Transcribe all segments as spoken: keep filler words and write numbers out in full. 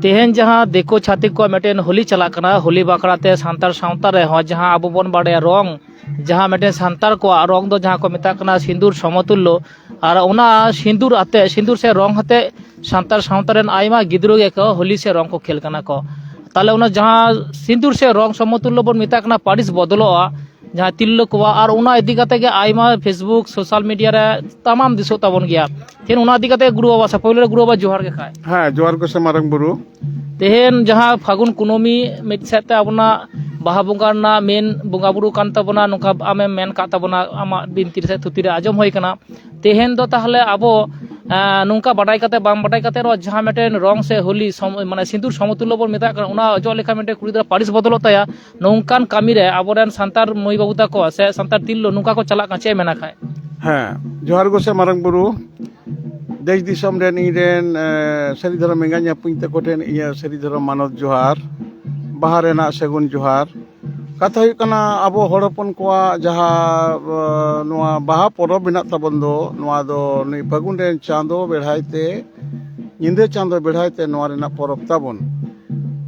ᱛᱮᱦᱮᱧ ᱡᱟᱦᱟᱸ ᱫᱤᱠᱩ ᱪᱷᱟᱹᱛᱤᱠ ᱠᱚᱣᱟᱜ ᱢᱤᱫᱴᱮᱱ ᱦᱳᱞᱤ ᱪᱟᱞᱟᱜ ᱠᱟᱱᱟ, ᱦᱳᱞᱤ ᱵᱟᱠᱷᱨᱟ ᱛᱮ ᱥᱟᱱᱛᱟᱲ ᱥᱟᱶᱛᱟ ᱨᱮᱦᱚᱸ ᱡᱟᱦᱟᱸ ᱟᱵᱚ ᱵᱚᱱ ᱵᱟᱲᱟᱭᱟ ᱨᱚᱝ, ᱡᱟᱦᱟᱸ ᱢᱤᱫᱴᱮᱱ ᱥᱟᱱᱛᱟᱲ ᱠᱚᱣᱟᱜ ᱨᱚᱝ ᱫᱚ ᱡᱟᱦᱟᱸ ᱠᱚ ᱢᱮᱛᱟᱜ ᱠᱟᱱᱟ ᱥᱤᱸᱫᱩᱨ ᱥᱚᱢᱚᱛᱩᱞᱞᱚ, ᱟᱨ ᱚᱱᱟ ᱥᱤᱸᱫᱩᱨ ᱟᱛᱮ, ᱥᱤᱸᱫᱩᱨ ᱥᱮ ᱨᱚᱝ ᱟᱛᱮ ᱥᱟᱱᱛᱟᱲ ᱥᱟᱶᱛᱟ ᱨᱮᱱ ᱟᱭᱢᱟ ᱜᱤᱫᱽᱨᱟᱹ ᱜᱮᱠᱚ ᱦᱳᱞᱤ ᱥᱮ ᱨᱚᱝ ᱠᱚ ᱠᱷᱮᱞ ᱠᱟᱱᱟ ᱠᱚ᱾ ᱛᱟᱦᱚᱞᱮ ᱚᱱᱟ ᱡᱟᱦᱟᱸ ᱥᱤᱸᱫᱩᱨ ᱥᱮ ᱨᱚᱝ ᱥᱚᱢᱚᱛᱩᱞᱞᱚ ᱵᱚᱱ ᱢᱮᱛᱟᱜ ᱠᱟᱱᱟ, ᱯᱟᱹᱨᱤᱥ ᱵᱚᱫᱚᱞᱚᱜᱼᱟ, ᱡᱟᱦᱟᱸ ᱛᱤᱨᱞᱟᱹ ᱠᱚᱣᱟᱜ, ᱟᱨ ᱚᱱᱟ ᱤᱫᱤ ᱠᱟᱛᱮ ᱜᱮ ᱟᱭᱢᱟ Facebook, social media ᱨᱮ ᱛᱟᱢᱟᱢ ᱫᱤᱥᱚᱜ ᱛᱟᱵᱚᱱ ᱜᱮᱭᱟ᱾ ᱛᱮᱦᱮᱧ ᱚᱱᱟ ᱤᱫᱤ ᱠᱟᱛᱮ ᱜᱩᱨᱩ ᱵᱟᱵᱟ ᱥᱮ ᱯᱳᱭᱞᱳ ᱨᱮ ᱜᱩᱨᱩ ᱵᱟᱵᱟ ᱡᱚᱦᱟᱨ ᱜᱮ ᱠᱷᱟᱡ᱾ ᱦᱮᱸ, ᱡᱚᱦᱟᱨ ᱜᱮ ᱥᱮ ᱢᱟᱨᱟᱝ ᱵᱩᱨᱩ᱾ ᱛᱮᱦᱮᱧ ᱡᱟᱦᱟᱸ ᱯᱷᱟᱹᱜᱩᱱ ᱠᱩᱱᱟᱹᱢᱤ ᱢᱤᱫ ᱥᱮᱫ ᱛᱮ ᱟᱵᱚᱱᱟᱜ ᱵᱟᱦᱟ ᱵᱚᱸᱜᱟ ᱨᱮᱱᱟᱜ ᱢᱮᱱ ᱵᱚᱸᱜᱟ ᱵᱩᱨᱩ ᱠᱟᱱ ᱛᱟᱵᱚᱱᱟ, ᱱᱚᱝᱠᱟ ᱟᱢᱮᱢ ᱢᱮᱱ ᱠᱟᱜ ᱛᱟᱵᱚᱱᱟ ᱟᱢᱟᱜ ᱵᱤᱱᱛᱤ ᱨᱮ ᱥᱮ ᱛᱷᱩᱛᱤ ᱨᱮ ᱟᱸᱡᱚᱢ ᱦᱩᱭ ᱠᱟᱱᱟ᱾ ᱛᱮᱦᱮᱧ ᱫᱚ ᱛᱟᱦᱚᱞᱮ ᱟᱵᱚ, ᱮᱸ, ᱱᱚᱝᱠᱟ ᱵᱟᱰᱟᱭ ᱠᱟᱛᱮ ᱵᱟᱝ ᱵᱟᱰᱟᱭ ᱠᱟᱛᱮ ᱨᱮᱦᱚᱸ ᱡᱟᱦᱟᱸ ᱢᱤᱫᱴᱮᱱ ᱨᱚᱝ ᱥᱮ ᱦᱳᱞᱤ ᱥᱚᱢ-, ᱢᱟᱱᱮ ᱥᱤᱸᱫᱩᱨ ᱥᱚᱢᱚᱛᱩᱞᱞᱚ ᱵᱚᱱ ᱢᱮᱛᱟᱜ ᱠᱟᱱᱟ, ᱚᱱᱟ ᱚᱡᱚᱜ ᱞᱮᱠᱷᱟᱱ ᱢᱤᱫᱴᱮᱱ ᱠᱩᱲᱤ ᱜᱤᱫᱽᱨᱟᱹ ᱯᱟᱹᱨᱤᱥ ᱵᱚᱫᱚᱞᱚᱜ ᱛᱟᱭᱟ᱾ ᱱᱚᱝᱠᱟᱱ ᱠᱟᱹᱢᱤ ᱨᱮ ᱟᱵᱚᱨᱮᱱ ᱥᱟᱱᱛᱟᱲ ᱢᱟᱹᱭ ᱵᱟᱹᱵᱩ ᱛᱟᱠᱚ ᱥᱮ ᱥᱟᱱᱛᱟᱲ ᱛᱤᱨᱞᱟᱹ ᱱᱚᱝᱠᱟ ᱠᱚ ᱪᱟᱞᱟᱜ ᱠᱟᱱᱟ, ᱪᱮᱫ ᱮᱢ ᱢᱮᱱᱟ ᱠᱷᱟᱡ? ᱦᱮᱸ, ᱡᱚᱦᱟᱨ ᱜᱚᱸᱥᱮ ᱢᱟᱨᱟᱝ ᱵᱩᱨᱩ᱾ ᱫᱮᱥ ᱫᱤᱥᱚᱢ ᱨᱮᱱ ᱤᱧ ᱨᱮᱱ, ᱮ, ᱥᱟᱹᱨᱤ ᱫᱷᱚᱨᱚᱢ ᱮᱸᱜᱟᱧ ᱟᱹᱯᱩᱧ ᱛᱟᱠᱚ ᱴᱷᱮᱱ ᱤᱧᱟᱹᱜ ᱥᱟᱹᱨᱤ ᱫᱷᱚᱨᱚᱢ ᱢᱟᱱᱚᱛ ᱡᱚᱦᱟᱨ, ᱵᱟᱦᱟ ᱨᱮᱱᱟᱜ ᱥᱟᱹᱜᱩᱱ ᱡᱚᱦᱟᱨ᱾ ᱠᱟᱛᱷᱟ ᱦᱩᱭᱩᱜ ᱠᱟᱱᱟ, ᱟᱵᱚ ᱦᱚᱲ ᱦᱚᱯᱚᱱ ᱠᱚᱣᱟᱜ ᱡᱟᱦᱟᱸ, ᱮ, ᱱᱚᱣᱟ ᱵᱟᱦᱟ ᱯᱚᱨᱚᱵᱽ ᱢᱮᱱᱟᱜ ᱛᱟᱵᱚᱱ ᱫᱚ, ᱱᱚᱣᱟ ᱫᱚ ᱱᱩᱭ ᱯᱷᱟᱹᱜᱩᱱ ᱨᱮᱱ ᱪᱟᱸᱫᱚ ᱵᱮᱲᱦᱟᱭ ᱛᱮ, ᱧᱤᱫᱟᱹ ᱪᱟᱸᱫᱚ ᱵᱮᱲᱦᱟᱭ ᱛᱮ ᱱᱚᱣᱟ ᱨᱮᱱᱟᱜ ᱯᱚᱨᱚᱵᱽ ᱛᱟᱵᱚᱱ᱾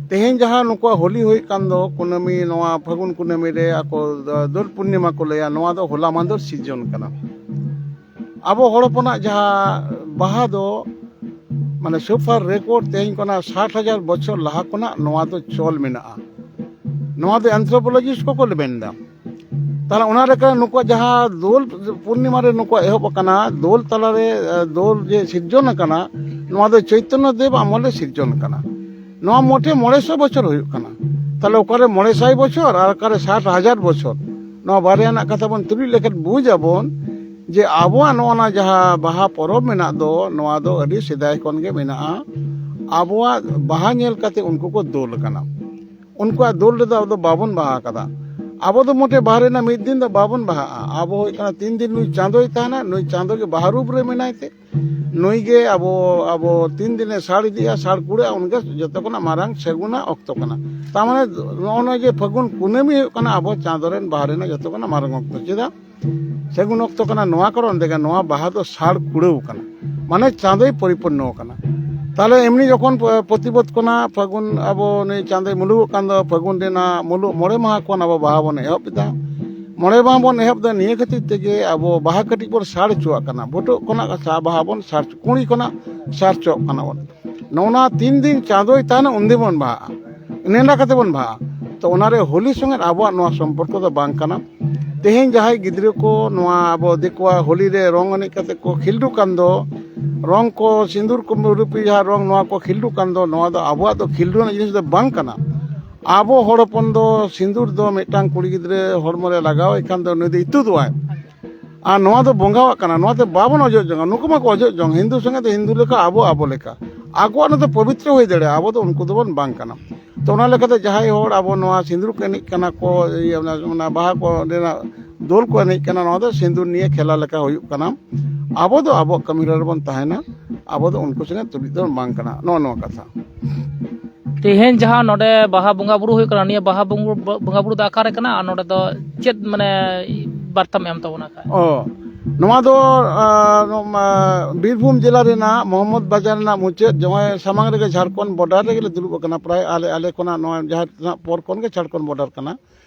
ᱛᱮᱦᱮᱧ ᱡᱟᱦᱟᱸ ᱱᱩᱠᱩᱣᱟᱜ ᱦᱳᱞᱤ ᱦᱩᱭᱩᱜ ᱠᱟᱱ ᱫᱚ ᱠᱩᱱᱟᱹᱢᱤ, ᱱᱚᱣᱟ ᱯᱷᱟᱹᱜᱩᱱ ᱠᱩᱱᱟᱹᱢᱤ ᱨᱮ ᱟᱠᱚ ᱫᱳᱞ ᱯᱩᱨᱱᱤᱢᱟ ᱠᱚ ᱞᱟᱹᱭᱟ, ᱱᱚᱣᱟ ᱫᱚ ᱦᱚᱞᱟ ᱢᱟᱦᱫᱮᱨ ᱥᱤᱨᱡᱚᱱ ᱠᱟᱱᱟ᱾ ᱟᱵᱚ ᱦᱚᱲ ᱦᱚᱯᱚᱱᱟᱜ ᱡᱟᱦᱟᱸ ᱵᱟᱦᱟ ᱫᱚ, ᱢᱟᱱᱮ, so far record ᱛᱮᱦᱮᱧ ᱠᱷᱚᱱᱟᱜ ᱥᱟᱴ ᱦᱟᱡᱟᱨ ᱵᱚᱪᱷᱚᱨ ᱞᱟᱦᱟ ᱠᱷᱚᱱᱟᱜ ᱱᱚᱣᱟ ᱫᱚ ᱪᱚᱞ ᱢᱮᱱᱟᱜᱼᱟ᱾ ᱱᱚᱣᱟ ᱫᱚ anthropologist ᱠᱚᱠᱚ ᱢᱮᱱ ᱮᱫᱟ᱾ ᱛᱟᱦᱞᱮ ᱚᱱᱟ ᱞᱮᱠᱟ ᱱᱩᱠᱩᱣᱟᱜ ᱡᱟᱦᱟᱸ ᱫᱳᱞ ᱯᱩᱨᱱᱤᱢᱟ ᱨᱮ ᱱᱩᱠᱩᱣᱟᱜ ᱮᱦᱚᱵ ᱟᱠᱟᱱᱟ, ᱫᱳᱞ ᱛᱟᱞᱟᱨᱮ, ᱮ, ᱫᱳᱞ ᱡᱮ ᱥᱤᱨᱡᱚᱱ ᱟᱠᱟᱱᱟ, ᱱᱚᱣᱟ ᱫᱚ ᱪᱳᱭᱛᱚᱱᱱᱚ ᱫᱮᱵ ᱟᱢᱚᱞ ᱨᱮ ᱥᱤᱨᱡᱚᱱ ᱟᱠᱟᱱᱟ᱾ ᱱᱚᱣᱟ ᱢᱚᱴᱷᱮ ᱢᱚᱬᱮ ᱥᱚ ᱵᱚᱪᱷᱚᱨ ᱦᱩᱭᱩᱜ ᱠᱟᱱᱟ᱾ ᱛᱟᱦᱞᱮ ᱚᱠᱟᱨᱮ ᱢᱚᱬᱮ ᱥᱟᱭ ᱵᱚᱪᱷᱚᱨ ᱟᱨ ᱚᱠᱟᱨᱮ ᱥᱟᱴ ᱦᱟᱡᱟᱨ ᱵᱚᱪᱷᱚᱨ? ᱱᱚᱣᱟ ᱵᱟᱨᱭᱟ ᱨᱮᱱᱟᱜ ᱠᱟᱛᱷᱟ ᱵᱚᱱ ᱛᱩᱞᱩᱡ ᱞᱮᱠᱷᱟᱱ ᱵᱩᱡᱽ ᱟᱵᱚᱱ ᱡᱮ ᱟᱵᱚᱣᱟᱜ ᱱᱚᱜᱼᱚ ᱱᱟ ᱡᱟᱦᱟᱸ ᱵᱟᱦᱟ ᱯᱚᱨᱚᱵᱽ ᱢᱮᱱᱟᱜ ᱫᱚ, ᱱᱚᱣᱟ ᱫᱚ ᱟᱹᱰᱤ ᱥᱮᱫᱟᱭ ᱠᱷᱚᱱ ᱜᱮ ᱢᱮᱱᱟᱜᱼᱟ᱾ ᱟᱵᱚᱣᱟᱜ ᱵᱟᱦᱟ ᱧᱮᱞ ᱠᱟᱛᱮ ᱩᱱᱠᱩ ᱠᱚ ᱫᱳᱞ ᱟᱠᱟᱱᱟ᱾ ᱩᱱᱠᱩᱣᱟᱜ ᱫᱳᱞ ᱨᱮᱫᱚ ᱟᱵᱚ ᱫᱚ ᱵᱟᱵᱚᱱ ᱵᱟᱦᱟ ᱟᱠᱟᱫᱟ᱾ ᱟᱵᱚ ᱫᱚ ᱢᱚᱴᱷᱮ ᱵᱟᱦᱟ ᱨᱮᱱᱟᱜ ᱢᱤᱫ ᱫᱤᱱ ᱫᱚ ᱵᱟᱵᱚᱱ ᱵᱟᱦᱟᱜᱼᱟ᱾ ᱟᱵᱚ ᱦᱩᱭᱩᱜ ᱠᱟᱱᱟ ᱛᱤᱱ ᱫᱤᱱ ᱱᱩᱭ ᱪᱟᱸᱫᱚᱭ ᱛᱟᱦᱮᱱᱟ, ᱱᱩᱭ ᱪᱟᱸᱫᱚ ᱜᱮ ᱵᱟᱦᱟ ᱨᱩᱯ ᱨᱮ ᱢᱮᱱᱟᱭ ᱛᱮ, ᱱᱩᱭ ᱜᱮ ᱟᱵᱚ, ᱟᱵᱚ ᱛᱤᱱ ᱫᱤᱱᱮ ᱥᱟᱲ ᱤᱫᱤᱜᱼᱟ, ᱥᱟᱲ ᱠᱩᱲᱟᱹᱜᱼᱟ, ᱩᱱᱜᱮ ᱡᱚᱛᱚ ᱠᱷᱚᱱᱟᱜ ᱢᱟᱨᱟᱝ ᱥᱟᱹᱜᱩᱱᱟᱜ ᱚᱠᱛᱚ ᱠᱟᱱᱟ᱾ ᱛᱟᱨ ᱢᱟᱱᱮ ᱱᱚᱜᱼᱚ ᱱᱚᱣᱟ ᱡᱮ ᱯᱷᱟᱹᱜᱩᱱ ᱠᱩᱱᱟᱹᱢᱤ ᱦᱩᱭᱩᱜ ᱠᱟᱱᱟ ᱟᱵᱚ ᱪᱟᱸᱫᱚ ᱨᱮᱱ ᱵᱟᱦᱟ ᱨᱮᱱᱟᱜ ᱡᱚᱛᱚ ᱠᱷᱚᱱᱟᱜ ᱢᱟᱨᱟᱝ ᱚᱠᱛᱚ᱾ ᱪᱮᱫᱟᱜ? ᱥᱟᱹᱜᱩᱱ ᱚᱠᱛᱚ ᱠᱟᱱᱟ, ᱱᱚᱣᱟ ᱠᱟᱨᱚᱱ ᱛᱮᱜᱮ ᱱᱚᱣᱟ ᱵᱟᱦᱟ ᱫᱚ ᱥᱟᱲ ᱠᱩᱲᱟᱹᱣ ᱠᱟᱱᱟ᱾ ᱢᱟᱱᱮ ᱪᱟᱸᱫᱚᱭ ᱯᱚᱨᱤᱯᱩᱨᱱᱚ ᱟᱠᱟᱱᱟ᱾ ᱛᱟᱦᱞᱮ ᱮᱢᱱᱤ ᱡᱚᱠᱷᱚᱱ ᱯᱨᱚᱛᱤᱵᱚᱫ ᱠᱷᱚᱱᱟᱜ ᱯᱷᱟᱹᱜᱩᱱ, ᱟᱵᱚ ᱱᱩᱭ ᱪᱟᱸᱫᱚᱭ ᱢᱩᱞᱩᱜᱚᱜ ᱠᱟᱱ ᱫᱚ, ᱯᱷᱟᱹᱜᱩᱱ ᱨᱮᱱᱟᱜ ᱢᱩᱞᱩᱜ ᱢᱚᱬᱮ ᱢᱟᱦᱟ ᱠᱷᱚᱱ ᱟᱵᱚ ᱵᱟᱦᱟ ᱵᱚᱱ ᱮᱦᱚᱵ ᱮᱫᱟ᱾ ᱢᱚᱬᱮ ᱢᱟᱦᱟ ᱵᱚᱱ ᱮᱦᱚᱵ ᱮᱫᱟ ᱱᱤᱭᱟᱹ ᱠᱷᱟᱹᱛᱤᱨ ᱛᱮᱜᱮ ᱟᱵᱚ ᱵᱟᱦᱟ ᱠᱟᱹᱴᱤᱡ ᱵᱚᱱ ᱥᱟᱨ ᱦᱚᱪᱚᱣᱟᱜ ᱠᱟᱱᱟ, ᱵᱷᱩᱴᱟᱹᱜ ᱠᱷᱚᱱᱟᱜ ᱥᱟ-, ᱵᱟᱦᱟ ᱵᱚᱱ ᱥᱟᱨ, ᱠᱩᱲᱤ ᱠᱷᱚᱱᱟᱜ ᱥᱟᱨ ᱦᱚᱪᱚᱣᱟᱜ ᱠᱟᱱᱟ ᱵᱚᱱ᱾ ᱱᱚᱜᱼᱚ ᱱᱚᱣᱟ ᱛᱤᱱ ᱫᱤᱱ ᱪᱟᱸᱫᱚᱭ ᱛᱟᱦᱮᱱᱟ ᱩᱱ ᱫᱤᱱ ᱵᱚᱱ ᱵᱟᱦᱟᱜᱼᱟ, ᱱᱮᱰᱟ ᱠᱟᱛᱮ ᱵᱚᱱ ᱵᱟᱦᱟᱜᱼᱟ᱾ ᱛᱚ ᱚᱱᱟᱨᱮ ᱦᱳᱞᱤ ᱥᱚᱸᱜᱮ ᱟᱵᱚᱣᱟᱜ ᱱᱚᱣᱟ ᱥᱚᱢᱯᱚᱨᱠᱚ ᱫᱚ ᱵᱟᱝ ᱠᱟᱱᱟ᱾ ᱛᱮᱦᱮᱧ ᱡᱟᱦᱟᱸᱭ ᱜᱤᱫᱽᱨᱟᱹ ᱠᱚ ᱱᱚᱣᱟ ᱟᱵᱚ ᱫᱤᱠᱩᱣᱟᱜ ᱦᱳᱞᱤ ᱨᱮ ᱨᱚᱝ ᱮᱱᱮᱡ ᱠᱟᱛᱮ ᱠᱚ ᱠᱷᱤᱞᱰᱩ ᱠᱟᱱ ᱫᱚ, ᱨᱚᱝ ᱠᱚ, ᱥᱤᱸᱫᱩᱨ ᱠᱚ ᱨᱩᱯᱤ ᱡᱟᱦᱟᱸ ᱨᱚᱝ, ᱱᱚᱣᱟ ᱠᱚ ᱠᱷᱤᱞᱰᱩ ᱠᱟᱱ ᱫᱚ, ᱱᱚᱣᱟ ᱫᱚ ᱟᱵᱚᱣᱟᱜ ᱫᱚ ᱠᱷᱤᱞᱰᱩ ᱨᱮᱱᱟᱜ ᱡᱤᱱᱤᱥ ᱫᱚ ᱵᱟᱝ ᱠᱟᱱᱟ᱾ ᱟᱵᱚ ᱦᱚᱲ ᱦᱚᱯᱚᱱ ᱫᱚ ᱥᱤᱸᱫᱩᱨ ᱫᱚ ᱢᱤᱫᱴᱟᱝ ᱠᱩᱲᱤ ᱜᱤᱫᱽᱨᱟᱹ ᱦᱚᱲᱢᱚ ᱨᱮ ᱞᱟᱜᱟᱣ ᱮ ᱠᱷᱟᱱ ᱫᱚ ᱱᱩᱭ ᱫᱚ ᱤᱛᱩᱫᱚᱜᱼᱟᱭ᱾ ᱟᱨ ᱱᱚᱣᱟ ᱫᱚ ᱵᱚᱸᱜᱟᱣᱟᱜ ᱠᱟᱱᱟ, ᱱᱚᱣᱟᱛᱮ ᱵᱟᱵᱚᱱ ᱚᱡᱚᱜ ᱡᱚᱝᱟ᱾ ᱱᱩᱠᱩ ᱢᱟᱠᱚ ᱚᱡᱚᱜ ᱡᱚᱝ, ᱦᱤᱱᱫᱩ ᱥᱚᱸᱜᱮ ᱫᱚ ᱦᱤᱱᱫᱩ ᱞᱮᱠᱟ, ᱟᱵᱚ ᱟᱵᱚ ᱞᱮᱠᱟ᱾ ᱟᱠᱚᱣᱟᱜ ᱱᱚᱣᱟ ᱫᱚ ᱯᱚᱵᱤᱛᱨᱚ ᱦᱩᱭ ᱫᱟᱲᱮᱭᱟᱜᱼᱟ, ᱟᱵᱚ ᱫᱚ ᱩᱱᱠᱩ ᱫᱚᱵᱚᱱ ᱵᱟᱝ ᱠᱟᱱᱟ᱾ ᱛᱚ ᱚᱱᱟ ᱞᱮᱠᱟᱛᱮ ᱡᱟᱦᱟᱸᱭ ᱦᱚᱲ ᱟᱵᱚ ᱱᱚᱣᱟ ᱥᱤᱸᱫᱩᱨ ᱠᱚ ᱮᱱᱮᱡ ᱠᱟᱱᱟ ᱠᱚ, ᱤᱭᱟᱹ, ᱚᱱᱟ, ᱚᱱᱟ ᱵᱟᱦᱟ ᱠᱚ ᱨᱮᱱᱟᱜ ᱫᱳᱞ ᱠᱚ ᱮᱱᱮᱡ ᱠᱟᱱᱟ, ᱱᱚᱣᱟ ᱫᱚ ᱥᱤᱸᱫᱩᱨ ᱱᱤᱭᱮ ᱠᱷᱮᱞᱟ ᱞᱮᱠᱟ ᱦᱩᱭᱩᱜ ᱠᱟᱱᱟ᱾ ᱟᱵᱚ ᱫᱚ ᱟᱵᱚᱣᱟᱜ ᱠᱟᱹᱢᱤ ᱦᱚᱨᱟ ᱨᱮᱵᱚᱱ ᱛᱟᱦᱮᱱᱟ, ᱟᱵᱚ ᱫᱚ ᱩᱱᱠᱩ ᱥᱚᱸᱜᱮ ᱛᱩᱞᱩᱡ ᱫᱚ ᱵᱟᱝ ᱠᱟᱱᱟ᱾ ᱱᱚᱜᱼᱚ ᱱᱚᱣᱟ ᱠᱟᱛᱷᱟ᱾ ᱛᱮᱦᱮᱧ ᱡᱟᱦᱟᱸ ᱱᱚᱰᱮ ᱵᱟᱦᱟ ᱵᱚᱸᱜᱟ ᱵᱩᱨᱩ ᱦᱩᱭᱩᱜ ᱠᱟᱱᱟ, ᱱᱤᱭᱟᱹ ᱵᱟᱦᱟ ᱵᱚᱸᱜᱟ ᱵᱚᱸᱜᱟ ᱵᱩᱨᱩ ᱫᱚ ᱚᱠᱟᱨᱮ ᱠᱟᱱᱟ ᱟᱨ ᱱᱚᱰᱮ ᱫᱚ ᱪᱮᱫ ᱢᱟᱱᱮ ᱵᱟᱨᱛᱟᱢ ᱮᱢ ᱛᱟᱵᱚᱱᱟ ᱠᱷᱟᱡ? ᱚ, ᱱᱚᱣᱟ ᱫᱚ, ᱟ, ᱱᱚᱣᱟ ᱵᱤᱨᱵᱷᱩᱢ ᱡᱮᱞᱟ ᱨᱮᱱᱟᱜ ᱢᱚᱦᱚᱢᱢᱚᱫᱽ ᱵᱟᱡᱟᱨ ᱨᱮᱱᱟᱜ ᱢᱩᱪᱟᱹᱫ, ᱡᱟᱦᱟᱸᱭ ᱥᱟᱢᱟᱝ ᱨᱮᱜᱮ ᱡᱷᱟᱲᱠᱷᱚᱸᱰ ᱵᱚᱰᱟᱨ ᱨᱮᱜᱮ ᱞᱮ ᱫᱩᱲᱩᱵ ᱟᱠᱟᱱᱟ᱾ ᱯᱨᱟᱭ ᱟᱞᱮ, ᱟᱞᱮ ᱠᱷᱚᱱᱟᱜ ᱱᱚᱣᱟ ᱡᱟᱦᱟᱸ ᱛᱤᱱᱟᱹᱜ ᱯᱚᱨ ᱠᱷᱚᱱ ᱜᱮ ᱡᱷᱟᱲᱠᱷᱚᱸᱰ ᱵᱚᱰᱟᱨ ᱠᱟᱱᱟ᱾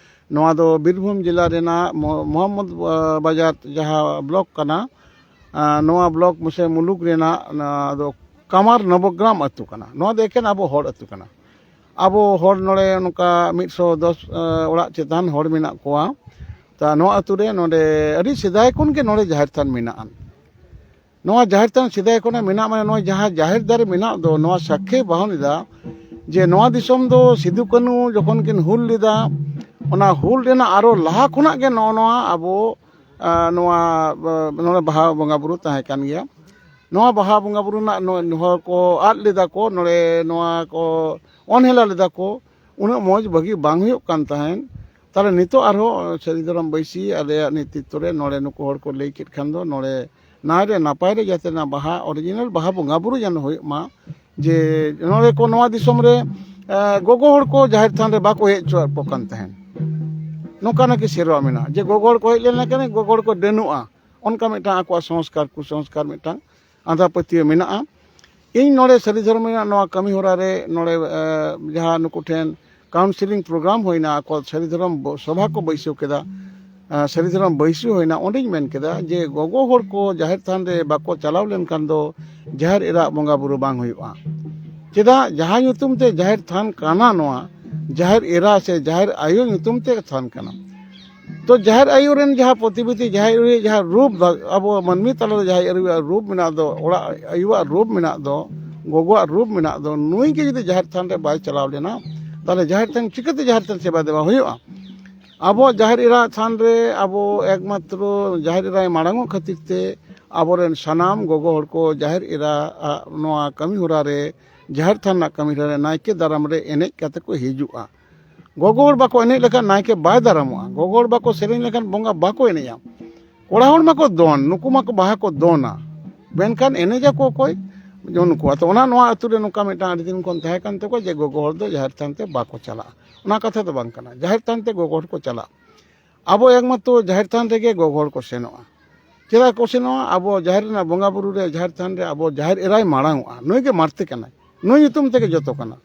ᱱᱚᱣᱟ ᱫᱚ ᱵᱤᱨᱵᱷᱩᱢ ᱡᱮᱞᱟ ᱨᱮᱱᱟᱜ ᱢᱚ-, ᱢᱚᱦᱚᱢᱢᱚᱫᱽ, ᱟ, ᱵᱟᱡᱟᱨ ᱡᱟᱦᱟᱸ ᱵᱞᱚᱠ ᱠᱟᱱᱟ, ᱟ, ᱱᱚᱣᱟ ᱵᱞᱚᱠ ᱥᱮ ᱢᱩᱞᱩᱠ ᱨᱮᱱᱟᱜ ᱱᱚᱣᱟ ᱫᱚ ᱠᱟᱢᱟᱨ ᱱᱚᱵᱚᱜᱨᱟᱢ ᱟᱹᱛᱩ ᱠᱟᱱᱟ᱾ ᱱᱚᱣᱟ ᱫᱚ ᱮᱠᱮᱱ ᱟᱵᱚ ᱦᱚᱲ ᱟᱹᱛᱩ ᱠᱟᱱᱟ᱾ ᱟᱵᱚ ᱦᱚᱲ ᱱᱚᱰᱮ ᱱᱚᱝᱠᱟ ᱢᱤᱫᱥᱚ ᱫᱚᱥ, ᱟ, ᱚᱲᱟᱜ ᱪᱮᱛᱟᱱ ᱦᱚᱲ ᱢᱮᱱᱟᱜ ᱠᱚᱣᱟ᱾ ᱛᱟ ᱱᱚᱣᱟ ᱟᱹᱛᱩ ᱨᱮ ᱱᱚᱰᱮ ᱟᱹᱰᱤ ᱥᱮᱫᱟᱭ ᱠᱷᱚᱱ ᱜᱮ ᱱᱚᱰᱮ ᱡᱟᱦᱮᱨ ᱛᱷᱟᱱ ᱢᱮᱱᱟᱜᱼᱟ᱾ ᱱᱚᱣᱟ ᱡᱟᱦᱮᱨ ᱛᱷᱟᱱ ᱥᱮᱫᱟᱭ ᱠᱷᱚᱱᱟᱜ ᱢᱮᱱᱟᱜ, ᱢᱟᱱᱮ ᱱᱚᱣᱟ ᱡᱟᱦᱟᱸ ᱡᱟᱦᱮᱨ ᱫᱟᱨᱮ ᱢᱮᱱᱟᱜ ᱫᱚ, ᱱᱚᱣᱟ ᱥᱟᱹᱠᱷᱤ ᱵᱟᱦᱚᱱ ᱮᱫᱟ ᱡᱮ ᱱᱚᱣᱟ ᱫᱤᱥᱚᱢ ᱫᱚ ᱥᱤᱫᱩ ᱠᱟᱹᱱᱦᱩ ᱡᱚᱠᱷᱚᱱ ᱠᱤᱱ ᱦᱩᱞ ᱞᱮᱫᱟ, ᱚᱱᱟ ᱦᱩᱞ ᱨᱮᱱᱟᱜ ᱟᱨᱚ ᱞᱟᱦᱟ ᱠᱷᱚᱱᱟᱜ ᱜᱮ ᱱᱚᱜᱼᱚ ᱱᱚᱣᱟ ᱟᱵᱚ, ᱟ, ᱱᱚᱣᱟ, ᱟ, ᱱᱚᱰᱮ ᱵᱟᱦᱟ ᱵᱚᱸᱜᱟ ᱵᱩᱨᱩ ᱛᱟᱦᱮᱸ ᱠᱟᱱ ᱜᱮᱭᱟ᱾ ᱱᱚᱣᱟ ᱵᱟᱦᱟ ᱵᱚᱸᱜᱟ ᱵᱩᱨᱩ ᱨᱮᱱᱟᱜ ᱱᱚ-, ᱦᱚᱲ ᱠᱚ ᱟᱫ ᱞᱮᱫᱟ ᱠᱚ, ᱱᱚᱰᱮ ᱱᱚᱣᱟ ᱠᱚ ᱚᱱᱦᱮᱞᱟ ᱞᱮᱫᱟ ᱠᱚ, ᱩᱱᱟᱹᱜ ᱢᱚᱡᱽ ᱵᱷᱟᱹᱜᱤ ᱵᱟᱝ ᱦᱩᱭᱩᱜ ᱠᱟᱱ ᱛᱟᱦᱮᱸᱫ᱾ ᱛᱟᱦᱞᱮ ᱱᱤᱛᱚᱜ ᱟᱨᱦᱚᱸ ᱥᱟᱹᱨᱤ ᱫᱷᱚᱨᱚᱢ ᱵᱟᱹᱭᱥᱤ ᱟᱞᱮᱭᱟᱜ ᱱᱮᱛᱨᱤᱛᱵ ᱨᱮ ᱱᱚᱰᱮ ᱱᱩᱠᱩ ᱦᱚᱲ ᱠᱚ ᱞᱟᱹᱭ ᱠᱮᱫ ᱠᱷᱟᱱ ᱫᱚ, ᱱᱚᱰᱮ ᱱᱟᱭ ᱨᱮ ᱱᱟᱯᱟᱭ ᱨᱮ ᱡᱟᱛᱮ ᱱᱚᱣᱟ ᱵᱟᱦᱟ, ᱚᱨᱤᱡᱤᱱᱟᱞ ᱵᱟᱦᱟ ᱵᱚᱸᱜᱟ ᱵᱩᱨᱩ ᱡᱮᱱᱚ ᱦᱩᱭᱩᱜ ᱢᱟ᱾ ᱡᱮ ᱱᱚᱰᱮ ᱠᱚ ᱱᱚᱣᱟ ᱫᱤᱥᱚᱢ ᱨᱮ, ᱮ, ᱜᱚᱜᱚ ᱦᱚᱲ ᱠᱚ ᱡᱟᱦᱮᱨ ᱛᱷᱟᱱ ᱨᱮ ᱵᱟᱠᱚ ᱦᱮᱡ ᱦᱚᱪᱚᱣᱟᱜ ᱠᱚ ᱠᱟᱱ ᱛᱟᱦᱮᱸᱫ᱾ ᱱᱚᱝᱠᱟ ᱱᱟᱠᱤ ᱥᱮᱨᱣᱟ ᱢᱮᱱᱟᱜᱼᱟ ᱡᱮ ᱜᱚᱜᱚ ᱦᱚᱲ ᱠᱚ ᱦᱮᱡ ᱞᱮᱱᱠᱷᱟᱱ ᱜᱚᱜᱚ ᱦᱚᱲ ᱠᱚ ᱰᱟᱹᱱᱩᱜᱼᱟ, ᱚᱱᱠᱟ ᱢᱤᱫᱴᱟᱝ ᱟᱠᱚᱣᱟᱜ ᱥᱚᱝᱥᱠᱟᱨ ᱠᱩᱥᱚᱝᱥᱠᱟᱨ ᱢᱤᱫᱴᱟᱝ᱾ ᱟᱸᱫᱷᱟ ᱯᱟᱹᱛᱭᱟᱹᱣ ᱢᱮᱱᱟᱜᱼᱟ᱾ ᱤᱧ ᱱᱚᱰᱮ ᱥᱟᱹᱨᱤ ᱫᱷᱚᱨᱚᱢ ᱨᱮᱱᱟᱜ ᱱᱚᱣᱟ ᱠᱟᱹᱢᱤ ᱦᱚᱨᱟ ᱨᱮ ᱱᱚᱰᱮ, ᱮ, ᱡᱟᱦᱟᱸ ᱱᱩᱠᱩ ᱴᱷᱮᱱ ᱠᱟᱣᱩᱱᱥᱮᱞᱤᱝ ᱯᱨᱳᱜᱨᱟᱢ ᱦᱩᱭᱱᱟ, ᱟᱠᱚ ᱥᱟᱹᱨᱤ ᱫᱷᱚᱨᱚᱢ ᱵᱚ-, ᱥᱚᱵᱷᱟ ᱠᱚ ᱵᱟᱹᱭᱥᱟᱹᱣ ᱠᱮᱫᱟ, ᱮ, ᱥᱟᱹᱨᱤ ᱫᱷᱚᱨᱚᱢ ᱵᱟᱹᱭᱥᱟᱹᱣ ᱦᱩᱭᱱᱟ, ᱚᱸᱰᱮᱧ ᱢᱮᱱ ᱠᱮᱫᱟ ᱡᱮ ᱜᱚᱜᱚ ᱦᱚᱲ ᱠᱚ ᱡᱟᱦᱮᱨ ᱛᱷᱟᱱ ᱨᱮ ᱵᱟᱠᱚ ᱪᱟᱞᱟᱣ ᱞᱮᱱᱠᱷᱟᱱ ᱫᱚ ᱡᱟᱦᱮᱨ ᱮᱨᱟᱜ ᱵᱚᱸᱜᱟ ᱵᱩᱨᱩ ᱵᱟᱝ ᱦᱩᱭᱩᱜᱼᱟ᱾ ᱪᱮᱫᱟᱜ? ᱡᱟᱦᱟᱸ ᱧᱩᱛᱩᱢ ᱛᱮ ᱡᱟᱦᱮᱨ ᱛᱷᱟᱱ ᱠᱟᱱᱟ, ᱱᱚᱣᱟ ᱡᱟᱦᱮᱨ ᱮᱨᱟ ᱥᱮ ᱡᱟᱦᱮᱨ ᱟᱭᱳ ᱧᱩᱛᱩᱢ ᱛᱮ ᱛᱷᱟᱱ ᱠᱟᱱᱟ᱾ ᱛᱚ ᱡᱟᱦᱮᱨ ᱟᱭᱳ ᱨᱮᱱ ᱡᱟᱦᱟᱸ ᱯᱨᱚᱛᱤᱵᱤᱫᱷᱤ, ᱡᱟᱦᱮᱨ ᱟᱭᱳ ᱡᱟᱦᱟᱸ ᱨᱩᱯ ᱫᱟ-, ᱟᱵᱚ ᱢᱟᱹᱱᱢᱤ ᱛᱟᱞᱟᱨᱮ ᱡᱟᱦᱮᱨ ᱟᱭᱳᱣᱟᱜ ᱨᱩᱯ ᱢᱮᱱᱟᱜ ᱫᱚ, ᱚᱲᱟᱜ ᱟᱭᱳᱣᱟᱜ ᱨᱩᱯ ᱢᱮᱱᱟᱜ ᱫᱚ, ᱜᱚᱜᱚᱣᱟᱜ ᱨᱩᱯ ᱢᱮᱱᱟᱜ ᱫᱚ, ᱱᱩᱭ ᱜᱮ ᱡᱩᱫᱤ ᱡᱟᱦᱮᱨ ᱛᱷᱟᱱ ᱨᱮ ᱵᱟᱭ ᱪᱟᱞᱟᱣ ᱞᱮᱱᱟ, ᱛᱟᱦᱚᱞᱮ ᱡᱟᱦᱮᱨ ᱛᱷᱟᱱ ᱪᱤᱠᱟᱹᱛᱮ ᱡᱟᱦᱮᱨ ᱛᱷᱟᱱ ᱥᱮᱵᱟ ᱫᱮᱵᱟ ᱦᱩᱭᱩᱜᱼᱟ? ᱟᱵᱚᱣᱟᱜ ᱡᱟᱦᱮᱨ ᱮᱨᱟ ᱛᱷᱟᱱ ᱨᱮ ᱟᱵᱚ ᱮᱠᱢᱟᱛᱨᱚ ᱡᱟᱦᱮᱨ ᱮᱨᱟᱭ ᱢᱟᱲᱟᱝᱚᱜ ᱠᱷᱟᱹᱛᱤᱨ ᱛᱮ ᱟᱵᱚᱨᱮᱱ ᱥᱟᱱᱟᱢ ᱜᱚᱜᱚ ᱦᱚᱲ ᱠᱚ ᱡᱟᱦᱮᱨ ᱮᱨᱟ ᱟᱜ ᱱᱚᱣᱟ ᱠᱟᱹᱢᱤ ᱦᱚᱨᱟ ᱨᱮ, ᱡᱟᱦᱮᱨ ᱛᱷᱟᱱ ᱨᱮᱱᱟᱜ ᱠᱟᱹᱢᱤ ᱦᱚᱨᱟ ᱨᱮ ᱱᱟᱭᱠᱮ ᱫᱟᱨᱟᱢ ᱨᱮ ᱮᱱᱮᱡ ᱠᱟᱛᱮ ᱠᱚ ᱦᱤᱡᱩᱜᱼᱟ᱾ ᱜᱚᱜᱚ ᱦᱚᱲ ᱵᱟᱠᱚ ᱮᱱᱮᱡ ᱞᱮᱠᱷᱟᱱ ᱱᱟᱭᱠᱮ ᱵᱟᱭ ᱫᱟᱨᱟᱢᱚᱜᱼᱟ᱾ ᱜᱚᱜᱚ ᱦᱚᱲ ᱵᱟᱠᱚ ᱥᱮᱨᱮᱧ ᱞᱮᱠᱷᱟᱱ ᱵᱚᱸᱜᱟ ᱵᱟᱠᱚ ᱮᱱᱮᱡᱼᱟ᱾ ᱠᱚᱲᱟ ᱦᱚᱲ ᱢᱟᱠᱚ ᱫᱚᱱ, ᱱᱩᱠᱩ ᱢᱟᱠᱚ ᱵᱟᱦᱟ ᱠᱚ ᱫᱚᱱᱟ, ᱢᱮᱱᱠᱷᱟᱱ ᱮᱱᱮᱡᱟᱠᱚ ᱚᱠᱚᱭ? ᱱᱩᱠᱩ᱾ ᱟᱫᱚ ᱚᱱᱟ, ᱱᱚᱣᱟ ᱟᱹᱛᱩ ᱨᱮ ᱱᱚᱝᱠᱟ ᱢᱤᱫᱴᱟᱝ ᱟᱹᱰᱤ ᱫᱤᱱ ᱠᱷᱚᱱ ᱛᱟᱦᱮᱸ ᱠᱟᱱ ᱛᱟᱠᱚᱣᱟ ᱡᱮ ᱜᱚᱜᱚ ᱦᱚᱲ ᱫᱚ ᱡᱟᱦᱮᱨ ᱛᱷᱟᱱ ᱛᱮ ᱵᱟᱠᱚ ᱪᱟᱞᱟᱜᱼᱟ᱾ ᱚᱱᱟ ᱠᱟᱛᱷᱟ ᱫᱚ ᱵᱟᱝ ᱠᱟᱱᱟ, ᱡᱟᱦᱮᱨ ᱛᱷᱟᱱ ᱛᱮ ᱜᱚᱜᱚ ᱦᱚᱲ ᱠᱚ ᱪᱟᱞᱟᱜᱼᱟ᱾ ᱟᱵᱚ ᱮᱠᱢᱟᱛᱨᱚ ᱡᱟᱦᱮᱨ ᱛᱷᱟᱱ ᱨᱮᱜᱮ ᱜᱚᱜᱚ ᱦᱚᱲ ᱠᱚ ᱥᱮᱱᱚᱜᱼᱟ᱾ ᱪᱮᱫᱟᱜ ᱠᱚ ᱥᱮᱱᱚᱜᱼᱟ? ᱟᱵᱚ ᱡᱟᱦᱮᱨ ᱨᱮᱱᱟᱜ ᱵᱚᱸᱜᱟ ᱵᱩᱨᱩ ᱨᱮ, ᱡᱟᱦᱮᱨ ᱛᱷᱟᱱ ᱨᱮ ᱟᱵᱚ ᱡᱟᱦᱮᱨ ᱮᱨᱟᱭ ᱢᱟᱲᱟᱝ ᱚᱜᱼᱟ, ᱱᱩᱭ ᱜᱮ ᱢᱟᱹᱨᱛᱤ ᱠᱟᱱᱟᱭ, ᱱᱩᱭ ᱧᱩᱛᱩᱢ ᱛᱮᱜᱮ ᱡᱚᱛᱚ ᱠᱟᱱᱟ᱾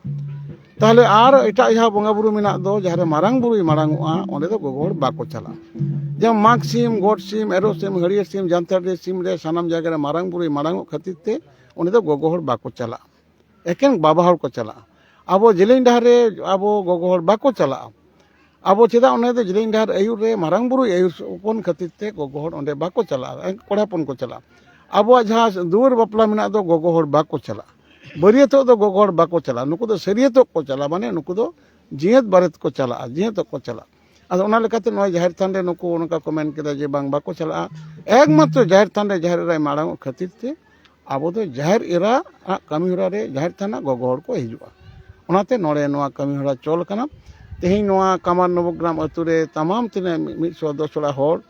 ᱛᱟᱦᱚᱞᱮ ᱟᱨ ᱮᱴᱟᱜ ᱡᱟᱦᱟᱸ ᱵᱚᱸᱜᱟ ᱵᱩᱨᱩ ᱢᱮᱱᱟᱜ ᱫᱚ, ᱡᱟᱦᱟᱸ ᱨᱮ ᱢᱟᱨᱟᱝ ᱵᱩᱨᱩᱭ ᱢᱟᱲᱟᱝ ᱚᱜᱼᱟ, ᱚᱸᱰᱮ ᱫᱚ ᱜᱚᱜᱚ ᱦᱚᱲ ᱵᱟᱠᱚ ᱪᱟᱞᱟᱜᱼᱟ᱾ ᱡᱮᱢᱚᱱ ᱢᱟᱜᱽ ᱥᱤᱢ, ᱜᱚᱴ ᱥᱤᱢ, ᱮᱨᱚᱜ ᱥᱤᱢ, ᱦᱟᱹᱲᱭᱟᱹᱨ ᱥᱤᱢ, ᱡᱟᱱᱛᱷᱟᱲ ᱥᱤᱢ ᱨᱮ ᱥᱟᱱᱟᱢ ᱡᱟᱭᱜᱟ ᱨᱮ ᱢᱟᱨᱟᱝ ᱵᱩᱨᱩᱭ ᱢᱟᱲᱟᱝ ᱚᱜ ᱠᱷᱟᱹᱛᱤᱨ ᱛᱮ ᱚᱸᱰᱮ ᱫᱚ ᱜᱚᱜᱚ ᱦᱚᱲ ᱵᱟᱠᱚ ᱪᱟᱞᱟᱜᱼᱟ᱾ ᱮᱠᱮᱱ ᱵᱟᱵᱟ ᱦᱚᱲ ᱠᱚ ᱪᱟᱞᱟᱜᱼᱟ᱾ ᱟᱵᱚ ᱡᱮᱞᱮᱧ ᱰᱟᱦᱟᱨ ᱨᱮ ᱟᱵᱚ ᱜᱚᱜᱚ ᱦᱚᱲ ᱵᱟᱠᱚ ᱪᱟᱞᱟᱜᱼᱟ᱾ ᱟᱵᱚ ᱪᱮᱫᱟᱜ ᱚᱱᱟ ᱫᱚ ᱡᱮᱞᱮᱧ ᱰᱟᱦᱟᱨ ᱟᱹᱭᱩᱨ ᱨᱮ ᱢᱟᱨᱟᱝ ᱵᱩᱨᱩᱭ ᱟᱹᱭᱩᱨ ᱦᱚᱯᱚᱱ ᱠᱷᱟᱹᱛᱤᱨ ᱛᱮ ᱜᱚᱜᱚ ᱦᱚᱲ ᱚᱸᱰᱮ ᱵᱟᱠᱚ ᱪᱟᱞᱟᱜᱼᱟ, ᱠᱚᱲᱟ ᱦᱚᱯᱚᱱ ᱠᱚ ᱪᱟᱞᱟᱜᱼᱟ? ᱟᱵᱚᱣᱟᱜ ᱡᱟᱦᱟᱸ ᱫᱩᱣᱟᱹᱨ ᱵᱟᱯᱞᱟ ᱢᱮᱱᱟᱜ ᱫᱚ, ᱜᱚᱜᱚ ᱦᱚᱲ ᱵᱟᱠᱚ ᱪᱟᱞᱟᱜᱼᱟ᱾ ᱵᱟᱹᱨᱭᱟᱹᱛᱚᱜ ᱫᱚ ᱜᱚᱜᱚ ᱦᱚᱲ ᱵᱟᱠᱚ ᱪᱟᱞᱟᱜᱼᱟ, ᱱᱩᱠᱩ ᱫᱚ ᱥᱟᱹᱨᱭᱟᱹᱛᱚᱜ ᱠᱚ ᱪᱟᱞᱟᱜᱼᱟ, ᱢᱟᱱᱮ ᱱᱩᱠᱩ ᱫᱚ ᱡᱤᱭᱟᱹᱛ ᱵᱟᱨᱮᱛ ᱠᱚ ᱪᱟᱞᱟᱜᱼᱟ, ᱡᱤᱭᱟᱹᱛᱚᱜ ᱠᱚ ᱪᱟᱞᱟᱜᱼᱟ᱾ ᱟᱫᱚ ᱚᱱᱟ ᱞᱮᱠᱟᱛᱮ ᱱᱚᱜᱼᱚᱭ ᱡᱟᱦᱮᱨ ᱛᱷᱟᱱ ᱨᱮ ᱱᱩᱠᱩ ᱱᱚᱝᱠᱟ ᱠᱚ ᱢᱮᱱ ᱠᱮᱫᱟ ᱡᱮ ᱵᱟᱝ, ᱵᱟᱠᱚ ᱪᱟᱞᱟᱜᱼᱟ᱾ ᱮᱠᱢᱟᱛᱨᱚ ᱡᱟᱦᱮᱨ ᱛᱷᱟᱱ ᱨᱮ ᱡᱟᱦᱮᱨ ᱮᱨᱟᱭ ᱢᱟᱲᱟᱝ ᱚᱜ ᱠᱷᱟᱹᱛᱤᱨ ᱛᱮ ᱟᱵᱚ ᱫᱚ ᱡᱟᱦᱮᱨ ᱮᱨᱟ ᱟᱜ ᱠᱟᱹᱢᱤ ᱦᱚᱨᱟ ᱨᱮ ᱡᱟᱦᱮᱨ ᱛᱷᱟᱱ ᱨᱮᱱᱟᱜ ᱜᱚᱜᱚ ᱦᱚᱲ ᱠᱚ ᱦᱤᱡᱩᱜᱼᱟ᱾ ᱚᱱᱟᱛᱮ ᱱᱚᱰᱮ ᱱᱚᱣᱟ ᱠᱟᱹᱢᱤ ᱦᱚᱨᱟ ᱪᱚᱞ ᱟᱠᱟᱱᱟ᱾ ᱛᱮᱦᱮᱧ ᱱᱚᱣᱟ ᱠᱟᱢᱟᱨ ᱱᱚᱵᱚᱜᱨᱟᱢ ᱟᱹᱛᱩ ᱨᱮ ᱛᱟᱢᱟᱢ ᱛᱤᱱᱟᱹᱜ ᱢᱤ-, ᱢᱤᱫ ᱥᱚ ᱫᱚᱥ ᱚᱲᱟᱜ ᱦᱚᱲ,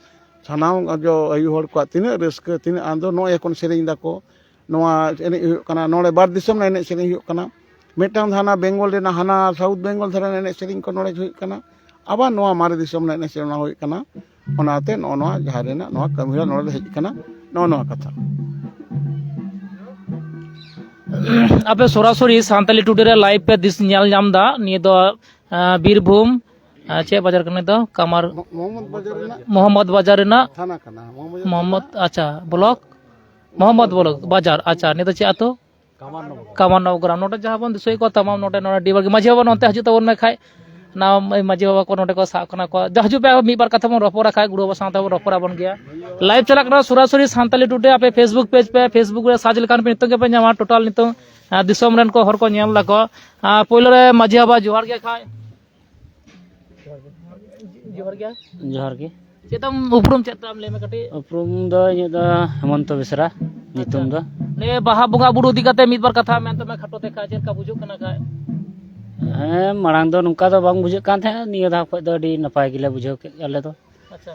ᱥᱟᱱᱟᱢ ᱟᱡᱚ ᱟᱭᱩ ᱦᱚᱲ ᱠᱚᱣᱟᱜ ᱛᱤᱱᱟᱹᱜ ᱨᱟᱹᱥᱠᱟᱹ, ᱛᱤᱱᱟᱹᱜ ᱟᱱᱫᱚ, ᱱᱚᱜᱼᱚᱭ ᱮᱠᱷᱚᱱ ᱥᱮᱨᱮᱧ ᱫᱟᱠᱚ, ᱱᱚᱣᱟ ᱮᱱᱮᱡ ᱦᱩᱭᱩᱜ ᱠᱟᱱᱟ, ᱱᱚᱰᱮ ᱵᱟᱨ ᱫᱤᱥᱚᱢ ᱨᱮᱱᱟᱜ ᱮᱱᱮᱡ ᱥᱮᱨᱮᱧ ᱦᱩᱭᱩᱜ ᱠᱟᱱᱟ᱾ ᱢᱤᱫᱴᱟᱝ ᱫᱚ ᱦᱟᱱᱟ ᱵᱮᱝᱜᱚᱞ ᱨᱮᱱᱟᱜ, ᱦᱟᱱᱟ ᱥᱟᱣᱩᱛᱷ ᱵᱮᱝᱜᱚᱞ ᱫᱷᱟᱨᱮ ᱨᱮᱱᱟᱜ ᱮᱱᱮᱡ ᱥᱮᱨᱮᱧ ᱠᱚ ᱱᱚᱰᱮ ᱦᱩᱭᱩᱜ ᱠᱟᱱᱟ, ᱟᱵᱟᱨ ᱱᱚᱣᱟ ᱢᱟᱨᱮ ᱫᱤᱥᱚᱢ ᱨᱮᱱᱟᱜ ᱮᱱᱮᱡ ᱥᱮᱨᱮᱧ ᱚᱱᱟ ᱦᱩᱭᱩᱜ ᱠᱟᱱᱟ᱾ ᱚᱱᱟᱛᱮ ᱱᱚᱜᱼᱚ ᱱᱚᱣᱟ ᱡᱟᱦᱟᱸ ᱨᱮᱱᱟᱜ ᱱᱚᱣᱟ ᱠᱟᱹᱢᱤ ᱦᱚᱨᱟ ᱱᱚᱰᱮ ᱫᱚ ᱦᱮᱡ ᱠᱟᱱᱟ, ᱱᱚᱜᱼᱚ ᱱᱚᱣᱟ ᱠᱟᱛᱷᱟ᱾ ᱟᱯᱮ ᱥᱚᱨᱟᱥᱚᱨᱤ ᱥᱟᱱᱛᱟᱞᱤ ᱴᱩᱰᱮ ᱨᱮ ᱞᱟᱭᱤᱵᱷ ᱯᱮ ᱫᱤᱥ ᱧᱮᱞ ᱧᱟᱢ ᱮᱫᱟ᱾ ᱱᱤᱭᱟᱹ ᱫᱚ ᱟᱸ, ᱵᱤᱨᱵᱷᱩᱢ, ᱟᱸ, ᱪᱮᱫ ᱵᱟᱡᱟᱨ ᱠᱟᱱᱟ ᱫᱚ? ᱠᱟᱢᱟᱨ ᱢᱚ- ᱢᱚᱦᱚᱢᱢᱚᱫᱽ ᱵᱟᱡᱟᱨ ᱨᱮᱱᱟᱜ ᱢᱚᱦᱚᱢᱢᱚᱫᱽ ᱵᱟᱡᱟᱨ ᱨᱮᱱᱟᱜ ᱛᱷᱟᱱᱟ ᱠᱟᱱᱟ᱾ ᱢᱚᱦᱚᱢᱢᱚᱫᱽ ᱵᱟᱡᱟᱨ ᱢᱚᱦᱚᱢᱢᱚᱫᱽ, ᱛᱷᱟᱱᱟ᱾ ᱟᱪᱪᱷᱟ, ᱵᱞᱚᱠ ᱢᱚᱦᱚᱢᱢᱚᱫᱽ ᱵᱞᱚᱠ ᱵᱟᱡᱟᱨ᱾ ᱟᱪᱪᱷᱟ, ᱱᱤᱭᱟᱹ ᱫᱚ ᱪᱮᱫ ᱟᱹᱛᱩ? ᱠᱟᱢᱟᱨ ᱱᱚᱜᱚᱨ᱾ ᱠᱟᱢᱟᱨ ᱱᱚᱵᱚᱜᱨᱟᱢ᱾ ᱱᱚᱰᱮ ᱡᱟᱦᱟᱸ ᱵᱚᱱ ᱫᱤᱥᱟᱹᱭᱮᱫ ᱠᱚᱣᱟ ᱛᱟᱢᱟᱢ ᱱᱚᱰᱮ, ᱱᱚᱰᱮ ᱰᱤ ᱵᱟᱨᱜᱮ ᱢᱟᱹᱡᱷᱤ ᱵᱟᱵᱟ ᱱᱚᱛᱮ ᱦᱤᱡᱩᱜ ᱛᱟᱵᱚᱱ ᱢᱮ ᱠᱷᱟᱡ, ᱱᱟ ᱢᱟᱹᱡᱷᱤ ᱵᱟᱵᱟ ᱠᱚ ᱱᱚᱰᱮ ᱠᱚ ᱥᱟᱵ ᱠᱟᱱᱟ ᱠᱚ᱾ ᱡᱟ ᱦᱤᱡᱩᱜ ᱯᱮ, ᱢᱤᱫ ᱵᱟᱨ ᱠᱟᱛᱷᱟ ᱵᱚᱱ ᱨᱚᱯᱚᱲᱟ ᱠᱷᱟᱡ, ᱜᱩᱨᱩ ᱵᱟᱵᱟ ᱥᱟᱶᱛᱮ ᱵᱚᱱ ᱨᱚᱯᱚᱲ ᱟᱵᱚᱱ ᱜᱮᱭᱟ᱾ ᱞᱟᱭᱤᱵᱷ ᱪᱟᱞᱟᱜ ᱠᱟᱱᱟ ᱥᱚᱨᱟᱥᱚᱨᱤ ᱥᱟᱱᱛᱟᱞᱤ ᱴᱩᱰᱮ᱾ ᱟᱯᱮ ᱯᱷᱮᱥᱵᱩᱠ ᱯᱮᱡᱽ ᱯᱮ, ᱯᱷᱮᱥᱵᱩᱠ ᱨᱮ ᱥᱟᱨᱪ ᱞᱮᱠᱷᱟᱱ ᱯᱮ ᱱᱤᱛᱚᱜ ᱜᱮᱯᱮ ᱧᱟᱢᱟ᱾ ᱴᱳᱴᱟᱞ ᱱᱤᱛᱚᱝ, ᱟᱸ, ᱫᱤᱥᱚᱢ ᱨᱮᱱ ᱠᱚ ᱦᱚᱲ ᱠᱚ ᱧᱮᱞ ᱫᱟᱠᱚ᱾ ᱟᱸ, ᱯᱳᱭᱞᱳ ᱨᱮ ᱢᱟᱹᱡᱷᱤ ᱵᱟᱵᱟ ᱡᱚᱦᱟᱨ ᱜᱮ ᱠᱷᱟᱡ᱾ ᱡᱚᱦᱟᱨ ᱜᱮ᱾ ᱡᱚᱦᱟᱨ ᱜᱮ᱾ ᱪᱮᱫ ᱛᱟᱢ ᱩᱯᱨᱩᱢ, ᱪᱮᱫ ᱛᱟᱢ ᱞᱟᱹᱭ ᱢᱮ ᱠᱟᱹᱴᱤᱡ? ᱩᱯᱨᱩᱢ ᱫᱚ ᱤᱧᱟᱹᱜ ᱫᱚ ᱦᱮᱢᱚᱱᱛᱚ ᱵᱮᱥᱨᱟ ᱧᱩᱛᱩᱢ ᱫᱚ᱾ ᱱᱤᱭᱟᱹ ᱵᱟᱦᱟ ᱵᱚᱸᱜᱟ ᱵᱩᱨᱩ ᱤᱫᱤ ᱠᱟᱛᱮ ᱢᱤᱫ ᱵᱟᱨ ᱠᱟᱛᱷᱟ ᱢᱮᱱ ᱛᱟᱢᱟ, ᱠᱷᱟᱴᱚ ᱛᱮ ᱠᱷᱟᱡ ᱪᱮᱫ ᱞᱮᱠᱟ ᱵᱩᱡᱷᱟᱹᱜ ᱠᱟᱱᱟ ᱠᱷᱟᱡ? ᱦᱮᱸ, ᱢᱟᱲᱟᱝ ᱫᱚ ᱱᱚᱝᱠᱟ ᱫᱚ ᱵᱟᱝ ᱵᱩᱡᱷᱟᱹᱜ ᱠᱟᱱ ᱛᱟᱦᱮᱸᱫ, ᱱᱤᱭᱟᱹ ᱫᱷᱟᱣ ᱠᱷᱚᱱ ᱫᱚ ᱟᱹᱰᱤ ᱱᱟᱯᱟᱭ ᱜᱮᱞᱮ ᱵᱩᱡᱷᱟᱹᱣ ᱠᱮᱫ ᱟᱞᱮ ᱫᱚ᱾ ᱟᱪᱪᱷᱟ,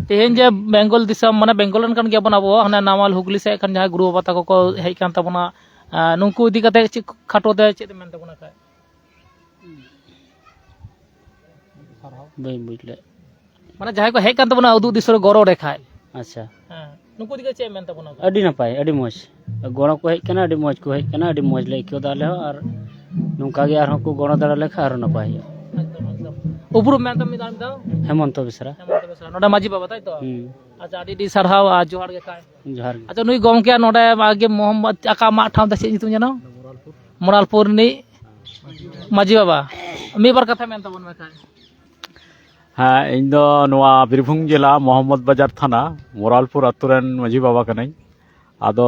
ᱛᱮᱦᱮᱧ ᱡᱮ ᱵᱮᱝᱜᱚᱞ ᱫᱤᱥᱚᱢ, ᱢᱟᱱᱮ ᱵᱮᱝᱜᱚᱞ ᱨᱮᱱ ᱠᱟᱱ ᱜᱮᱭᱟᱵᱚᱱ ᱟᱵᱚ, ᱦᱟᱱᱮ ᱱᱟᱢᱟᱞ ᱦᱩᱜᱽᱞᱤ ᱥᱮᱫ ᱠᱷᱚᱱ ᱡᱟᱦᱟᱸᱭ ᱜᱩᱨᱩ ᱵᱟᱵᱟ ᱛᱟᱠᱚ ᱠᱚ ᱦᱮᱡ ᱠᱟᱱ ᱛᱟᱵᱚᱱᱟ, ᱟᱸ, ᱱᱩᱠᱩ ᱤᱫᱤ ᱠᱟᱛᱮ ᱪᱮᱫ ᱠᱷᱟᱴᱚ ᱛᱮ ᱪᱮᱫ ᱮᱢ ᱢᱮᱱ ᱛᱟᱵᱚᱱᱟ ᱠᱷᱟᱡ? ᱵᱟᱹᱧ ᱵᱩᱡᱽ ᱞᱮᱫ᱾ ᱢᱟᱱᱮ ᱡᱟᱦᱟᱸᱭ ᱠᱚ ᱦᱮᱡ ᱠᱟᱱ ᱛᱟᱵᱚᱱᱟ ᱩᱫᱩᱜ ᱫᱤᱥᱚᱢ ᱨᱮ ᱜᱚᱲᱚ ᱨᱮ ᱠᱷᱟᱡ᱾ ᱟᱪᱪᱷᱟ᱾ ᱦᱮᱸ, ᱱᱩᱠᱩ ᱤᱫᱤ ᱠᱟᱛᱮ ᱪᱮᱫ ᱮᱢ ᱢᱮᱱ ᱛᱟᱵᱚᱱᱟ? ᱟᱹᱰᱤ ᱱᱟᱯᱟᱭ, ᱟᱹᱰᱤ ᱢᱚᱡᱽ᱾ ᱜᱚᱲᱚ ᱠᱚ ᱦᱮᱡ ᱠᱟᱱᱟ, ᱟᱹᱰᱤ ᱢᱚᱡᱽ ᱠᱚ ᱦᱮᱡ ᱠᱟᱱᱟ, ᱟᱹᱰᱤ ᱢᱚᱡᱽ ᱞᱮ ᱟᱹᱭᱠᱟᱹᱣ ᱮᱫᱟ ᱟᱞᱮ ᱦᱚᱸ᱾ ᱟᱨ ᱱᱚᱝᱠᱟ ᱜᱮ ᱟᱨᱦᱚᱸ ᱠᱚ ᱜᱚᱲᱚ ᱫᱟᱲᱮ ᱞᱮᱠᱷᱟᱱ ᱟᱨᱦᱚᱸ ᱱᱟᱯᱟᱭ ᱦᱩᱭᱩᱜᱼᱟ᱾ ᱮᱠᱫᱚᱢ, ᱮᱠᱫᱚᱢ᱾ ᱩᱯᱨᱩᱢ ᱢᱮᱱ ᱛᱟᱢ ᱢᱤᱫ ᱫᱷᱟᱣ, ᱢᱤᱫ ᱫᱷᱟᱣ? ᱦᱮᱢᱚᱱᱛᱚ ᱵᱮᱥᱨᱟ᱾ ᱦᱮᱢᱚᱱᱛᱚ ᱵᱮᱥᱨᱟ᱾ ᱱᱚᱰᱮ ᱢᱟᱹᱡᱷᱤ ᱵᱟᱵᱟ, ᱛᱟᱭ ᱛᱚ? ᱦᱩᱸ᱾ ᱟᱪᱪᱷᱟ, ᱟᱹᱰᱤ ᱟᱹᱰᱤ ᱥᱟᱨᱦᱟᱣ ᱟᱨ ᱡᱚᱦᱟᱨ ᱜᱮ ᱠᱷᱟᱡ᱾ ᱡᱚᱦᱟᱨ ᱜᱮ᱾ ᱟᱪᱪᱷᱟ, ᱱᱩᱭ ᱜᱚᱢᱠᱮ ᱱᱚᱰᱮ ᱟᱜᱮ ᱢᱚᱦᱚᱢᱢᱚᱫᱽ ᱟᱠᱟ ᱢᱟᱜ ᱴᱷᱟᱶ ᱫᱚ ᱪᱮᱫ ᱧᱩᱛᱩᱢ ᱡᱮᱱᱚ? ᱢᱚᱨᱟᱞᱯᱩᱨ ᱨᱤᱱᱤᱡ ᱢᱟᱹᱡᱷᱤ ᱵᱟᱵᱟ, ᱢᱤᱫ ᱵᱟᱨ ᱠᱟᱛᱷᱟ ᱢᱮᱱ ᱛᱟᱵᱚᱱ ᱢᱮ ᱠᱷᱟᱡ᱾ ᱦᱮᱸ, ᱤᱧ ᱫᱚ ᱱᱚᱣᱟ ᱵᱤᱨᱵᱷᱩᱢ ᱡᱮᱞᱟ ᱢᱚᱦᱚᱢᱢᱚᱫᱽ ᱵᱟᱡᱟᱨ ᱛᱷᱟᱱᱟ, ᱢᱚᱨᱟᱞᱯᱩᱨ ᱟᱛᱳ ᱨᱮᱱ ᱢᱟᱹᱡᱷᱤ ᱵᱟᱵᱟ ᱠᱟᱹᱱᱟᱹᱧ᱾ ᱟᱫᱚ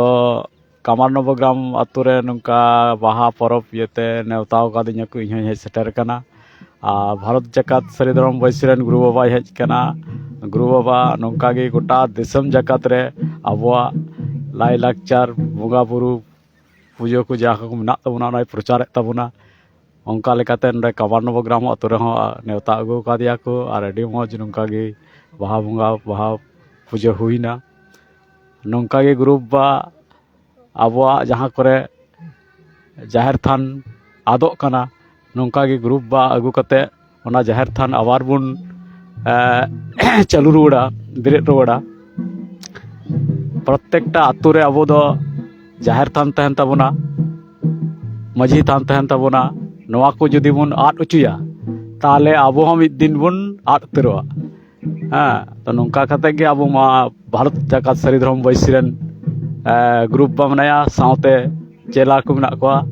ᱠᱟᱢᱟᱨ ᱱᱚᱵᱚᱜᱨᱟᱢ ᱟᱛᱳ ᱨᱮ ᱱᱚᱝᱠᱟ ᱵᱟᱦᱟ ᱯᱚᱨᱚᱵᱽ ᱤᱭᱟᱹᱛᱮ ᱱᱮᱣᱛᱟ ᱟᱠᱟᱫᱤᱧᱟ ᱠᱚ, ᱤᱧ ᱦᱚᱸᱧ ᱦᱮᱡ ᱥᱮᱴᱮᱨ ᱟᱠᱟᱱᱟ᱾ ᱟᱨ ᱵᱷᱟᱨᱚᱛ ᱡᱟᱠᱟᱛ ᱥᱟᱹᱨᱤ ᱫᱷᱚᱨᱚᱢ ᱵᱟᱹᱭᱥᱤ ᱨᱮᱱ ᱜᱩᱨᱩ ᱵᱟᱵᱟᱭ ᱦᱮᱡ ᱟᱠᱟᱱᱟ᱾ ᱜᱩᱨᱩ ᱵᱟᱵᱟ ᱱᱚᱝᱠᱟ ᱜᱮ ᱜᱚᱴᱟ ᱫᱤᱥᱚᱢ ᱡᱟᱠᱟᱛ ᱨᱮ ᱟᱵᱚᱣᱟᱜ ᱞᱟᱭᱼᱞᱟᱠᱪᱟᱨ, ᱵᱚᱸᱜᱟ ᱵᱩᱨᱩ, ᱯᱩᱡᱟᱹ ᱠᱚ ᱡᱟᱦᱟᱸ ᱠᱚ ᱢᱮᱱᱟᱜ ᱛᱟᱵᱚᱱᱟ, ᱚᱱᱟᱭ ᱯᱨᱚᱪᱟᱨᱮᱫ ᱛᱟᱵᱚᱱᱟ᱾ ᱚᱱᱠᱟ ᱞᱮᱠᱟᱛᱮ ᱱᱚᱰᱮ ᱠᱟᱢᱟᱨ ᱱᱚᱵᱚᱜᱨᱟᱢ ᱟᱛᱳ ᱨᱮᱦᱚᱸ ᱱᱮᱣᱛᱟ ᱟᱹᱜᱩ ᱟᱠᱟᱫᱮᱭᱟ ᱠᱚ, ᱟᱨ ᱟᱹᱰᱤ ᱢᱚᱡᱽ ᱱᱚᱝᱠᱟ ᱜᱮ ᱵᱟᱦᱟ ᱵᱚᱸᱜᱟ, ᱵᱟᱦᱟ ᱯᱩᱡᱟᱹ ᱦᱩᱭᱱᱟ᱾ ᱱᱚᱝᱠᱟ ᱜᱮ ᱜᱩᱨᱩ ᱵᱟᱵᱟ ᱟᱵᱚᱣᱟᱜ ᱡᱟᱦᱟᱸ ᱠᱚᱨᱮ ᱡᱟᱦᱮᱨ ᱛᱷᱟᱱ ᱟᱫᱚᱜ ᱠᱟᱱᱟ, ᱱᱚᱝᱠᱟ ᱜᱮ ᱜᱩᱨᱩ ᱵᱟᱵᱟ ᱟᱹᱜᱩ ᱠᱟᱛᱮ ᱚᱱᱟ ᱡᱟᱦᱮᱨ ᱛᱷᱟᱱ ᱟᱵᱟᱨ ᱵᱚᱱ, ᱮ, ᱪᱟᱹᱞᱩ ᱨᱩᱣᱟᱹᱲᱟ, ᱵᱮᱨᱮᱫ ᱨᱩᱣᱟᱹᱲᱟ᱾ ᱯᱨᱚᱛᱛᱮᱠᱴᱟ ᱟᱛᱳ ᱨᱮ ᱟᱵᱚ ᱫᱚ ᱡᱟᱦᱮᱨ ᱛᱷᱟᱱ ᱛᱟᱦᱮᱱ ᱛᱟᱵᱚᱱᱟ, ᱢᱟᱹᱡᱷᱤ ᱛᱷᱟᱱ ᱛᱟᱦᱮᱱ ᱛᱟᱵᱚᱱᱟ, ᱱᱚᱣᱟ ᱠᱚ ᱡᱩᱫᱤ ᱵᱚᱱ ᱟᱫ ᱦᱚᱪᱚᱭᱟ, ᱛᱟᱦᱚᱞᱮ ᱟᱵᱚ ᱦᱚᱸ ᱢᱤᱫ ᱫᱤᱱ ᱵᱚᱱ ᱟᱫ ᱩᱛᱟᱹᱨᱚᱜᱼᱟ᱾ ᱦᱮᱸ, ᱛᱚ ᱱᱚᱝᱠᱟ ᱠᱟᱛᱮ ᱜᱮ ᱟᱵᱚ ᱢᱟ ᱵᱷᱟᱨᱚᱛ ᱡᱟᱠᱟᱛ ᱥᱟᱹᱨᱤ ᱫᱷᱚᱨᱚᱢ ᱵᱟᱹᱭᱥᱤ ᱨᱮᱱ ᱜᱨᱩᱯ ᱵᱟ ᱢᱮᱱᱟᱭᱟ, ᱥᱟᱶᱛᱮ ᱪᱮᱞᱟ ᱠᱚ ᱢᱮᱱᱟᱜ ᱠᱚᱣᱟ᱾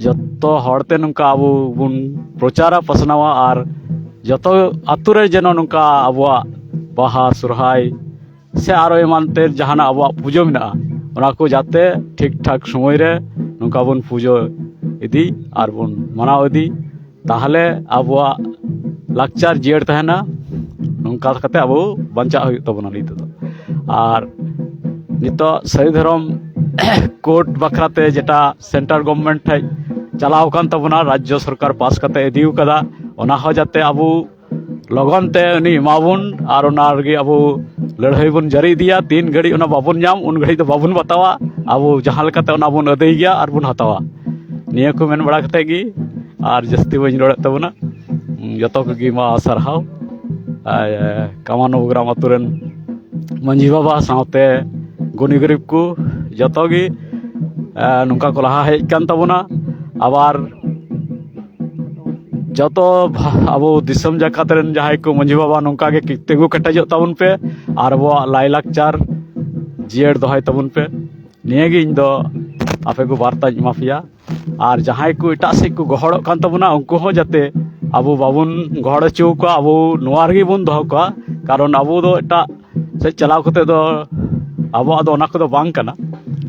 ᱡᱚᱛᱚ ᱦᱚᱲᱛᱮ ᱱᱚᱝᱠᱟ ᱟᱵᱚ ᱵᱚᱱ ᱯᱨᱚᱪᱟᱨᱟ, ᱯᱟᱥᱱᱟᱣᱟ, ᱟᱨ ᱡᱚᱛᱚ ᱟᱛᱳ ᱨᱮ ᱡᱮᱱᱚ ᱱᱚᱝᱠᱟ ᱟᱵᱚᱣᱟᱜ ᱵᱟᱦᱟ, ᱥᱚᱨᱦᱟᱭ ᱥᱮ ᱟᱨᱚ ᱮᱢᱟᱱ ᱛᱮ ᱡᱟᱦᱟᱱᱟᱜ ᱟᱵᱚᱣᱟᱜ ᱯᱩᱡᱟᱹ ᱢᱮᱱᱟᱜᱼᱟ, ᱚᱱᱟ ᱠᱚ ᱡᱟᱛᱮ ᱴᱷᱤᱠ ᱴᱷᱟᱠ ᱥᱚᱢᱚᱭ ᱨᱮ ᱱᱚᱝᱠᱟ ᱵᱚᱱ ᱯᱩᱡᱟᱹ ᱤᱫᱤ ᱟᱨ ᱵᱚᱱ ᱢᱟᱱᱟᱣ ᱤᱫᱤ, ᱛᱟᱦᱚᱞᱮ ᱟᱵᱚᱣᱟᱜ ᱞᱟᱠᱪᱟᱨ ᱡᱤᱭᱟᱹᱲ ᱛᱟᱦᱮᱱᱟ᱾ ᱱᱚᱝᱠᱟ ᱠᱟᱛᱮ ᱟᱵᱚ ᱵᱟᱧᱪᱟᱜ ᱦᱩᱭᱩᱜ ᱛᱟᱵᱚᱱᱟ ᱱᱤᱛᱚᱜ ᱫᱚ᱾ ᱟᱨ ᱱᱤᱛᱚᱜ ᱥᱟᱹᱨᱤ ᱫᱷᱚᱨᱚᱢ ᱠᱳᱰ ᱵᱟᱠᱷᱨᱟᱛᱮ ᱡᱮᱴᱟ ᱥᱮᱱᱴᱟᱨ ᱜᱚᱵᱷᱢᱮᱱᱴ ᱴᱷᱮᱡ ᱪᱟᱞᱟᱣ ᱟᱠᱟᱱ ᱛᱟᱵᱚᱱᱟ, ᱨᱟᱡᱽᱡᱚ ᱥᱚᱨᱠᱟᱨ ᱯᱟᱥ ᱠᱟᱛᱮ ᱤᱫᱤ ᱟᱠᱟᱫᱟ, ᱚᱱᱟ ᱦᱚᱸ ᱡᱟᱛᱮ ᱟᱵᱚ ᱞᱚᱜᱚᱱ ᱛᱮ ᱩᱱᱤ ᱮᱢᱟᱵᱚᱱ ᱟᱨ ᱚᱱᱟ ᱨᱮᱜᱮ ᱟᱵᱚ ᱞᱟᱹᱲᱦᱟᱹᱭ ᱵᱚᱱ ᱡᱟᱹᱨᱤ ᱤᱫᱤᱭᱟ᱾ ᱛᱤᱱ ᱜᱷᱟᱹᱲᱤᱡ ᱚᱱᱟ ᱵᱟᱵᱚᱱ ᱧᱟᱢ, ᱩᱱ ᱜᱷᱟᱹᱲᱤᱡ ᱫᱚ ᱵᱟᱵᱚᱱ ᱵᱟᱛᱟᱣᱟ᱾ ᱟᱵᱚ ᱡᱟᱦᱟᱸ ᱞᱮᱠᱟᱛᱮ ᱚᱱᱟ ᱵᱚᱱ ᱟᱹᱫᱟᱹᱭ ᱜᱮᱭᱟ ᱟᱨ ᱵᱚᱱ ᱦᱟᱛᱟᱣᱟ᱾ ᱱᱤᱭᱟᱹ ᱠᱚ ᱢᱮᱱ ᱵᱟᱲᱟ ᱠᱟᱛᱮ ᱜᱮ, ᱟᱨ ᱡᱟᱹᱥᱛᱤ ᱵᱟᱹᱧ ᱨᱚᱲᱮᱫ ᱛᱟᱵᱚᱱᱟ᱾ ᱡᱚᱛᱚ ᱠᱚᱜᱮ ᱢᱟ ᱥᱟᱨᱦᱟᱣ᱾ ᱟᱨ ᱠᱟᱢᱟᱱ ᱱᱚᱵᱚᱜᱨᱟᱢ ᱟᱛᱳ ᱨᱮᱱ ᱢᱟᱹᱡᱷᱤ ᱵᱟᱵᱟ ᱥᱟᱶᱛᱮ ᱜᱩᱱᱤ ᱜᱩᱨᱤᱵ ᱠᱚ ᱡᱚᱛᱚ ᱜᱮ, ᱟᱨ ᱱᱚᱝᱠᱟ ᱠᱚ ᱞᱟᱦᱟ ᱦᱮᱡ ᱟᱠᱟᱱ ᱛᱟᱵᱚᱱᱟ᱾ ᱟᱵᱟᱨ ᱡᱚᱛᱚ ᱵᱷᱟ-, ᱟᱵᱚ ᱫᱤᱥᱚᱢ ᱡᱟᱠᱟᱛ ᱨᱮᱱ ᱡᱟᱦᱟᱸᱭ ᱠᱚ ᱢᱟᱹᱡᱷᱤ ᱵᱟᱵᱟ, ᱱᱚᱝᱠᱟ ᱜᱮ ᱠᱤ-, ᱛᱤᱸᱜᱩ ᱠᱮᱴᱮᱡᱚᱜ ᱛᱟᱵᱚᱱ ᱯᱮ ᱟᱨ ᱟᱵᱚᱣᱟᱜ ᱞᱟᱭᱼᱞᱟᱠᱪᱟᱨ ᱡᱤᱭᱟᱹᱲ ᱫᱚᱦᱚᱭ ᱛᱟᱵᱚᱱ ᱯᱮ᱾ ᱱᱤᱭᱟᱹ ᱜᱮ ᱤᱧ ᱫᱚ ᱟᱯᱮ ᱠᱚ ᱵᱟᱨᱛᱟᱧ ᱮᱢᱟ ᱯᱮᱭᱟ᱾ ᱟᱨ ᱡᱟᱦᱟᱸᱭ ᱠᱚ ᱮᱴᱟᱜ ᱥᱮᱫ ᱠᱚ ᱜᱚᱦᱚᱲᱚᱜ ᱠᱟᱱ ᱛᱟᱵᱚᱱᱟ, ᱩᱱᱠᱩ ᱦᱚᱸ ᱡᱟᱛᱮ ᱟᱵᱚ ᱵᱟᱵᱚᱱ ᱜᱚᱦᱚᱲ ᱦᱚᱪᱚ ᱟᱠᱚᱣᱟ, ᱟᱵᱚ ᱱᱚᱣᱟ ᱨᱮᱜᱮ ᱵᱚᱱ ᱫᱚᱦᱚ ᱠᱚᱣᱟ᱾ ᱠᱟᱨᱚᱱ ᱟᱵᱚ ᱫᱚ ᱮᱴᱟᱜ ᱥᱮᱫ ᱪᱟᱞᱟᱣ ᱠᱟᱛᱮ ᱫᱚ ᱟᱵᱚᱣᱟᱜ ᱫᱚ ᱚᱱᱟ ᱠᱚᱫᱚ ᱵᱟᱝ ᱠᱟᱱᱟ᱾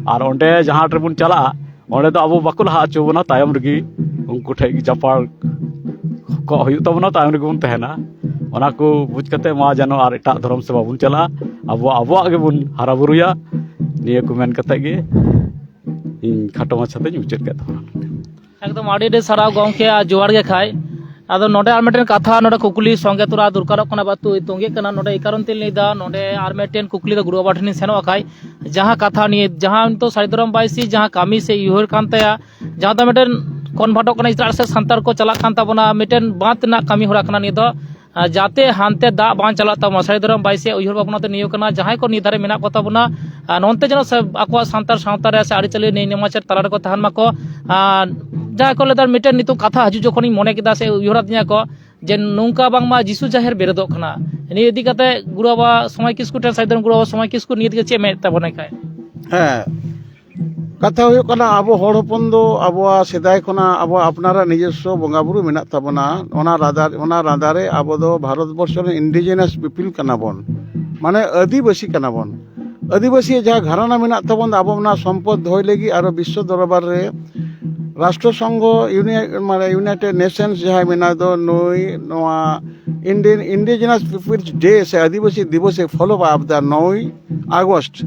ᱟᱨ ᱚᱸᱰᱮ ᱡᱟᱦᱟᱸ ᱨᱮᱵᱚᱱ ᱪᱟᱞᱟᱜᱼᱟ, ᱚᱸᱰᱮ ᱫᱚ ᱟᱵᱚ ᱵᱟᱠᱚ ᱞᱟᱦᱟ ᱦᱚᱪᱚ ᱵᱚᱱᱟ, ᱛᱟᱭᱚᱢ ᱨᱮᱜᱮ ᱩᱱᱠᱩ ᱴᱷᱮᱡ ᱜᱮ ᱡᱟᱯᱟᱲ ᱠᱚᱜ ᱦᱩᱭᱩᱜ ᱛᱟᱵᱚᱱᱟ, ᱛᱟᱭᱚᱢ ᱨᱮᱜᱮ ᱵᱚᱱ ᱛᱟᱦᱮᱱᱟ᱾ ᱚᱱᱟ ᱠᱚ ᱵᱩᱡᱽ ᱠᱟᱛᱮ ᱢᱟ ᱡᱮᱱᱚ ᱟᱨ ᱮᱴᱟᱜ ᱫᱷᱚᱨᱚᱢ ᱥᱮᱫ ᱵᱟᱵᱚᱱ ᱪᱟᱞᱟᱜᱼᱟ, ᱟᱵᱚ ᱟᱵᱚᱣᱟᱜ ᱜᱮᱵᱚᱱ ᱦᱟᱨᱟ ᱵᱩᱨᱩᱭᱟ᱾ ᱱᱤᱭᱟᱹ ᱠᱚ ᱢᱮᱱ ᱠᱟᱛᱮ ᱜᱮ ᱤᱧ ᱠᱷᱟᱴᱚ ᱢᱟᱪᱷᱟ ᱛᱮᱧ ᱢᱩᱪᱟᱹᱫ ᱠᱮᱫ ᱛᱟᱵᱚᱱᱟ᱾ ᱮᱠᱫᱚᱢ ᱟᱹᱰᱤ ᱟᱹᱰᱤ ᱥᱟᱨᱦᱟᱣ ᱜᱚᱢᱠᱮ, ᱟᱨ ᱡᱚᱦᱟᱨ ᱜᱮ ᱠᱷᱟᱡ᱾ ᱟᱫᱚ ᱱᱚᱰᱮ ᱟᱨ ᱢᱤᱫᱴᱮᱱ ᱠᱟᱛᱷᱟ ᱱᱚᱰᱮ ᱠᱩᱠᱞᱤ ᱥᱚᱸᱜᱮ ᱛᱚᱨᱟ ᱫᱚᱨᱠᱟᱨᱚᱜ ᱠᱟᱱᱟ, ᱵᱟᱛᱩ ᱛᱚᱸᱜᱮᱜ ᱠᱟᱱᱟ ᱱᱚᱰᱮ, ᱮᱭ ᱠᱟᱨᱚᱱ ᱛᱮᱧ ᱞᱟᱹᱭᱫᱟ, ᱱᱚᱰᱮ ᱟᱨ ᱢᱤᱫᱴᱮᱱ ᱠᱩᱠᱞᱤ ᱫᱚ ᱜᱩᱨᱩ ᱵᱟᱵᱟ ᱴᱷᱮᱱᱤᱧ ᱥᱮᱱᱚᱜ ᱠᱷᱟᱡ, ᱡᱟᱦᱟᱸ ᱠᱟᱛᱷᱟ ᱱᱤᱭᱮ, ᱡᱟᱦᱟᱸ ᱱᱤᱛᱚᱜ ᱥᱟᱹᱨᱤ ᱫᱷᱚᱨᱚᱢ ᱵᱟᱭᱥᱤ ᱡᱟᱦᱟᱸ ᱠᱟᱹᱢᱤ ᱥᱮ ᱩᱭᱦᱟᱹᱨ ᱠᱟᱱ ᱛᱟᱭᱟ, ᱡᱟᱦᱟᱸ ᱫᱚ ᱢᱤᱫᱴᱮᱱ ᱠᱚᱱᱵᱷᱟᱨᱴᱚᱜ ᱠᱟᱱᱟ ᱮᱴᱟᱜ ᱥᱮᱫ, ᱥᱟᱱᱛᱟᱲ ᱠᱚ ᱪᱟᱞᱟᱜ ᱠᱟᱱ ᱛᱟᱵᱚᱱᱟ, ᱢᱤᱫᱴᱮᱱ ᱵᱟᱸᱫ ᱨᱮᱱᱟᱜ ᱠᱟᱹᱢᱤ ᱦᱚᱨᱟ ᱠᱟᱱᱟ ᱱᱤᱭᱟᱹ ᱫᱚ᱾ ᱟᱨ ᱡᱟᱛᱮ ᱦᱟᱱᱛᱮ ᱫᱟᱜ ᱵᱟᱝ ᱪᱟᱞᱟᱜ ᱛᱟᱵᱚᱱᱟ᱾ ᱥᱟᱹᱨᱤ ᱫᱷᱚᱨᱚᱢ ᱵᱟᱭ ᱥᱮ ᱩᱭᱦᱟᱹᱨ ᱵᱷᱟᱵᱽᱱᱟ ᱫᱚ ᱱᱤᱭᱟᱹ ᱠᱟᱱᱟ, ᱡᱟᱦᱟᱸᱭ ᱠᱚ ᱱᱤᱭᱟᱹ ᱫᱷᱟᱨᱮ ᱢᱮᱱᱟᱜ ᱠᱚ ᱛᱟᱵᱚᱱᱟ, ᱟᱨ ᱱᱚᱱᱛᱮ ᱡᱮᱱᱚ ᱥᱮ ᱟᱠᱚᱣᱟᱜ ᱥᱟᱱᱛᱟᱲ ᱥᱟᱶᱛᱟ ᱨᱮ ᱥᱮ ᱟᱹᱨᱤᱪᱟᱹᱞᱤ ᱱᱤᱭᱚᱢ ᱱᱮᱢᱟᱪᱟᱨ ᱛᱟᱞᱟ ᱨᱮᱠᱚ ᱛᱟᱦᱮᱱ ᱢᱟᱠᱚ᱾ ᱟᱨ ᱡᱟᱦᱟᱸᱭ ᱠᱚ ᱞᱟᱹᱭᱫᱟ, ᱢᱤᱫᱴᱮᱱ ᱱᱤᱛᱚᱜ ᱠᱟᱛᱷᱟ ᱦᱤᱡᱩᱜ ᱡᱚᱠᱷᱚᱱᱤᱧ ᱢᱚᱱᱮ ᱠᱮᱫᱟ ᱥᱮ ᱩᱭᱦᱟᱹᱨ ᱟᱹᱫᱤᱧᱟ ᱠᱚ, ᱡᱮ ᱱᱚᱝᱠᱟ ᱵᱟᱝᱢᱟ ᱡᱤᱥᱩ ᱡᱟᱦᱮᱨ ᱵᱮᱨᱮᱫᱚᱜ ᱠᱟᱱᱟ᱾ ᱱᱤᱭᱟᱹ ᱤᱫᱤ ᱠᱟᱛᱮ ᱜᱩᱨᱩ ᱵᱟᱵᱟ ᱥᱚᱢᱟᱭ ᱠᱤᱥᱠᱩ ᱴᱷᱮᱱ, ᱥᱟᱹᱨᱤ ᱫᱷᱚᱨᱚᱢ ᱜᱩᱨᱩ ᱵᱟᱵᱟ ᱥᱚᱢᱟᱭ ᱠᱤᱥᱠᱩ ᱱᱤᱭᱟᱹ ᱤᱫᱤ ᱠᱟᱛᱮ ᱪᱮᱫ ᱢᱮᱱ ᱛᱟᱵᱚᱱᱟᱭ ᱠᱷᱟᱡ? ᱦᱮᱸ, ᱠᱟᱛᱷᱟ ᱦᱩᱭᱩᱜ ᱠᱟᱱᱟ, ᱟᱵᱚ ᱦᱚᱲ ᱦᱚᱯᱚᱱ ᱫᱚ ᱟᱵᱚᱣᱟᱜ ᱥᱮᱫᱟᱭ ᱠᱷᱚᱱᱟᱜ ᱟᱵᱚᱣᱟᱜ ᱟᱯᱱᱟᱨᱟᱜ ᱱᱤᱡᱚᱥᱥᱚ ᱵᱚᱸᱜᱟ ᱵᱩᱨᱩ ᱢᱮᱱᱟᱜ ᱛᱟᱵᱚᱱᱟ᱾ ᱚᱱᱟ ᱨᱟᱫᱟ ᱚᱱᱟ ᱨᱟᱫᱟ ᱨᱮ ᱟᱵᱚ ᱫᱚ ᱵᱷᱟᱨᱚᱛ ᱵᱚᱨᱥᱚ ᱨᱮᱱ indigenous people ᱠᱟᱱᱟ ᱵᱚᱱ, ᱢᱟᱱᱮ ᱟᱹᱫᱤᱵᱟᱹᱥᱤ ᱠᱟᱱᱟ ᱵᱚᱱ᱾ ᱟᱹᱫᱤᱵᱟᱹᱥᱤ ᱡᱟᱦᱟᱸ ᱜᱷᱟᱨᱟᱱᱟ ᱢᱮᱱᱟᱜ ᱛᱟᱵᱚᱱ, ᱟᱵᱚ ᱚᱱᱟ ᱥᱚᱢᱯᱚᱫ ᱫᱚᱦᱚᱭ ᱞᱟᱹᱜᱤᱫ ᱟᱨᱚ ᱵᱤᱥᱥᱚ ᱫᱚᱨᱵᱟᱨ ᱨᱮ ᱨᱟᱥᱴᱨᱚ ᱥᱚᱝᱜᱷᱚ, ᱤᱭᱩᱱᱤ- ᱢᱟᱱᱮ United Nations ᱡᱟᱦᱟᱸᱭ ᱢᱮᱱᱟᱜ ᱫᱚ, ᱱᱩᱭ ᱱᱚᱣᱟ Indian Indigenous Peoples Day ᱥᱮ ᱟᱹᱫᱤᱵᱟᱹᱥᱤ ᱫᱤᱵᱚᱥ ᱮ ᱯᱷᱚᱞᱚ ᱟᱵ ᱫᱟ ᱱᱚᱭ ᱟᱜᱚᱥᱴ᱾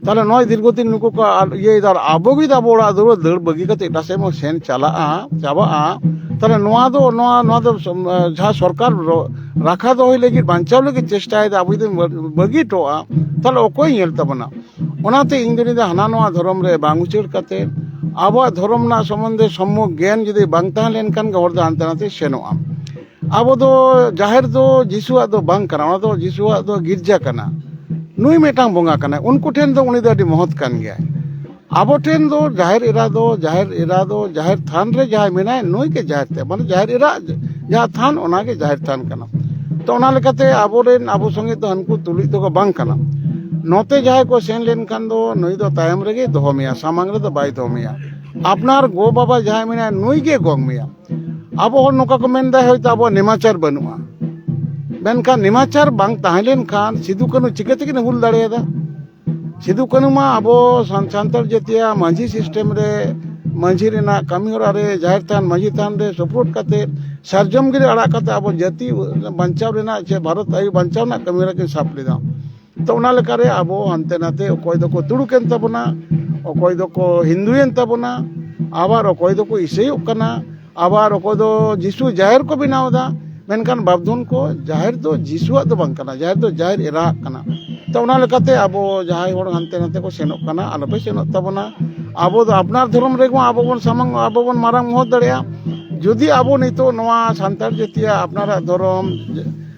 ᱛᱟᱦᱞᱮ ᱱᱚᱜᱼᱚᱭ ᱫᱤᱨᱜᱷᱚ ᱫᱤᱱ ᱱᱩᱠᱩ ᱠᱚ ᱟᱞ- ᱤᱭᱟᱹᱭᱮᱫᱟ, ᱟᱨ ᱟᱵᱚ ᱜᱮ ᱡᱩᱫᱤ ᱟᱵᱚ ᱚᱲᱟᱜ ᱫᱩᱣᱟᱹᱨ ᱫᱟᱹᱲ ᱵᱟᱹᱜᱤ ᱠᱟᱛᱮ ᱮᱴᱟᱜ ᱥᱮᱫ ᱵᱚᱱ ᱥᱮᱱ ᱪᱟᱞᱟᱜᱼᱟ, ᱪᱟᱵᱟᱜᱼᱟ, ᱛᱟᱦᱞᱮ ᱱᱚᱣᱟ ᱫᱚ, ᱱᱚᱣᱟ, ᱱᱚᱣᱟ ᱫᱚ ᱥᱚᱢ-, ᱡᱟᱦᱟᱸ ᱥᱚᱨᱠᱟᱨ ᱨᱚ-, ᱨᱟᱠᱷᱟ ᱫᱚᱦᱚᱭ ᱞᱟᱹᱜᱤᱫ, ᱵᱟᱧᱪᱟᱣ ᱞᱟᱹᱜᱤᱫ ᱪᱮᱥᱴᱟᱭᱮᱫᱟ, ᱟᱵᱚ ᱡᱩᱫᱤ ᱵᱟᱹ-, ᱵᱟᱹᱜᱤ ᱦᱚᱴᱚᱣᱟᱜᱼᱟ, ᱛᱟᱦᱞᱮ ᱚᱠᱚᱭ ᱧᱮᱞ ᱛᱟᱵᱚᱱᱟ? ᱚᱱᱟᱛᱮ ᱤᱧ ᱫᱚ ᱞᱟᱹᱭᱫᱟ, ᱦᱟᱱᱟ ᱱᱚᱣᱟ ᱫᱷᱚᱨᱚᱢ ᱨᱮ ᱵᱟᱝ ᱩᱪᱟᱹᱲ ᱠᱟᱛᱮ ᱟᱵᱚᱣᱟᱜ ᱫᱷᱚᱨᱚᱢ ᱨᱮᱱᱟᱜ ᱥᱚᱢᱵᱚᱱᱫᱷᱮ ᱥᱚᱢᱢᱚᱠ ᱜᱮᱭᱟᱱ ᱡᱩᱫᱤ ᱵᱟᱝ ᱛᱟᱦᱮᱸ ᱞᱮᱱᱠᱷᱟᱱ ᱜᱮ ᱦᱚᱲ ᱫᱚ ᱦᱟᱱᱛᱮ ᱱᱟᱛᱮ ᱥᱮᱱᱚᱜᱼᱟ᱾ ᱟᱵᱚ ᱫᱚ ᱡᱟᱦᱮᱨ ᱫᱚ ᱡᱤᱥᱩᱣᱟᱜ ᱫᱚ ᱵᱟᱝ ᱠᱟᱱᱟ, ᱚᱱᱟ ᱫᱚ ᱡᱤᱥᱩᱣᱟᱜ ᱫᱚ ᱜᱤᱨᱡᱟ ᱠᱟᱱᱟ᱾ ᱱᱩᱭ ᱢᱤᱫᱴᱟᱝ ᱵᱚᱸᱜᱟ ᱠᱟᱱᱟᱭ, ᱩᱱᱠᱩ ᱴᱷᱮᱱ ᱫᱚ ᱩᱱᱤ ᱫᱚ ᱟᱹᱰᱤ ᱢᱚᱦᱚᱛ ᱠᱟᱱ ᱜᱮᱭᱟᱭ᱾ ᱟᱵᱚ ᱴᱷᱮᱱ ᱫᱚ ᱡᱟᱦᱮᱨ ᱮᱨᱟ ᱫᱚ, ᱡᱟᱦᱮᱨ ᱮᱨᱟ ᱫᱚ ᱡᱟᱦᱮᱨ ᱛᱷᱟᱱ ᱨᱮ ᱡᱟᱦᱟᱸᱭ ᱢᱮᱱᱟᱭ, ᱱᱩᱭ ᱜᱮ ᱡᱟᱦᱮᱨ ᱛᱮ, ᱢᱟᱱᱮ ᱡᱟᱦᱮᱨ ᱮᱨᱟ ᱡᱟᱦᱟᱸ ᱛᱷᱟᱱ, ᱚᱱᱟ ᱜᱮ ᱡᱟᱦᱮᱨ ᱛᱷᱟᱱ ᱠᱟᱱᱟ᱾ ᱛᱚ ᱚᱱᱟ ᱞᱮᱠᱟᱛᱮ ᱟᱵᱚᱨᱮᱱ, ᱟᱵᱚ ᱥᱚᱸᱜᱮ ᱫᱚ ᱦᱟᱹᱱᱠᱩ ᱛᱩᱞᱩᱡ ᱫᱚᱠᱚ ᱵᱟᱝ ᱠᱟᱱᱟ᱾ ᱱᱚᱛᱮ ᱡᱟᱦᱟᱸᱭ ᱠᱚ ᱥᱮᱱ ᱞᱮᱱᱠᱷᱟᱱ ᱫᱚ ᱱᱩᱭ ᱫᱚ ᱛᱟᱭᱚᱢ ᱨᱮᱜᱮᱭ ᱫᱚᱦᱚ ᱢᱮᱭᱟ, ᱥᱟᱢᱟᱝ ᱨᱮᱫᱚ ᱵᱟᱭ ᱫᱚᱦᱚ ᱢᱮᱭᱟ᱾ ᱟᱯᱱᱟᱨ ᱜᱚ ᱵᱟᱵᱟ ᱡᱟᱦᱟᱸᱭ ᱢᱮᱱᱟᱭᱟ, ᱱᱩᱭ ᱜᱮ ᱜᱚᱝ ᱢᱮᱭᱟ᱾ ᱟᱵᱚ ᱦᱚᱲ ᱱᱚᱝᱠᱟ ᱠᱚ ᱢᱮᱱᱫᱟ, ᱦᱚᱭᱛᱳ ᱟᱵᱚᱣᱟᱜ ᱱᱮᱢᱟᱪᱟᱨ ᱵᱟᱹᱱᱩᱜᱼᱟ᱾ ᱢᱮᱱᱠᱷᱟᱱ ᱱᱮᱢᱟᱪᱟᱨ ᱵᱟᱝ ᱛᱟᱦᱮᱸ ᱞᱮᱱᱠᱷᱟᱱ ᱥᱤᱫᱩ ᱠᱟᱹᱱᱦᱩ ᱪᱤᱠᱟᱹ ᱛᱮᱠᱤᱱ ᱦᱩᱞ ᱫᱟᱲᱮᱭᱟᱫᱟ? ᱥᱤᱫᱩ ᱠᱟᱹᱱᱦᱩ ᱢᱟ ᱟᱵᱚ ᱥᱟᱱ-, ᱥᱟᱱᱛᱟᱲ ᱡᱟᱹᱛᱤᱭᱟᱜ ᱢᱟᱹᱡᱷᱤ system ᱨᱮ, ᱢᱟᱹᱡᱷᱤ ᱨᱮᱱᱟᱜ ᱠᱟᱹᱢᱤ ᱦᱚᱨᱟ ᱨᱮ, ᱡᱟᱦᱮᱨ ᱛᱷᱟᱱ, ᱢᱟᱹᱡᱷᱤ ᱛᱷᱟᱱ ᱨᱮ ᱥᱩᱯᱨᱩᱫ ᱠᱟᱛᱮ, ᱥᱟᱨᱡᱚᱢ ᱜᱤᱨᱟᱹ ᱟᱲᱟᱜ ᱠᱟᱛᱮ ᱟᱵᱚ ᱡᱟᱹᱛᱤ ᱵᱟᱧᱪᱟᱣ ᱨᱮᱱᱟᱜ ᱥᱮ ᱵᱷᱟᱨᱚᱛ ᱟᱭᱩ ᱵᱟᱧᱪᱟᱣ ᱨᱮᱱᱟᱜ ᱠᱟᱹᱢᱤ ᱦᱚᱨᱟ ᱠᱤᱱ ᱥᱟᱵ ᱞᱮᱫᱟ᱾ ᱛᱚ ᱚᱱᱟ ᱞᱮᱠᱟᱨᱮ ᱟᱵᱚ ᱦᱟᱱᱛᱮ ᱱᱟᱛᱮ ᱚᱠᱚᱭ ᱫᱚᱠᱚ ᱛᱩᱲᱩᱠᱮᱱ ᱛᱟᱵᱚᱱᱟ, ᱚᱠᱚᱭ ᱫᱚᱠᱚ ᱦᱤᱱᱫᱩᱭᱮᱱ ᱛᱟᱵᱚᱱᱟ, ᱟᱵᱟᱨ ᱚᱠᱚᱭ ᱫᱚᱠᱚ ᱤᱥᱟᱹᱭᱚᱜ ᱠᱟᱱᱟ, ᱟᱵᱟᱨ ᱚᱠᱚᱭ ᱫᱚ ᱡᱤᱥᱩ ᱡᱟᱦᱮᱨ ᱠᱚ ᱵᱮᱱᱟᱣ ᱮᱫᱟ᱾ ᱢᱮᱱᱠᱷᱟᱱ ᱵᱟᱯᱫᱷᱚᱱ ᱠᱚ, ᱡᱟᱦᱮᱨ ᱫᱚ ᱡᱤᱥᱩᱣᱟᱜ ᱫᱚ ᱵᱟᱝ ᱠᱟᱱᱟ, ᱡᱟᱦᱮᱨ ᱫᱚ ᱡᱟᱦᱮᱨ ᱮᱨᱟᱣᱟᱜ ᱠᱟᱱᱟ᱾ ᱛᱚ ᱚᱱᱟ ᱞᱮᱠᱟᱛᱮ ᱟᱵᱚ ᱡᱟᱦᱟᱸᱭ ᱦᱚᱲ ᱦᱟᱱᱛᱮ ᱱᱟᱛᱮ ᱠᱚ ᱥᱮᱱᱚᱜ ᱠᱟᱱᱟ, ᱟᱞᱚᱯᱮ ᱥᱮᱱᱚᱜ ᱛᱟᱵᱚᱱᱟ᱾ ᱟᱵᱚ ᱫᱚ ᱟᱯᱱᱟᱨ ᱫᱷᱚᱨᱚᱢ ᱨᱮᱜᱮ ᱟᱵᱚ ᱵᱚᱱ ᱥᱟᱢᱟᱝ, ᱟᱵᱚ ᱵᱚᱱ ᱢᱟᱨᱟᱝ ᱢᱚᱦᱚᱛ ᱫᱟᱲᱮᱭᱟᱜᱼᱟ᱾ ᱡᱩᱫᱤ ᱟᱵᱚ ᱱᱤᱛᱚᱜ ᱱᱚᱣᱟ ᱥᱟᱱᱛᱟᱲ ᱡᱟᱹᱛᱤᱭᱟᱜ ᱟᱯᱱᱟᱨᱟᱜ ᱫᱷᱚᱨᱚᱢ,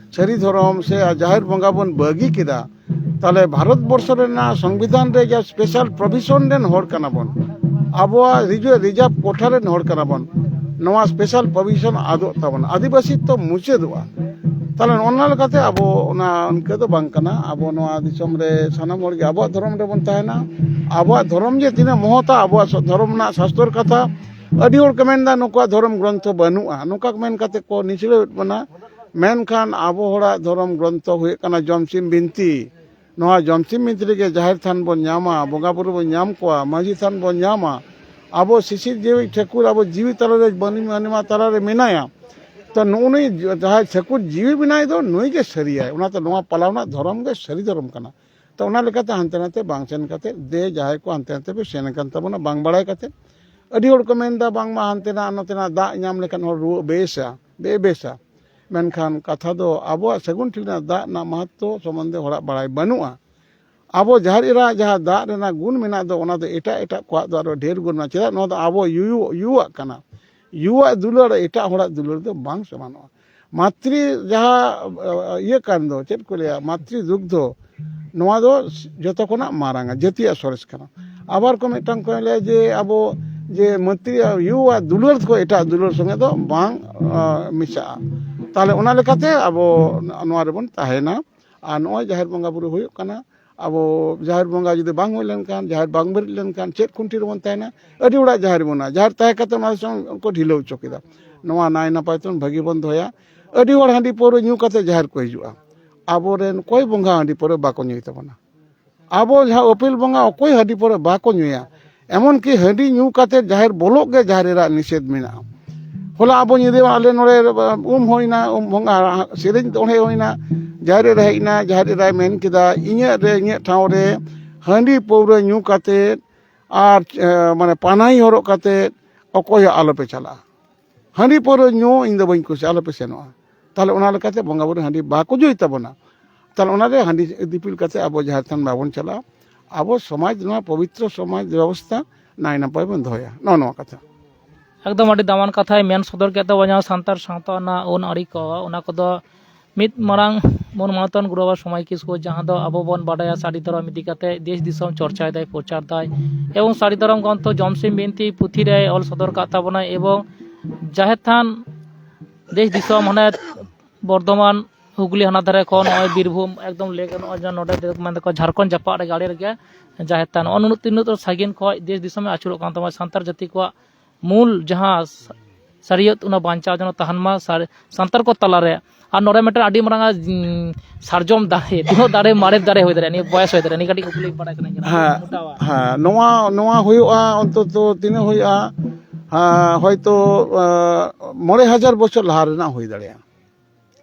ᱥᱟᱹᱨᱤ ᱫᱷᱚᱨᱚᱢ ᱥᱮ ᱡᱟᱦᱮᱨ ᱵᱚᱸᱜᱟ ᱵᱚᱱ ᱵᱟᱹᱜᱤ ᱠᱮᱫᱟ, ᱛᱟᱦᱚᱞᱮ ᱵᱷᱟᱨᱚᱛ ᱵᱚᱨᱥᱚ ᱨᱮᱱᱟᱜ ᱥᱚᱝᱵᱤᱫᱷᱟᱱ ᱨᱮ ᱡᱟ ᱥᱯᱮᱥᱟᱞ ᱯᱨᱚᱵᱷᱤᱥᱚᱱ ᱨᱮᱱ ᱦᱚᱲ ᱠᱟᱱᱟ ᱵᱚᱱ, ᱟᱵᱚᱣᱟᱜ ᱨᱤᱡᱟᱹ-, ᱨᱤᱡᱟᱨᱵᱷ ᱠᱳᱴᱟ ᱨᱮᱱ ᱦᱚᱲ ᱠᱟᱱᱟ ᱵᱚᱱ, ᱱᱚᱣᱟ ᱥᱯᱮᱥᱟᱞ ᱯᱨᱚᱵᱷᱤᱥᱚᱱ ᱟᱫᱚᱜ ᱛᱟᱵᱚᱱᱟ, ᱟᱹᱫᱤᱵᱟᱹᱥᱤ ᱛᱚ ᱢᱩᱪᱟᱹᱫᱚᱜᱼᱟ᱾ ᱛᱟᱦᱚᱞᱮ ᱚᱱᱟ ᱞᱮᱠᱟᱛᱮ ᱟᱵᱚ ᱚᱱᱟ ᱤᱱᱠᱟᱹ ᱫᱚ ᱵᱟᱝ ᱠᱟᱱᱟ᱾ ᱟᱵᱚ ᱱᱚᱣᱟ ᱫᱤᱥᱚᱢ ᱨᱮ ᱥᱟᱱᱟᱢ ᱦᱚᱲ ᱜᱮ ᱟᱵᱚᱣᱟᱜ ᱫᱷᱚᱨᱚᱢ ᱨᱮᱵᱚᱱ ᱛᱟᱦᱮᱱᱟ᱾ ᱟᱵᱚᱣᱟᱜ ᱫᱷᱚᱨᱚᱢ ᱡᱮ ᱛᱤᱱᱟᱹᱜ ᱢᱚᱦᱚᱛᱟ, ᱟᱵᱚᱣᱟᱜ ᱥᱚ-, ᱫᱷᱚᱨᱚᱢ ᱨᱮᱱᱟᱜ ᱥᱟᱥᱛᱚᱨ ᱠᱟᱛᱷᱟ, ᱟᱹᱰᱤ ᱦᱚᱲ ᱠᱚ ᱢᱮᱱᱫᱟ ᱱᱩᱠᱩᱣᱟᱜ ᱫᱷᱚᱨᱚᱢ ᱜᱨᱚᱱᱛᱷᱚ ᱵᱟᱹᱱᱩᱜᱼᱟ, ᱱᱚᱝᱠᱟ ᱠᱚ ᱢᱮᱱ ᱠᱟᱛᱮ ᱠᱚ ᱱᱤᱪᱷᱲᱟᱹᱣᱮᱫ ᱵᱚᱱᱟ᱾ ᱢᱮᱱᱠᱷᱟᱱ ᱟᱵᱚ ᱦᱚᱲᱟᱜ ᱫᱷᱚᱨᱚᱢ ᱜᱨᱚᱱᱛᱷᱚ ᱦᱩᱭᱩᱜ ᱠᱟᱱᱟ ᱡᱚᱢᱥᱤᱢ ᱵᱤᱱᱛᱤ᱾ ᱱᱚᱣᱟ ᱡᱚᱢᱥᱤᱢ ᱵᱤᱱᱛᱤ ᱨᱮᱜᱮ ᱡᱟᱦᱮᱨ ᱛᱷᱟᱱ ᱵᱚᱱ ᱧᱟᱢᱟ, ᱵᱚᱸᱜᱟ ᱵᱩᱨᱩ ᱵᱚᱱ ᱧᱟᱢ ᱠᱚᱣᱟ, ᱢᱟᱹᱡᱷᱤ ᱛᱷᱟᱱ ᱵᱚᱱ ᱧᱟᱢᱟ᱾ ᱟᱵᱚ ᱥᱤᱥᱤᱨ ᱡᱤᱣᱤ ᱴᱷᱟᱹᱠᱩᱨ ᱟᱵᱚ ᱡᱤᱣᱤ ᱛᱟᱞᱟᱨᱮ ᱢᱟᱹᱱᱢᱤ ᱢᱟᱹᱱᱢᱤ ᱛᱟᱞᱟᱨᱮ ᱢᱮᱱᱟᱭᱟ᱾ ᱛᱚ ᱱᱩᱜᱼᱩ ᱱᱩᱭ ᱡᱟᱦᱟᱸᱭ ᱴᱷᱟᱹᱠᱩᱨ ᱡᱤᱣᱤ ᱵᱮᱱᱟᱭ ᱫᱚ ᱱᱩᱭ ᱜᱮ ᱥᱟᱹᱨᱤᱭᱟᱭ᱾ ᱚᱱᱟᱛᱮ ᱱᱚᱣᱟ ᱯᱟᱞᱟᱣ ᱨᱮᱱᱟᱜ ᱫᱷᱚᱨᱚᱢ ᱜᱮ ᱥᱟᱹᱨᱤ ᱫᱷᱚᱨᱚᱢ ᱠᱟᱱᱟ᱾ ᱛᱚ ᱚᱱᱟ ᱞᱮᱠᱟᱛᱮ ᱦᱟᱱᱛᱮ ᱱᱟᱛᱮ ᱵᱟᱝ ᱥᱮᱱ ᱠᱟᱛᱮ, ᱫᱮ ᱡᱟᱦᱟᱸᱭ ᱠᱚ ᱦᱟᱱᱛᱮ ᱱᱟᱛᱮ ᱯᱮ ᱥᱮᱱ ᱟᱠᱟᱱ ᱛᱟᱵᱚᱱᱟ ᱵᱟᱝ ᱵᱟᱲᱟᱭ ᱠᱟᱛᱮ, ᱟᱹᱰᱤ ᱦᱚᱲ ᱠᱚ ᱢᱮᱱᱫᱟ ᱵᱟᱝᱢᱟ ᱦᱟᱱᱛᱮᱱᱟᱜ ᱱᱚᱛᱮᱱᱟᱜ ᱫᱟᱜ ᱧᱟᱢ ᱞᱮᱠᱷᱟᱱ ᱦᱚᱲ ᱨᱩᱣᱟᱹᱜ ᱵᱮᱥᱟ, ᱵᱮ-, ᱵᱮᱥᱟ᱾ ᱢᱮᱱᱠᱷᱟᱱ ᱠᱟᱛᱷᱟ ᱫᱚ ᱟᱵᱚᱣᱟᱜ ᱥᱟᱹᱜᱩᱱ ᱴᱷᱤᱞᱤ ᱨᱮᱱᱟᱜ ᱫᱟᱜ ᱨᱮᱱᱟᱜ ᱢᱟᱦᱟᱛᱛᱚ ᱥᱚᱢᱵᱚᱱᱫᱷᱮ ᱦᱚᱲᱟᱜ ᱵᱟᱲᱟᱭ ᱵᱟᱹᱱᱩᱜᱼᱟ᱾ ᱟᱵᱚ ᱡᱟᱦᱮᱨ ᱮᱨᱟ ᱡᱟᱦᱟᱸ ᱫᱟᱜ ᱨᱮᱱᱟᱜ ᱜᱩᱱ ᱢᱮᱱᱟᱜ ᱫᱚ, ᱚᱱᱟ ᱫᱚ ᱮᱴᱟᱜ ᱮᱴᱟᱜ ᱠᱚᱣᱟᱜ ᱫᱚ ᱟᱨᱚ ᱰᱷᱮᱨ ᱜᱩᱱ ᱢᱮᱱᱟᱜᱼᱟ᱾ ᱪᱮᱫᱟᱜ? ᱱᱚᱣᱟ ᱫᱚ ᱟᱵᱚ ᱭᱩ-, ᱭᱩᱣᱟᱜ ᱠᱟᱱᱟ᱾ ᱭᱩᱣᱟᱜ ᱫᱩᱞᱟᱹᱲ ᱮᱴᱟᱜ ᱦᱚᱲᱟᱜ ᱫᱩᱞᱟᱹᱲ ᱫᱚ ᱵᱟᱝ ᱥᱚᱢᱟᱱᱚᱜᱼᱟ᱾ ᱢᱟᱛᱨᱤ ᱡᱟᱦᱟᱸ, ᱤᱭᱟᱹ ᱠᱟᱱ ᱫᱚ, ᱪᱮᱫ ᱠᱚ ᱞᱟᱹᱭᱟ, ᱢᱟᱛᱨᱤ ᱫᱩᱜᱽᱫᱷᱚ, ᱱᱚᱣᱟ ᱫᱚ ᱡᱚᱛᱚ ᱠᱷᱚᱱᱟᱜ ᱢᱟᱨᱟᱝᱟ, ᱡᱟᱹᱛᱤᱭᱟᱜ ᱥᱚᱨᱮᱥ ᱠᱟᱱᱟ᱾ ᱟᱵᱟᱨ ᱠᱚ ᱢᱤᱫᱴᱟᱝ ᱠᱚ ᱞᱟᱹᱭᱟ ᱡᱮ ᱟᱵᱚ ᱡᱮ ᱢᱟᱹᱛᱨᱤ ᱭᱩᱣᱟᱜ ᱫᱩᱞᱟᱹᱲ ᱠᱚ ᱮᱴᱟᱜ ᱫᱩᱞᱟᱹᱲ ᱥᱚᱸᱜᱮ ᱫᱚ ᱵᱟᱝ, ᱟ, ᱢᱮᱥᱟᱜᱼᱟ᱾ ᱛᱟᱦᱚᱞᱮ ᱚᱱᱟ ᱞᱮᱠᱟᱛᱮ ᱟᱵᱚ ᱱᱚᱣᱟ ᱨᱮᱵᱚᱱ ᱛᱟᱦᱮᱱᱟ᱾ ᱟᱨ ᱱᱚᱜᱼᱚᱭ ᱡᱟᱦᱮᱨ ᱵᱚᱸᱜᱟ ᱵᱩᱨᱩ ᱦᱩᱭᱩᱜ ᱠᱟᱱᱟ, ᱟᱵᱚ ᱡᱟᱦᱮᱨ ᱵᱚᱸᱜᱟ ᱡᱩᱫᱤ ᱵᱟᱝ ᱦᱩᱭ ᱞᱮᱱᱠᱷᱟᱱ, ᱡᱟᱦᱮᱨ ᱵᱟᱝ ᱵᱮᱨᱮᱫ ᱞᱮᱱᱠᱷᱟᱱ ᱪᱮᱫ ᱠᱷᱩᱱᱴᱤ ᱨᱮᱵᱚᱱ ᱛᱟᱦᱮᱱᱟ? ᱟᱹᱰᱤ ᱦᱚᱲᱟᱜ ᱡᱟᱦᱮᱨ ᱢᱮᱱᱟᱜᱼᱟ, ᱡᱟᱦᱮᱨ ᱛᱟᱦᱮᱸ ᱠᱟᱛᱮ ᱚᱱᱟ ᱫᱤᱥᱚᱢ ᱠᱚ ᱰᱷᱤᱞᱟᱹᱣ ᱦᱚᱪᱚ ᱠᱮᱫᱟ᱾ ᱱᱚᱣᱟ ᱱᱟᱭ ᱱᱟᱯᱟᱭ ᱛᱮᱵᱚᱱ ᱵᱷᱟᱹᱜᱤ ᱵᱚᱱ ᱫᱚᱦᱚᱭᱟ᱾ ᱟᱹᱰᱤ ᱦᱚᱲ ᱦᱟᱺᱰᱤ ᱯᱟᱹᱣᱨᱟᱹ ᱧᱩ ᱠᱟᱛᱮ ᱡᱟᱦᱮᱨ ᱠᱚ ᱦᱤᱡᱩᱜᱼᱟ᱾ ᱟᱵᱚᱨᱮᱱ ᱚᱠᱚᱭ ᱵᱚᱸᱜᱟ ᱦᱟᱺᱰᱤ ᱯᱟᱹᱣᱨᱟᱹ ᱵᱟᱠᱚ ᱧᱩᱭ ᱛᱟᱵᱚᱱᱟ? ᱟᱵᱚ ᱡᱟᱦᱟᱸ ᱚᱯᱤᱞ ᱵᱚᱸᱜᱟ ᱚᱠᱚᱭ ᱦᱟᱺᱰᱤ ᱯᱟᱹᱣᱨᱟᱹ ᱵᱟᱠᱚ ᱧᱩᱭᱟ? ᱮᱢᱚᱱ ᱠᱤ ᱦᱟᱺᱰᱤ ᱧᱩ ᱠᱟᱛᱮ ᱡᱟᱦᱮᱨ ᱵᱚᱞᱚᱜ ᱜᱮ ᱡᱟᱦᱮᱨ ᱮᱨᱟᱜ ᱱᱤᱥᱮᱫ ᱢᱮᱱᱟᱜᱼᱟ᱾ ᱦᱚᱞᱟ ᱟᱵᱚ ᱧᱤᱫᱟᱹ ᱟᱞᱮ ᱱᱚᱰᱮ ᱩᱢ ᱦᱩᱭᱱᱟ, ᱩᱢ ᱵᱚᱸᱜᱟ ᱥᱮᱨᱮᱧ ᱚᱬᱦᱮ ᱦᱩᱭᱱᱟ, ᱡᱟᱦᱮᱨ ᱮᱨᱟ ᱦᱮᱡ ᱮᱱᱟ, ᱡᱟᱦᱮᱨ ᱮᱨᱟᱭ ᱢᱮᱱ ᱠᱮᱫᱟ, "ᱤᱧᱟᱹᱜ ᱨᱮ, ᱤᱧᱟᱹᱜ ᱴᱷᱟᱶ ᱨᱮ ᱦᱟᱺᱰᱤ ᱯᱟᱹᱣᱨᱟᱹ ᱧᱩ ᱠᱟᱛᱮ ᱟᱨ, ᱮ, ᱢᱟᱱᱮ ᱯᱟᱱᱟᱦᱤ ᱦᱚᱨᱚᱜ ᱠᱟᱛᱮ ᱚᱠᱚᱭ ᱦᱚᱸ ᱟᱞᱚᱯᱮ ᱪᱟᱞᱟᱜᱼᱟ᱾ ᱦᱟᱺᱰᱤ ᱯᱟᱹᱣᱨᱟᱹ ᱧᱩ ᱤᱧ ᱫᱚ ᱵᱟᱹᱧ ᱠᱩᱥᱤᱭᱟᱜᱼᱟ, ᱟᱞᱚᱯᱮ ᱥᱮᱱᱚᱜᱼᱟ᱾" ᱛᱟᱦᱚᱞᱮ ᱚᱱᱟ ᱞᱮᱠᱟᱛᱮ ᱵᱚᱸᱜᱟ ᱵᱩᱨᱩ ᱦᱟᱺᱰᱤ ᱵᱟᱠᱚ ᱧᱩᱭ ᱛᱟᱵᱚᱱᱟ᱾ ᱛᱟᱦᱚᱞᱮ ᱚᱱᱟᱨᱮ ᱦᱟᱺᱰᱤ ᱫᱤᱯᱤᱞ ᱠᱟᱛᱮ ᱟᱵᱚ ᱡᱟᱦᱮᱨ ᱛᱷᱟᱱ ᱵᱟᱵᱚᱱ ᱪᱟᱞᱟᱜᱼᱟ᱾ ᱟᱵᱚ ᱥᱚᱢᱟᱡᱽ, ᱱᱚᱣᱟ ᱯᱚᱵᱤᱛᱨᱚ ᱥᱚᱢᱟᱡᱽ ᱵᱮᱵᱚᱥᱛᱷᱟ ᱱᱟᱭ ᱱᱟᱯᱟᱭ ᱵᱚᱱ ᱫᱚᱦᱚᱭᱟ, ᱱᱚᱜᱼᱚ ᱱᱚᱣᱟ ᱠᱟᱛᱷᱟ᱾ ᱮᱠᱫᱚᱢ ᱟᱹᱰᱤ ᱫᱟᱢᱟᱱ ᱠᱟᱛᱷᱟᱭ ᱢᱮᱱ ᱥᱚᱫᱚᱨ ᱠᱮᱫ ᱛᱟᱵᱚᱱᱟ᱾ ᱡᱟᱦᱟᱸ ᱥᱟᱱᱛᱟᱲ ᱥᱟᱶᱛᱟ ᱨᱮᱱᱟᱜ ᱟᱹᱱ ᱟᱹᱨᱤ ᱠᱚ, ᱚᱱᱟ ᱠᱚᱫᱚ ᱢᱤᱫ ᱢᱟᱨᱟᱝ ᱢᱟᱹᱱ ᱢᱟᱱᱚᱛᱟᱱ ᱜᱩᱨᱩ ᱵᱟᱵᱟ ᱥᱚᱢᱟᱭ ᱠᱤᱥᱠᱩ, ᱡᱟᱦᱟᱸ ᱫᱚ ᱟᱵᱚ ᱵᱚᱱ ᱵᱟᱰᱟᱭᱟ ᱥᱟᱹᱨᱤ ᱫᱷᱚᱨᱚᱢ ᱤᱫᱤ ᱠᱟᱛᱮ ᱫᱮᱥ ᱫᱤᱥᱚᱢ ᱪᱚᱨᱪᱟᱭ ᱫᱟᱭ, ᱯᱨᱚᱪᱟᱨ ᱫᱟᱭ, ᱮᱵᱚᱝ ᱥᱟᱹᱨᱤ ᱫᱷᱚᱨᱚᱢ ᱜᱨᱚᱱᱛᱷᱚ ᱡᱚᱢᱥᱤᱢ ᱵᱤᱱᱛᱤ ᱯᱩᱛᱷᱤ ᱨᱮᱭ ᱚᱞ ᱥᱚᱫᱚᱨ ᱠᱟᱜ ᱛᱟᱵᱚᱱᱟᱭ, ᱮᱵᱚᱝ ᱡᱟᱦᱮᱨ ᱛᱷᱟᱱ ᱫᱮᱥ ᱫᱤᱥᱚᱢ, ᱦᱟᱱᱮ ᱵᱚᱨᱫᱷᱚᱢᱟᱱ, ᱦᱩᱜᱽᱞᱤ ᱦᱟᱱᱟ ᱫᱷᱟᱨᱮ ᱠᱷᱚᱱ ᱱᱚᱜᱼᱚᱭ ᱵᱤᱨᱵᱷᱩᱢ, ᱮᱠᱫᱚᱢ ᱞᱟᱹᱭ ᱜᱟᱱᱚᱜᱼᱟ ᱡᱮ ᱱᱚᱰᱮ ᱫᱚ ᱢᱮᱱ ᱫᱟᱠᱚ ᱡᱷᱟᱲᱠᱷᱚᱸᱰ ᱡᱟᱯᱟᱜ ᱨᱮᱜᱮ ᱟᱲᱮ ᱨᱮᱜᱮ ᱡᱟᱦᱮᱨ ᱛᱷᱟᱱ᱾ ᱱᱚᱜᱼᱚ ᱱᱩᱱᱟᱹᱜ ᱛᱤᱱᱟᱹᱜ ᱫᱚ ᱥᱟᱺᱜᱤᱧ ᱠᱷᱚᱱ ᱫᱮᱥ ᱫᱤᱥᱚᱢᱮ ᱟᱹᱪᱩᱨᱚᱜ ᱠᱟᱱ ᱛᱟᱵᱚᱱᱟ᱾ ᱥᱟᱱᱛᱟᱲ ᱡᱟᱹᱛᱤ ᱠᱚᱣᱟᱜ ᱢᱩᱞ ᱡᱟᱦᱟᱸ ᱥᱟ-, ᱥᱟᱹᱨᱤᱭᱟᱹᱛ, ᱚᱱᱟ ᱵᱟᱧᱪᱟᱣ ᱡᱮᱱᱚ ᱛᱟᱦᱮᱱ ᱢᱟ ᱥᱟᱨ-, ᱥᱟᱱᱛᱟᱲ ᱠᱚ ᱛᱟᱞᱟᱨᱮ᱾ ᱟᱨ ᱱᱚᱰᱮ ᱢᱤᱫᱴᱮᱱ ᱟᱹᱰᱤ ᱢᱟᱨᱟᱝ ᱟᱜ, ᱩᱸ, ᱥᱟᱨᱡᱚᱢ ᱫᱟᱨᱮ, ᱛᱤᱱᱟᱹᱜ ᱫᱟᱨᱮ, ᱢᱟᱨᱮ ᱫᱟᱨᱮ ᱦᱩᱭ ᱫᱟᱲᱮᱭᱟᱜᱼᱟ, ᱱᱤᱭᱟᱹ ᱵᱚᱭᱮᱥ ᱦᱩᱭ ᱫᱟᱲᱮᱭᱟᱜᱼᱟ, ᱱᱤᱭᱟᱹ ᱠᱟᱹᱴᱤᱡ ᱠᱩᱠᱞᱤ ᱵᱟᱲᱟᱭ ᱥᱟᱱᱟᱧ ᱠᱟᱱᱟ᱾ ᱦᱮᱸ, ᱛᱤᱱᱟᱹᱜ ᱢᱚᱴᱟᱣᱟ? ᱦᱮᱸ, ᱱᱚᱣᱟ, ᱱᱚᱣᱟ ᱦᱩᱭᱩᱜᱼᱟ ᱚᱱᱛᱚᱛᱚ ᱛᱤᱱᱟᱹᱜ ᱦᱩᱭᱩᱜᱼᱟ? ᱦᱮᱸ, ᱦᱚᱭᱛᱚ, ᱟᱸ, ᱢᱚᱬᱮ ᱦᱟᱡᱟᱨ ᱵᱚᱪᱷᱚᱨ ᱞᱟᱦᱟ ᱨᱮᱱᱟᱜ ᱦᱩᱭ ᱫᱟᱲᱮᱭᱟᱜᱼᱟ᱾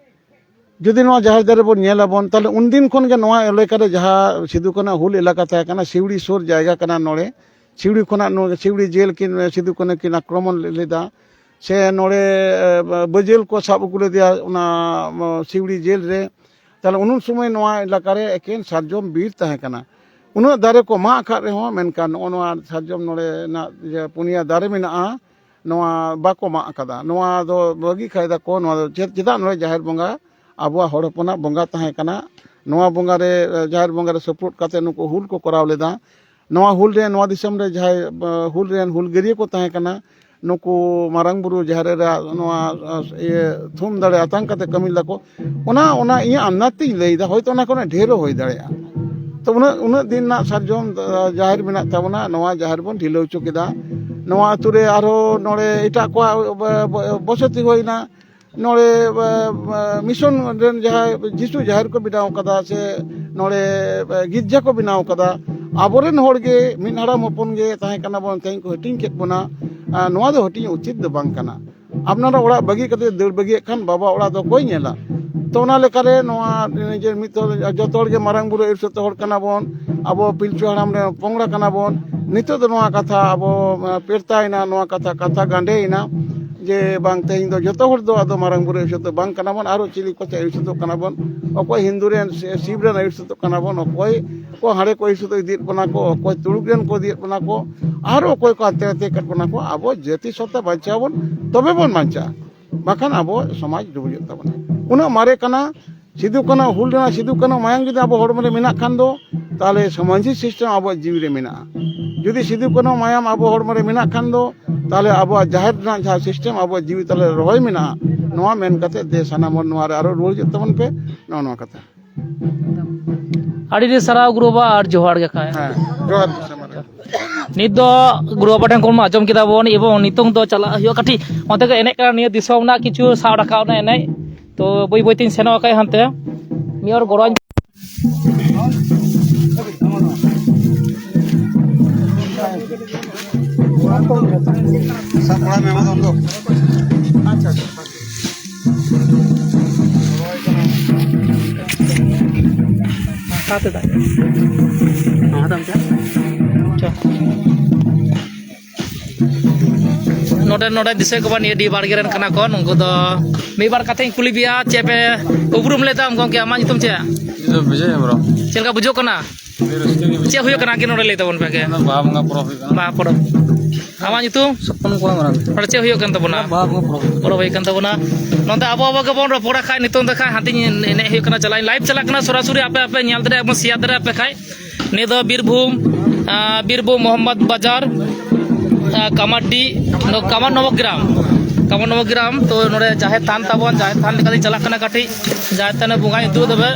ᱡᱩᱫᱤ ᱱᱚᱣᱟ ᱡᱟᱦᱮᱨ ᱫᱟᱨᱮ ᱵᱚᱱ ᱧᱮᱞ ᱟᱵᱚᱱ, ᱛᱟᱦᱞᱮ ᱩᱱᱫᱤᱱ ᱠᱷᱚᱱ ᱜᱮ ᱱᱚᱣᱟ ᱮᱞᱟᱠᱟ ᱨᱮ ᱡᱟᱦᱟᱸ ᱥᱤᱫᱩ ᱠᱟᱹᱱᱦᱩ ᱦᱩᱞ ᱮᱞᱟᱠᱟ ᱛᱟᱦᱮᱸ ᱠᱟᱱᱟ, ᱥᱤᱣᱲᱤ ᱥᱩᱨ ᱡᱟᱭᱜᱟ ᱠᱟᱱᱟ ᱱᱚᱰᱮ᱾ ᱥᱤᱣᱲᱤ ᱠᱷᱚᱱᱟᱜ ᱱᱚᱰᱮ, ᱥᱤᱣᱲᱤ ᱡᱮᱞ ᱠᱤᱱ, ᱥᱤᱫᱩ ᱠᱟᱹᱱᱦᱩ ᱠᱤᱱ ᱟᱠᱨᱚᱢᱚᱱ ᱞᱮᱫᱟ, ᱥᱮ ᱱᱚᱰᱮ, ᱮ, ᱵᱟᱹᱡᱟᱹᱞ ᱠᱚ ᱥᱟᱵ ᱟᱹᱜᱩ ᱞᱮᱫᱮᱭᱟ ᱚᱱᱟ, ᱮ, ᱥᱤᱣᱲᱤ ᱡᱮᱞ ᱨᱮ᱾ ᱛᱟᱦᱞᱮ ᱩᱱ ᱥᱚᱢᱚᱭ ᱱᱚᱣᱟ ᱮᱞᱟᱠᱟ ᱨᱮ ᱮᱠᱮᱱ ᱥᱟᱨᱡᱚᱢ ᱵᱤᱨ ᱛᱟᱦᱮᱸ ᱠᱟᱱᱟ᱾ ᱩᱱᱟᱹᱜ ᱫᱟᱨᱮ ᱠᱚ ᱢᱟᱜ ᱟᱠᱟᱫ ᱨᱮᱦᱚᱸ, ᱢᱮᱱᱠᱷᱟᱱ ᱱᱚᱜᱼᱚ ᱱᱚᱣᱟ ᱥᱟᱨᱡᱚᱢ ᱱᱚᱰᱮᱱᱟᱜ ᱡᱮ ᱯᱩᱱᱭᱟ ᱫᱟᱨᱮ ᱢᱮᱱᱟᱜᱼᱟ, ᱱᱚᱣᱟ ᱵᱟᱠᱚ ᱢᱟᱜ ᱟᱠᱟᱫᱟ᱾ ᱱᱚᱣᱟ ᱫᱚ ᱵᱟᱹᱜᱤ ᱠᱷᱟᱭ ᱫᱟᱠᱚ, ᱱᱚᱣᱟ ᱫᱚ ᱪᱮᱫ, ᱪᱮᱫᱟᱜ ᱱᱚᱰᱮ ᱡᱟᱦᱮᱨ ᱵᱚᱸᱜᱟ, ᱟᱵᱚᱣᱟᱜ ᱦᱚᱲ ᱦᱚᱯᱚᱱᱟᱜ ᱵᱚᱸᱜᱟ ᱛᱟᱦᱮᱸ ᱠᱟᱱᱟ, ᱱᱚᱣᱟ ᱵᱚᱸᱜᱟ ᱨᱮ, ᱡᱟᱦᱮᱨ ᱵᱚᱸᱜᱟ ᱨᱮ ᱥᱟᱯᱳᱨᱴ ᱠᱟᱛᱮ ᱱᱩᱠᱩ ᱦᱩᱞ ᱠᱚ ᱠᱚᱨᱟᱣ ᱞᱮᱫᱟ᱾ ᱱᱚᱣᱟ ᱦᱩᱞ ᱨᱮ, ᱱᱚᱣᱟ ᱫᱤᱥᱚᱢ ᱨᱮ ᱡᱟᱦᱟᱸᱭ, ᱮ, ᱦᱩᱞ ᱨᱮᱱ ᱦᱩᱞᱜᱟᱹᱨᱤᱭᱟᱹ ᱠᱚ ᱛᱟᱦᱮᱸ ᱠᱟᱱᱟ, ᱱᱩᱠᱩ ᱢᱟᱨᱟᱝ ᱵᱩᱨᱩ ᱡᱟᱦᱮᱨ ᱮᱨᱟ ᱱᱚᱣᱟ, ᱮ, ᱤᱭᱟᱹ ᱛᱷᱩᱢ ᱫᱟᱲᱮ ᱟᱛᱟᱝ ᱠᱟᱛᱮ ᱠᱟᱹᱢᱤ ᱞᱮᱫᱟ ᱠᱚ, ᱚᱱᱟ, ᱚᱱᱟ ᱤᱧᱟᱹᱜ ᱟᱢᱫᱟᱡ ᱛᱤᱧ ᱞᱟᱹᱭᱫᱟ, ᱦᱚᱭᱛᱳ ᱚᱱᱟ ᱠᱷᱚᱱᱟᱜ ᱰᱷᱮᱨ ᱦᱚᱸ ᱦᱩᱭ ᱫᱟᱲᱮᱭᱟᱜᱼᱟ᱾ ᱛᱚ ᱩᱱᱟᱹᱜ, ᱩᱱᱟᱹᱜ ᱫᱤᱱ ᱨᱮᱱᱟᱜ ᱥᱟᱨᱡᱚᱢ, ᱮ, ᱡᱟᱦᱮᱨ ᱢᱮᱱᱟᱜ ᱛᱟᱵᱚᱱᱟ, ᱱᱚᱣᱟ ᱡᱟᱦᱮᱨ ᱵᱚᱱ ᱰᱷᱤᱞᱟᱹᱣ ᱦᱚᱪᱚ ᱠᱮᱫᱟ᱾ ᱱᱚᱣᱟ ᱟᱹᱛᱩ ᱨᱮ ᱟᱨᱦᱚᱸ ᱱᱚᱰᱮ ᱮᱴᱟᱜ ᱠᱚᱣᱟᱜ ᱵᱚ-, ᱵᱚ-, ᱵᱚᱥᱚᱛᱤ ᱦᱩᱭᱱᱟ, ᱱᱚᱰᱮ, ᱮ, ᱮ, ᱢᱤᱥᱚᱱ ᱨᱮᱱ ᱡᱟᱦᱟᱸᱭ ᱡᱤᱥᱩ ᱡᱟᱦᱮᱨ ᱠᱚ ᱵᱮᱱᱟᱣ ᱠᱟᱫᱟ, ᱥᱮ ᱱᱚᱰᱮ, ᱮ, ᱜᱤᱨᱡᱟ ᱠᱚ ᱵᱮᱱᱟᱣ ᱠᱟᱫᱟ, ᱟᱵᱚᱨᱮᱱ ᱦᱚᱲ ᱜᱮ ᱢᱤᱫ ᱦᱟᱲᱟᱢ ᱦᱚᱯᱚᱱ ᱜᱮ ᱛᱟᱦᱮᱸ ᱠᱟᱱᱟ ᱵᱚᱱ, ᱛᱮᱦᱮᱧ ᱠᱚ ᱦᱟᱹᱴᱤᱧ ᱠᱮᱫ ᱵᱚᱱᱟ᱾ ᱮ, ᱱᱚᱣᱟ ᱫᱚ ᱦᱟᱹᱴᱤᱧ ᱩᱪᱤᱛ ᱫᱚ ᱵᱟᱝ ᱠᱟᱱᱟ᱾ ᱟᱯᱱᱟᱨᱟᱜ ᱚᱲᱟᱜ ᱵᱟᱹᱜᱤ ᱠᱟᱛᱮ ᱫᱟᱹᱲ ᱵᱟᱹᱜᱤᱭᱮᱫ ᱠᱷᱟᱱ ᱵᱟᱵᱟ ᱚᱲᱟᱜ ᱫᱚ ᱚᱠᱚᱭ ᱧᱮᱞᱟ? ᱛᱚ ᱚᱱᱟ ᱞᱮᱠᱟᱨᱮ ᱱᱚᱣᱟ ᱱᱤᱡᱮ ᱢᱤᱫ ᱛᱚ ᱡᱚᱛᱚ ᱦᱚᱲ ᱜᱮ ᱢᱟᱨᱟᱝ ᱵᱩᱨᱩ ᱤᱨᱥᱟᱹᱛ ᱦᱚᱲ ᱠᱟᱱᱟ ᱵᱚᱱ, ᱟᱵᱚ ᱯᱤᱞᱪᱩ ᱦᱟᱲᱟᱢ ᱨᱮᱱ ᱯᱚᱝᱲᱟ ᱠᱟᱱᱟ ᱵᱚᱱ᱾ ᱱᱤᱛᱚᱜ ᱫᱚ ᱱᱚᱣᱟ ᱠᱟᱛᱷᱟ ᱟᱵᱚ, ᱮ, ᱯᱮᱨᱛᱟᱭᱮᱱᱟ, ᱱᱚᱣᱟ ᱠᱟᱛᱷᱟ, ᱠᱟᱛᱷᱟ ᱜᱟᱸᱰᱮᱭᱮᱱᱟ᱾ ᱡᱮ ᱵᱟᱝ, ᱛᱮᱦᱮᱧ ᱫᱚ ᱡᱚᱛᱚ ᱦᱚᱲ ᱫᱚ ᱟᱫᱚ ᱢᱟᱨᱟᱝ ᱵᱩᱨᱩ ᱟᱹᱭᱩᱨ ᱥᱩᱛᱩᱜ ᱵᱟᱝ ᱠᱟᱱᱟ ᱵᱚᱱ, ᱟᱨᱚ ᱪᱤᱞᱤ ᱠᱚ ᱪᱮᱫ ᱟᱹᱭᱩᱨ ᱥᱩᱛᱩᱜ ᱠᱟᱱᱟ ᱵᱚᱱ, ᱚᱠᱚᱭ ᱦᱤᱱᱫᱩ ᱨᱮᱱ ᱥᱮ ᱥᱤᱵ ᱨᱮᱱ ᱟᱹᱭᱩᱨ ᱥᱩᱛᱩᱜ ᱠᱟᱱᱟ ᱵᱚᱱ, ᱚᱠᱚᱭ ᱠᱚ ᱦᱟᱸᱰᱮ ᱠᱚ ᱟᱹᱭᱩᱨ ᱥᱩᱛᱩᱜ ᱤᱫᱤᱭᱮᱫ ᱵᱚᱱᱟ ᱠᱚ, ᱚᱠᱚᱭ ᱛᱩᱲᱩᱠ ᱨᱮᱱ ᱠᱚ ᱤᱫᱤᱭᱮᱫ ᱵᱚᱱᱟ ᱠᱚ, ᱟᱨᱚ ᱚᱠᱚᱭ ᱠᱚ ᱦᱟᱱᱛᱮ ᱱᱟᱛᱮ ᱠᱟᱫ ᱵᱚᱱᱟ ᱠᱚ, ᱟᱵᱚ ᱡᱟᱹᱛᱤ ᱥᱚᱛᱛᱟ ᱵᱟᱧᱪᱟᱣ ᱵᱚᱱ, ᱛᱚᱵᱮ ᱵᱚᱱ ᱵᱟᱧᱪᱟᱜᱼᱟ, ᱵᱟᱠᱷᱟᱱ ᱟᱵᱚ ᱥᱚᱢᱟᱡᱽ ᱰᱩᱵᱩᱡᱚᱜ ᱛᱟᱵᱚᱱᱟ᱾ ᱩᱱᱟᱹᱜ ᱢᱟᱨᱮ ᱠᱟᱱᱟ, ᱥᱤᱫᱩ ᱠᱟᱹᱱᱦᱩ ᱦᱩᱞ ᱨᱮᱱᱟᱜ ᱥᱤᱫᱩ ᱠᱟᱹᱱᱦᱩ ᱢᱟᱭᱟᱢ ᱡᱩᱫᱤ ᱟᱵᱚ ᱦᱚᱲᱢᱚ ᱨᱮ ᱢᱮᱱᱟᱜ ᱠᱷᱟᱱ ᱫᱚ, ᱛᱟᱦᱚᱞᱮ ᱥᱟᱢᱟᱡᱤᱠ ᱥᱤᱥᱴᱮᱢ ᱟᱵᱚᱣᱟᱜ ᱡᱤᱣᱤ ᱨᱮ ᱢᱮᱱᱟᱜᱼᱟ᱾ ᱡᱩᱫᱤ ᱥᱤᱫᱩ ᱠᱟᱹᱱᱦᱩ ᱢᱟᱭᱟᱢ ᱟᱵᱚ ᱦᱚᱲᱢᱚ ᱨᱮ ᱢᱮᱱᱟᱜ ᱠᱷᱟᱱ ᱫᱚ, ᱛᱟᱦᱚᱞᱮ ᱟᱵᱚᱣᱟᱜ ᱡᱟᱦᱮᱨ ᱨᱮᱱᱟᱜ ᱡᱟᱦᱟᱸ ᱥᱤᱥᱴᱮᱢ ᱟᱵᱚᱣᱟᱜ ᱡᱤᱣᱤ ᱛᱟᱞᱟ ᱨᱮ ᱨᱚᱦᱚᱭ ᱢᱮᱱᱟᱜᱼᱟ, ᱱᱚᱣᱟ ᱢᱮᱱ ᱠᱟᱛᱮ ᱫᱮ ᱥᱟᱱᱟᱢ ᱦᱚᱲ ᱱᱚᱣᱟ ᱨᱮ ᱟᱨᱚ ᱨᱩᱣᱟᱹᱲ ᱦᱤᱡᱩᱜ ᱛᱟᱵᱚᱱ ᱯᱮ, ᱱᱚᱜᱼᱚ ᱱᱚᱣᱟ ᱠᱟᱛᱷᱟ᱾ ᱟᱹᱰᱤ ᱟᱹᱰᱤ ᱥᱟᱨᱦᱟᱣ ᱜᱩᱨᱩ ᱵᱟᱵᱟ, ᱟᱨ ᱡᱚᱦᱟᱨ ᱜᱮ ᱠᱷᱟᱡ᱾ ᱦᱮᱸ, ᱡᱚᱦᱟᱨ ᱜᱮ, ᱥᱟᱢᱟᱱ᱾ ᱱᱤᱛ ᱫᱚ ᱜᱩᱨᱩ ᱵᱟᱵᱟ ᱴᱷᱮᱱ ᱠᱷᱚᱱ ᱢᱟ ᱟᱸᱡᱚᱢ ᱠᱮᱫᱟ ᱵᱚᱱ, ᱮᱵᱚᱝ ᱱᱤᱛᱚᱝ ᱫᱚ ᱪᱟᱞᱟᱜ ᱦᱩᱭᱩᱜᱼᱟ ᱠᱟᱹᱴᱤᱡ ᱚᱱᱛᱮ ᱜᱮ ᱮᱱᱮᱡ ᱠᱟᱱᱟ, ᱱᱤᱭᱟᱹ ᱫᱤᱥᱚᱢ ᱨᱮᱱᱟᱜ ᱠᱤᱪᱷᱩ ᱥᱟᱵ ᱨᱟᱠᱟᱵ ᱚᱱᱟ ᱮᱱᱮᱡ᱾ ᱛᱚ ᱵᱟᱹᱭ ᱵᱟᱹᱭ ᱛᱤᱧ ᱥᱮᱱᱚᱜ ᱠᱷᱟᱡ ᱦᱟᱱᱛᱮ, ᱢᱤᱫ ᱦᱚᱲ ᱜᱚᱲᱚᱧ ᱥᱟᱵ ᱵᱟᱲᱟᱭ ᱢᱮ, ᱢᱟ ᱫᱚᱱ ᱫᱚ᱾ ᱟᱪᱪᱷᱟ, ᱟᱪᱪᱷᱟ᱾ ᱦᱟᱛᱟᱣ ᱛᱮ ᱫᱟᱜ᱾ ᱦᱮᱸ, ᱦᱟᱛᱟᱣ ᱢᱮ᱾ ᱪᱚ᱾ ᱱᱚᱰᱮ, ᱱᱚᱰᱮ ᱫᱤᱥᱟᱹ ᱠᱚ ᱵᱟᱝ, ᱱᱤᱭᱟᱹ ᱰᱤ ᱵᱟᱲᱜᱮ ᱨᱮᱱ ᱠᱟᱱᱟ ᱠᱚ᱾ ᱱᱩᱠᱩ ᱫᱚ ᱢᱤᱫ ᱵᱟᱨ ᱠᱟᱛᱷᱟᱧ ᱠᱩᱞᱤ ᱵᱤᱭᱟ, ᱪᱮᱫ ᱯᱮ ᱩᱯᱨᱩᱢ ᱞᱮᱫᱟ ᱜᱚᱢᱠᱮ? ᱟᱢᱟᱜ ᱧᱩᱛᱩᱢ ᱪᱮᱫ? ᱤᱧ ᱫᱚ ᱵᱤᱡᱚᱭ ᱦᱮᱢᱵᱨᱚᱢ᱾ ᱪᱮᱫ ᱞᱮᱠᱟ ᱵᱩᱡᱷᱟᱹᱜ ᱠᱟᱱᱟ? ᱟᱹᱰᱤ ᱨᱟᱹᱥᱠᱟᱹ ᱜᱮ ᱵᱩᱡᱷᱟᱹᱜ ᱪᱮᱫ ᱦᱩᱭᱩᱜ ᱠᱟᱱᱟ ᱟᱨᱠᱤ ᱱᱚᱰᱮ, ᱞᱟᱹᱭ ᱛᱟᱵᱚᱱ ᱯᱮ ᱟᱜᱮ? ᱠᱟᱱᱟ᱾ ᱵᱟᱦᱟ ᱵᱚᱸᱜᱟ ᱯᱚᱨᱚᱵᱽ ᱦᱩᱭᱩᱜ ᱠᱟᱱᱟ᱾ ᱵᱟᱦᱟ ᱯᱚᱨᱚᱵᱽ᱾ ᱟᱢᱟᱜ ᱧᱩᱛᱩᱢ? ᱥᱚᱯᱚᱱ ᱠᱩᱢᱟᱨ ᱢᱟᱨᱟᱱᱰᱤ᱾ ᱱᱚᱰᱮ ᱪᱮᱫ ᱦᱩᱭᱩᱜ ᱠᱟᱱ ᱛᱟᱵᱚᱱᱟ? ᱵᱟᱦᱟ ᱵᱚᱸᱜᱟ ᱯᱚᱨᱚᱵᱽ᱾ ᱯᱚᱨᱚᱵᱽ ᱦᱩᱭᱩᱜ ᱠᱟᱱ ᱛᱟᱵᱚᱱᱟ᱾ ᱱᱚᱰᱮ ᱟᱵᱚ ᱟᱵᱚ ᱜᱮᱵᱚᱱ ᱨᱚᱯᱚᱲᱟ ᱠᱷᱟᱡ, ᱱᱤᱛᱚᱝ ᱫᱚ ᱠᱷᱟᱡ ᱦᱟᱱᱛᱮᱧ ᱮᱱᱮᱡ ᱦᱩᱭᱩᱜ ᱠᱟᱱᱟ, ᱪᱟᱞᱟᱜ ᱞᱟᱭᱤᱵᱷ ᱪᱟᱞᱟᱜ ᱠᱟᱱᱟ ᱥᱚᱨᱟᱥᱚᱨᱤ, ᱟᱯᱮ ᱟᱯᱮ ᱧᱮᱞ ᱫᱟᱲᱮᱭᱟᱜ ᱵᱚᱱ, ᱥᱮᱭᱟᱨ ᱫᱟᱲᱮᱭᱟᱜ ᱯᱮ ᱠᱷᱟᱡ᱾ ᱱᱤᱭᱟᱹ ᱫᱚ ᱵᱤᱨᱵᱷᱩᱢ, ᱟᱸ, ᱵᱤᱨᱵᱷᱩᱢ ᱢᱚᱦᱚᱢᱢᱚᱫᱽ ᱵᱟᱡᱟᱨ, ᱟᱸ, ᱠᱟᱢᱟᱨᱰᱤ, ᱱᱚ-, ᱠᱟᱢᱟᱨ ᱱᱚᱵᱚᱜᱨᱟᱢ, ᱠᱟᱢᱟᱨ ᱱᱚᱵᱚᱜᱨᱟᱢ᱾ ᱛᱚ ᱱᱚᱰᱮ ᱡᱟᱦᱮᱨ ᱛᱷᱟᱱ ᱛᱟᱵᱚᱱ, ᱡᱟᱦᱮᱨ ᱛᱷᱟᱱ ᱞᱮᱠᱟᱛᱮ ᱪᱟᱞᱟᱜ ᱠᱟᱱᱟ ᱠᱟᱹᱴᱤᱡ, ᱡᱟᱦᱮᱨ ᱛᱷᱟᱱ ᱨᱮ ᱵᱚᱸᱜᱟᱧ ᱩᱫᱩᱜ ᱛᱚᱵᱮ᱾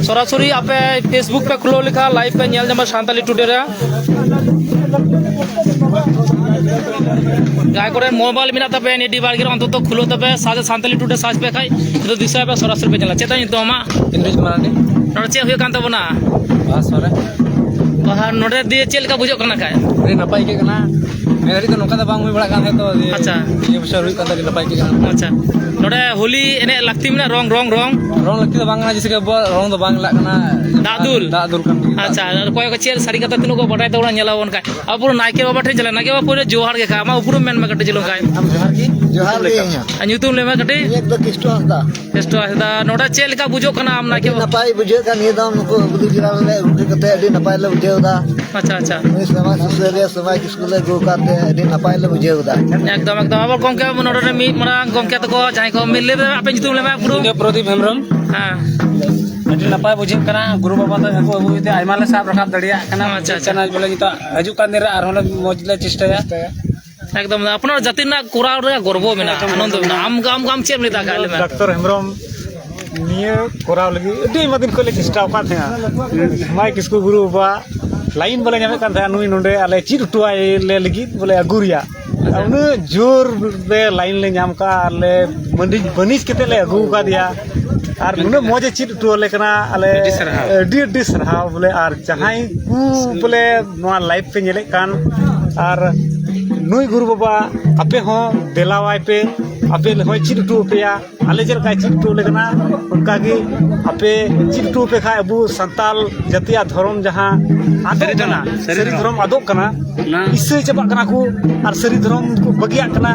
ᱥᱚᱨᱟᱥᱚᱨᱤ ᱟᱯᱮ Facebook ᱯᱮ ᱠᱷᱩᱞᱟᱹᱣ ᱞᱮᱠᱷᱟᱱ ᱞᱟᱭᱤᱵᱷ ᱯᱮ ᱧᱮᱞ ᱧᱟᱢᱟ ᱥᱟᱱᱛᱟᱞᱤ ᱴᱩᱰᱮ ᱨᱮ᱾ ᱡᱟᱦᱟᱸᱭ ᱠᱚᱨᱮᱱ ᱢᱳᱵᱟᱭᱤᱞ ᱢᱮᱱᱟᱜ ᱛᱟᱯᱮᱭᱟ, ᱱᱤᱭᱟᱹ ᱰᱤ ᱵᱟᱲᱜᱮ ᱨᱮ ᱚᱱᱛᱚᱛᱚ ᱠᱷᱩᱞᱟᱹᱣ ᱛᱟᱯᱮ, ᱥᱟᱨᱪ ᱥᱟᱱᱛᱟᱞᱤ ᱴᱩᱰᱮ ᱥᱟᱨᱪ ᱯᱮ ᱠᱷᱟᱡ ᱱᱤᱛᱚᱜ ᱫᱤᱥᱟᱹᱭᱟ ᱯᱮ, ᱥᱚᱨᱟᱥᱚᱨᱤ ᱯᱮ ᱧᱮᱞᱟ᱾ ᱪᱮᱫ ᱛᱟᱭ ᱧᱩᱛᱩᱢ ᱟᱢᱟᱜ? ᱤᱱᱫᱨᱚᱡᱤᱛ ᱢᱟᱨᱟᱱᱰᱤ᱾ ᱱᱚᱰᱮ ᱪᱮᱫ ᱦᱩᱭᱩᱜ ᱠᱟᱱ ᱛᱟᱵᱚᱱᱟ? ᱵᱟᱦᱟ ᱥᱚᱦᱨᱟᱭ᱾ ᱵᱟᱦᱟ ᱱᱚᱰᱮ ᱫᱤᱭᱮ ᱪᱮᱫ ᱞᱮᱠᱟ ᱵᱩᱡᱷᱟᱹᱜ ᱠᱟᱱᱟ ᱠᱷᱟᱡ? ᱟᱹᱰᱤ ᱱᱟᱯᱟᱭ ᱟᱹᱭᱠᱟᱹᱜ ᱠᱟᱱᱟ᱾ ᱱᱤᱭᱟᱹ ᱜᱷᱟᱹᱲᱤᱡ ᱫᱚ ᱱᱚᱝᱠᱟ ᱫᱚ ᱵᱟᱝ ᱦᱩᱭ ᱵᱟᱲᱟᱜ ᱠᱟᱱ ᱛᱟᱦᱮᱸ ᱛᱚ, ᱫᱤᱭᱮ ᱟᱪᱪᱷᱟ᱾ ᱱᱤᱭᱟᱹ ᱵᱚᱪᱷᱚᱨ ᱦᱩᱭᱩᱜ ᱠᱟᱱ ᱛᱟᱹᱰᱤ ᱱᱟᱯᱟᱭ ᱟᱹᱭᱠᱟᱹᱜ ᱠᱟᱱᱟ᱾ ᱟᱪᱪᱷᱟ, ᱱᱚᱰᱮ ᱦᱳᱞᱤ ᱮᱱᱮᱡ ᱞᱟᱹᱠᱛᱤ ᱢᱮᱱᱟᱜᱼᱟ? ᱨᱚᱝ, ᱨᱚᱝ, ᱨᱚᱝ᱾ ᱨᱚᱝ ᱞᱟᱹᱠᱛᱤ ᱫᱚ ᱵᱟᱝ ᱠᱟᱱᱟ, ᱡᱮᱭᱥᱮ ᱠᱤ ᱟᱵᱚᱣᱟᱜ ᱨᱚᱝ ᱫᱚ ᱵᱟᱝ ᱞᱟᱜᱟᱜ ᱠᱟᱱᱟ᱾ ᱫᱟᱜ ᱫᱩᱞ᱾ ᱫᱟᱜ ᱫᱩᱞ ᱠᱟᱱ ᱜᱮ᱾ ᱟᱪᱪᱷᱟ, ᱟᱨ ᱚᱠᱚᱭ ᱠᱚ ᱪᱮᱫ ᱥᱟᱹᱨᱤ ᱠᱟᱛᱷᱟ ᱛᱤᱱᱟᱹᱜ ᱠᱚ ᱵᱟᱰᱟᱭ ᱛᱟᱵᱚᱱᱟ, ᱧᱮᱞ ᱟᱵᱚᱱ ᱠᱷᱟᱡ᱾ ᱟᱵᱚ ᱱᱟᱭᱠᱮ ᱵᱟᱵᱟ ᱴᱷᱮᱱ ᱪᱟᱞᱟᱜ, ᱱᱟᱭᱠᱮ ᱵᱟᱵᱟ ᱯᱩᱭᱞᱩ ᱡᱚᱦᱟᱨ ᱜᱮ ᱠᱷᱟᱡ, ᱟᱢᱟᱜ ᱩᱯᱨᱩᱢ ᱢᱮᱱ ᱢᱮ ᱠᱟᱹᱴᱤᱡ ᱪᱩᱞᱩᱝ ᱠᱷᱟᱡ᱾ ᱟᱢ ᱡᱚᱦᱟᱨ ᱜᱮ᱾ ᱡᱚᱦᱟᱨ ᱜᱮ ᱤᱧ ᱦᱚᱸ᱾ ᱟᱨ ᱧᱩᱛᱩᱢ ᱞᱟᱹᱭ ᱢᱮ ᱠᱟᱹᱴᱤᱡ᱾ ᱤᱧᱟᱹᱜ ᱫᱚ ᱠᱤᱥᱴᱚ ᱦᱟᱸᱥᱫᱟ᱾ ᱠᱤᱥᱴᱚ ᱦᱟᱸᱥᱫᱟ, ᱱᱚᱰᱮ ᱪᱮᱫ ᱞᱮᱠᱟ ᱵᱩᱡᱷᱟᱹᱜ ᱠᱟᱱᱟ ᱟᱢ ᱱᱟᱭᱠᱮ ᱟᱹᱰᱤ ᱵᱟᱵᱟ? ᱱᱟᱯᱟᱭ ᱵᱩᱡᱷᱟᱹᱜ ᱠᱟᱱ ᱱᱤᱭᱟᱹ ᱫᱚᱢ ᱱᱩᱠᱩ ᱵᱩᱫᱷᱩ ᱡᱚᱲᱟ ᱞᱮ ᱟᱹᱜᱩ ᱠᱟᱛᱮ ᱟᱹᱰᱤ ᱱᱟᱯᱟᱭ ᱞᱮ ᱵᱩᱡᱷᱟᱹᱣ ᱮᱫᱟ᱾ ᱟᱪᱪᱷᱟ, ᱟᱪᱪᱷᱟ᱾ ᱱᱩᱭ ᱥᱚᱢᱟᱡᱽ ᱥᱩᱥᱟᱹᱨᱤᱭᱟᱹ, ᱥᱚᱢᱟᱡᱽ ᱠᱤᱥᱠᱩ ᱞᱮ ᱟᱹᱜᱩ ᱟᱠᱟᱫ ᱛᱮ ᱟᱹᱰᱤ ᱱᱟᱯᱟᱭ ᱞᱮ ᱵᱩᱡᱷᱟᱹᱣ ᱮᱫᱟ᱾ ᱮᱠᱫᱚᱢ, ᱮᱠᱫᱚᱢ᱾ ᱟᱵᱚ ᱜᱚᱢᱠᱮ, ᱱᱚᱰᱮ ᱨᱮ ᱢᱤᱫ ᱢᱟᱨᱟᱝ ᱜᱚᱢᱠᱮ ᱛᱟᱠᱚ ᱡᱟᱦᱟᱸᱭ ᱠᱚ ᱢᱤᱫ, ᱞᱟᱹᱭ ᱢᱮ ᱟᱯᱮ ᱧᱩᱛᱩᱢ ᱞᱟᱹᱭ ᱢᱮ ᱯᱩᱨᱟᱹ᱾ ᱤᱧ ᱫᱚ ᱯᱨᱚᱫᱤᱯ ᱦᱮᱢᱵᱨᱚᱢ᱾ ᱦᱮᱸ᱾ ᱟᱹᱰᱤ ᱱᱟᱯᱟᱭ ᱵᱩᱡᱷᱟᱹᱜ ᱠᱟᱱᱟ, ᱜᱩᱨᱩ ᱵᱟᱵᱟ ᱫᱚ ᱟᱹᱜᱩ ᱟᱹᱜᱩ ᱛᱮ ᱟᱭᱢᱟ ᱞᱮ ᱥᱟᱵ ᱨᱟᱠᱟᱵ ᱫᱟᱲᱮᱭᱟᱜ ᱠᱟᱱᱟ᱾ ᱟᱪᱪᱷᱟ, ᱪᱮᱫ ᱟᱪᱪᱷᱟ᱾ ᱠᱟᱱᱟ ᱵᱚᱞᱮ, ᱱᱤᱛᱚᱜ ᱦᱤᱡᱩᱜ ᱠᱟᱱ ᱫᱤᱱ ᱨᱮ ᱟᱨᱦᱚᱸ ᱞᱮ ᱢᱚᱡᱽ ᱞᱮ ᱪᱮᱥᱴᱟᱭᱟ᱾ ᱮᱠᱫᱚᱢ, ᱟᱯᱱᱟᱨ ᱡᱟᱹᱛᱤ ᱨᱮᱱᱟᱜ ᱠᱚᱨᱟᱣ ᱨᱮᱭᱟᱜ ᱜᱚᱨᱵᱚ ᱢᱮᱱᱟᱜᱼᱟ, ᱟᱱᱚᱱᱫᱚ ᱢᱮᱱᱟᱜᱼᱟ᱾ ᱟᱢ, ᱟᱢ, ᱟᱢ ᱪᱮᱫ ᱮᱢ ᱞᱟᱹᱭ ᱫᱟ ᱠᱷᱟᱡ, ᱞᱟᱹᱭ ᱢᱮ᱾ ᱰᱟᱠᱛᱚᱨ ᱦᱮᱢᱵᱨᱚᱢ ᱱᱤᱭᱟᱹ ᱠᱚᱨᱟᱣ ᱞᱟᱹᱜᱤᱫ ᱟᱹᱰᱤ ᱟᱭᱢᱟ ᱫᱤᱱ ᱠᱷᱚᱱ ᱞᱮ ᱪᱮᱥᱴᱟ ᱟᱠᱟᱫ ᱛᱟᱦᱮᱸᱱᱟ᱾ ᱥᱚᱢᱟᱭ ᱠᱤᱥᱠᱩ ᱜᱩᱨᱩ ᱵᱟᱵᱟ ᱞᱟᱭᱤᱱ ᱵᱟᱞᱮ ᱧᱟᱢᱮᱫ ᱠᱟᱱ ᱛᱟᱦᱮᱸᱱᱟ, ᱱᱩᱭ ᱱᱚᱰᱮ ᱟᱞᱮ ᱪᱮᱫ ᱦᱚᱴᱚᱣᱟᱭ ᱞᱮ ᱞᱟᱹᱜᱤᱫ ᱵᱚᱞᱮ ᱟᱹᱜᱩ ᱨᱮᱭᱟᱜ᱾ ᱟᱨ ᱩᱱᱟᱹᱜ ᱡᱳᱨ ᱞᱮ ᱞᱟᱭᱤᱱ ᱞᱮ ᱧᱟᱢ ᱠᱟᱜᱼᱟ, ᱟᱨ ᱞᱮ ᱵᱟᱹᱱᱤᱡ, ᱵᱟᱹᱱᱤᱡ ᱠᱟᱛᱮ ᱞᱮ ᱟᱹᱜᱩ ᱟᱠᱟᱫᱮᱭᱟ᱾ ᱟᱨ ᱱᱩᱱᱟᱹᱜ ᱢᱚᱡᱽ ᱮ ᱪᱮᱫ ᱦᱚᱴᱚ ᱟᱞᱮ ᱠᱟᱱᱟ, ᱟᱞᱮ ᱟᱹᱰᱤ ᱥᱟᱨᱦᱟᱣ᱾ ᱟᱹᱰᱤ, ᱟᱹᱰᱤ ᱥᱟᱨᱦᱟᱣ ᱵᱚᱞᱮ᱾ ᱟᱨ ᱡᱟᱦᱟᱸᱭ ᱠᱚ ᱵᱚᱞᱮ ᱱᱚᱣᱟ ᱞᱟᱭᱤᱵᱷ ᱯᱮ ᱧᱮᱞᱮᱫ ᱠᱟᱱ, ᱟᱨ ᱱᱩᱭ ᱜᱩᱨᱩ ᱵᱟᱵᱟ ᱟᱯᱮ ᱦᱚᱸ ᱫᱮᱞᱟᱣᱟᱭ ᱯᱮ, ᱟᱯᱮ ᱦᱚᱸᱭ ᱪᱮᱫ ᱦᱚᱴᱚ ᱟᱯᱮᱭᱟ᱾ ᱟᱞᱮ ᱪᱮᱫ ᱞᱮᱠᱟᱭ ᱪᱮᱫ ᱦᱚᱴᱚ ᱟᱞᱮ ᱠᱟᱱᱟ, ᱚᱱᱠᱟ ᱜᱮ ᱟᱯᱮ ᱪᱮᱫ ᱦᱚᱴᱚ ᱟᱯᱮ ᱠᱷᱟᱡ ᱟᱵᱚ ᱥᱟᱱᱛᱟᱞ ᱡᱟᱹᱛᱤᱭᱟᱜ ᱫᱷᱚᱨᱚᱢ ᱡᱟᱦᱟᱸ ᱟᱫᱚᱜ ᱥᱟᱹᱨᱤ ᱠᱟᱱᱟ, ᱫᱷᱚᱨᱚᱢ, ᱥᱟᱹᱨᱤ ᱥᱟᱹᱨᱤ ᱫᱷᱚᱨᱚᱢ᱾ ᱫᱷᱚᱨᱚᱢ ᱟᱫᱚᱜ ᱠᱟᱱᱟ, ᱚᱱᱟ ᱤᱥᱟᱹᱭ ᱪᱟᱵᱟᱜ ᱠᱟᱱᱟ ᱠᱚ, ᱟᱨ ᱥᱟᱹᱨᱤ ᱫᱷᱚᱨᱚᱢ ᱠᱚ ᱵᱟᱹᱜᱤᱭᱟᱜ ᱠᱟᱱᱟ᱾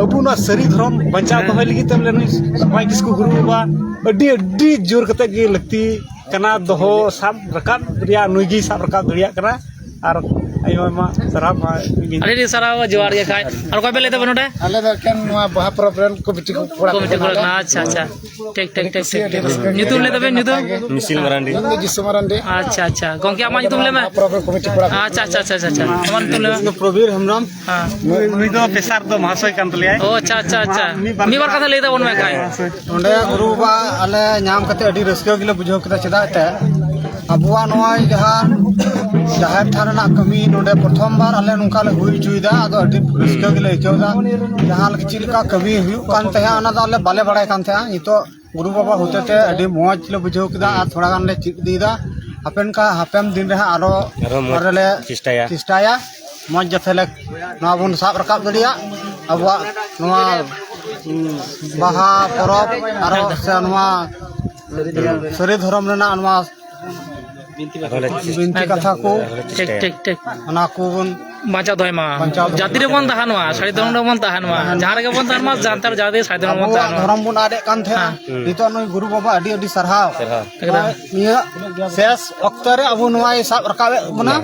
ᱟᱵᱚ ᱱᱚᱣᱟ ᱥᱟᱹᱨᱤ ᱫᱷᱚᱨᱚᱢ ᱵᱟᱧᱪᱟᱣ ᱦᱮᱸ᱾ ᱫᱚᱦᱚᱭ ᱞᱟᱹᱜᱤᱫ ᱛᱮ ᱵᱚᱞᱮ ᱱᱩᱭ ᱥᱚᱢᱟᱭ ᱠᱤᱥᱠᱩ ᱜᱩᱨᱩ ᱵᱟᱵᱟ ᱟᱹᱰᱤ, ᱟᱹᱰᱤ ᱡᱳᱨ ᱠᱟᱛᱮ ᱜᱮ ᱞᱟᱹᱠᱛᱤ ᱠᱟᱱᱟ, ᱫᱚᱦᱚ ᱥᱟᱵ ᱨᱟᱠᱟᱵ ᱨᱮᱭᱟᱜ ᱱᱩᱭ ᱜᱮᱭ ᱥᱟᱵ ᱨᱟᱠᱟᱵ ᱫᱟᱲᱮᱭᱟᱜ ᱠᱟᱱᱟ᱾ ᱟᱨ ᱟᱭᱢᱟ ᱟᱭᱢᱟ ᱥᱟᱨᱦᱟᱣ ᱢᱟ᱾ ᱟᱹᱰᱤ ᱟᱹᱰᱤ ᱥᱟᱨᱦᱟᱣ, ᱡᱚᱦᱟᱨ ᱜᱮ ᱠᱷᱟᱡ᱾ ᱟᱨ ᱚᱠᱚᱭ ᱯᱮ ᱞᱟᱹᱭ ᱛᱟᱵᱚᱱ ᱱᱚᱰᱮ? ᱟᱞᱮ ᱫᱚ ᱮᱠᱮᱱ ᱱᱚᱣᱟ ᱵᱟᱦᱟ ᱯᱚᱨᱚᱵᱽ ᱨᱮᱱ ᱠᱚᱢᱤᱴᱤ ᱠᱚ ᱠᱚᱲᱟ ᱠᱚ ᱠᱚᱢᱤᱴᱤ ᱠᱚᱲᱟ ᱠᱟᱱᱟᱞᱮ᱾ ᱠᱟᱱᱟ, ᱟᱪᱪᱷᱟ, ᱟᱪᱪᱷᱟ᱾ ᱴᱷᱤᱠ, ᱴᱷᱤᱠ, ᱴᱷᱤᱠ, ᱴᱷᱤᱠ, ᱴᱷᱤᱠ᱾ ᱧᱩᱛᱩᱢ ᱞᱟᱹᱭ ᱛᱟᱵᱮᱱ, ᱧᱩᱛᱩᱢ? ᱢᱤᱥᱤᱞ ᱢᱟᱨᱟᱱᱰᱤ᱾ ᱤᱧ ᱫᱚ ᱡᱤᱥᱩ ᱢᱟᱨᱟᱱᱰᱤ᱾ ᱟᱪᱪᱷᱟ, ᱟᱪᱪᱷᱟ᱾ ᱜᱚᱝᱠᱮ, ᱟᱢᱟᱜ ᱧᱩᱛᱩᱢ ᱞᱟᱹᱭ ᱢᱮ᱾ ᱵᱟᱦᱟ ᱯᱚᱨᱚᱵᱽ ᱨᱮᱱ ᱠᱚᱢᱤᱴᱤ ᱠᱚᱲᱟ ᱠᱟᱱᱟ᱾ ᱟᱪᱪᱷᱟ, ᱟᱪᱪᱷᱟ, ᱟᱪᱪᱷᱟ, ᱟᱪᱪᱷᱟ, ᱟᱪᱪᱷᱟ᱾ ᱟᱢᱟᱜ ᱧᱩᱛᱩᱢ ᱞᱟᱹᱭ ᱢᱮ᱾ ᱤᱧ ᱫᱚ ᱯᱨᱚᱵᱤᱨ ᱦᱮᱢᱵᱨᱚᱢ᱾ ᱦᱮᱸ᱾ ᱱᱩᱭ, ᱱᱩᱭ ᱫᱚ ᱯᱮᱥᱟᱨ ᱫᱚ ᱢᱚᱦᱟᱥᱚᱭ ᱠᱟᱱ ᱛᱟᱞᱮᱭᱟᱭ᱾ ᱚ, ᱟᱪᱪᱷᱟ, ᱟᱪᱪᱷᱟ, ᱟᱪᱪᱷᱟ᱾ ᱢᱟ, ᱢᱤᱫ ᱵᱟᱨ ᱢᱤᱫ ᱵᱟᱨ ᱠᱟᱛᱷᱟ᱾ ᱠᱟᱛᱷᱟ ᱞᱟᱹᱭ ᱛᱟᱵᱚᱱ ᱢᱮ ᱠᱷᱟᱡ᱾ ᱱᱚᱰᱮ ᱜᱩᱨᱩ ᱵᱟᱵᱟ ᱟᱞᱮ ᱧᱟᱢ ᱠᱟᱛᱮ ᱟᱹᱰᱤ ᱨᱟᱹᱥᱠᱟᱹ ᱜᱮᱞᱮ ᱵᱩᱡᱷᱟᱹᱣ ᱠᱮᱫᱟ᱾ ᱪᱮᱫᱟᱜ ᱛᱮ ᱟᱵᱚᱣᱟᱜ ᱱᱚᱜᱼᱚᱭ ᱡᱟᱦᱟᱸ ᱡᱟᱦᱮᱨ ᱛᱷᱟᱱ ᱨᱮᱱᱟᱜ ᱠᱟᱹᱢᱤ ᱱᱚᱰᱮ ᱯᱨᱚᱛᱷᱚᱢ ᱵᱟᱨ ᱟᱞᱮ ᱱᱚᱝᱠᱟ ᱞᱮ ᱦᱩᱭ ᱦᱚᱪᱚᱭᱮᱫᱟ, ᱟᱫᱚ ᱟᱹᱰᱤ ᱨᱟᱹᱥᱠᱟᱹ ᱜᱮᱞᱮ ᱟᱹᱭᱠᱟᱹᱣ ᱮᱫᱟ᱾ ᱡᱟᱦᱟᱸ ᱞᱮᱠᱟ ᱪᱮᱫ ᱞᱮᱠᱟ ᱠᱟᱹᱢᱤ ᱦᱩᱭᱩᱜ ᱠᱟᱱ ᱛᱟᱦᱮᱸᱫ, ᱚᱱᱟ ᱫᱚ ᱟᱞᱮ ᱵᱟᱞᱮ ᱵᱟᱲᱟᱭ ᱠᱟᱱ ᱛᱟᱦᱮᱸᱫ᱾ ᱱᱤᱛᱚᱜ ᱜᱩᱨᱩ ᱵᱟᱵᱟ ᱦᱚᱛᱮᱛᱮ ᱟᱹᱰᱤ ᱢᱚᱡᱽ ᱞᱮ ᱵᱩᱡᱷᱟᱹᱣ ᱠᱮᱫᱟ ᱟᱨ ᱛᱷᱚᱲᱟ ᱜᱟᱱ ᱞᱮ ᱪᱮᱫ ᱤᱫᱤᱭᱮᱫᱟ᱾ ᱦᱟᱯᱮᱱ ᱠᱟ-, ᱦᱟᱯᱮᱱ ᱫᱤᱱ ᱨᱮ ᱦᱟᱸᱜ ᱟᱨᱚ ᱟᱨᱚ ᱢᱚᱡᱽ ᱟᱨᱚ ᱞᱮ ᱪᱮᱥᱴᱟᱭᱟ᱾ ᱪᱮᱥᱴᱟᱭᱟ, ᱢᱚᱡᱽ ᱡᱟᱛᱮ ᱞᱮ ᱱᱚᱣᱟ ᱵᱚᱱ ᱥᱟᱵ ᱨᱟᱠᱟᱵ ᱫᱟᱲᱮᱭᱟᱜ, ᱟᱵᱚᱣᱟᱜ ᱱᱚᱣᱟ, ᱩᱸ, ᱵᱟᱦᱟ ᱯᱚᱨᱚᱵᱽ ᱟᱨᱚ ᱥᱮ ᱱᱚᱣᱟ ᱥᱟᱹᱨᱤ ᱫᱷᱚᱨᱚᱢ ᱨᱮᱱᱟᱜ ᱱᱚᱣᱟ ᱵᱤᱱᱛᱤ ᱠᱟᱛᱷᱟ ᱠᱚ, ᱴᱷᱤᱠ, ᱴᱷᱤᱠ, ᱴᱷᱤᱠ᱾ ᱚᱱᱟ ᱠᱚᱵᱚᱱ ᱵᱟᱧᱪᱟᱣ ᱫᱚᱦᱚᱭ ᱢᱟ᱾ ᱵᱟᱧᱪᱟᱣ ᱫᱚᱦᱚᱭ ᱡᱟᱹᱛᱤ ᱢᱟ᱾ ᱨᱮᱵᱚᱱ ᱛᱟᱦᱮᱱ ᱢᱟ, ᱥᱟᱹᱨᱤ ᱫᱷᱚᱨᱚᱢ ᱨᱮᱵᱚᱱ ᱛᱟᱦᱮᱱ ᱢᱟ, ᱡᱟᱦᱟᱸ ᱨᱮᱜᱮ ᱵᱚᱱ ᱛᱟᱦᱮᱱ ᱢᱟ, ᱥᱟᱱᱛᱟᱲ ᱡᱟᱹᱛᱤ ᱥᱟᱹᱨᱤ ᱫᱷᱚᱨᱚᱢ ᱨᱮᱵᱚᱱ ᱟᱵᱚᱣᱟᱜ ᱛᱟᱦᱮᱱ ᱢᱟ᱾ ᱫᱷᱚᱨᱚᱢ ᱵᱚᱱ ᱟᱫᱮᱜ ᱠᱟᱱ ᱛᱟᱦᱮᱸᱱᱟ᱾ ᱦᱮᱸ᱾ ᱱᱤᱛᱚᱜ ᱱᱩᱭ ᱜᱩᱨᱩ ᱵᱟᱵᱟ ᱟᱹᱰᱤ ᱟᱹᱰᱤ ᱥᱟᱨᱦᱟᱣ᱾ ᱥᱟᱨᱦᱟᱣ᱾ ᱮᱠᱫᱚᱢ᱾ ᱱᱤᱭᱟᱹ ᱥᱮᱥ ᱚᱠᱛᱚ ᱨᱮ ᱟᱵᱚ ᱱᱚᱣᱟᱭ ᱥᱟᱵ ᱨᱟᱠᱟᱵᱮᱫ ᱵᱚᱱᱟ,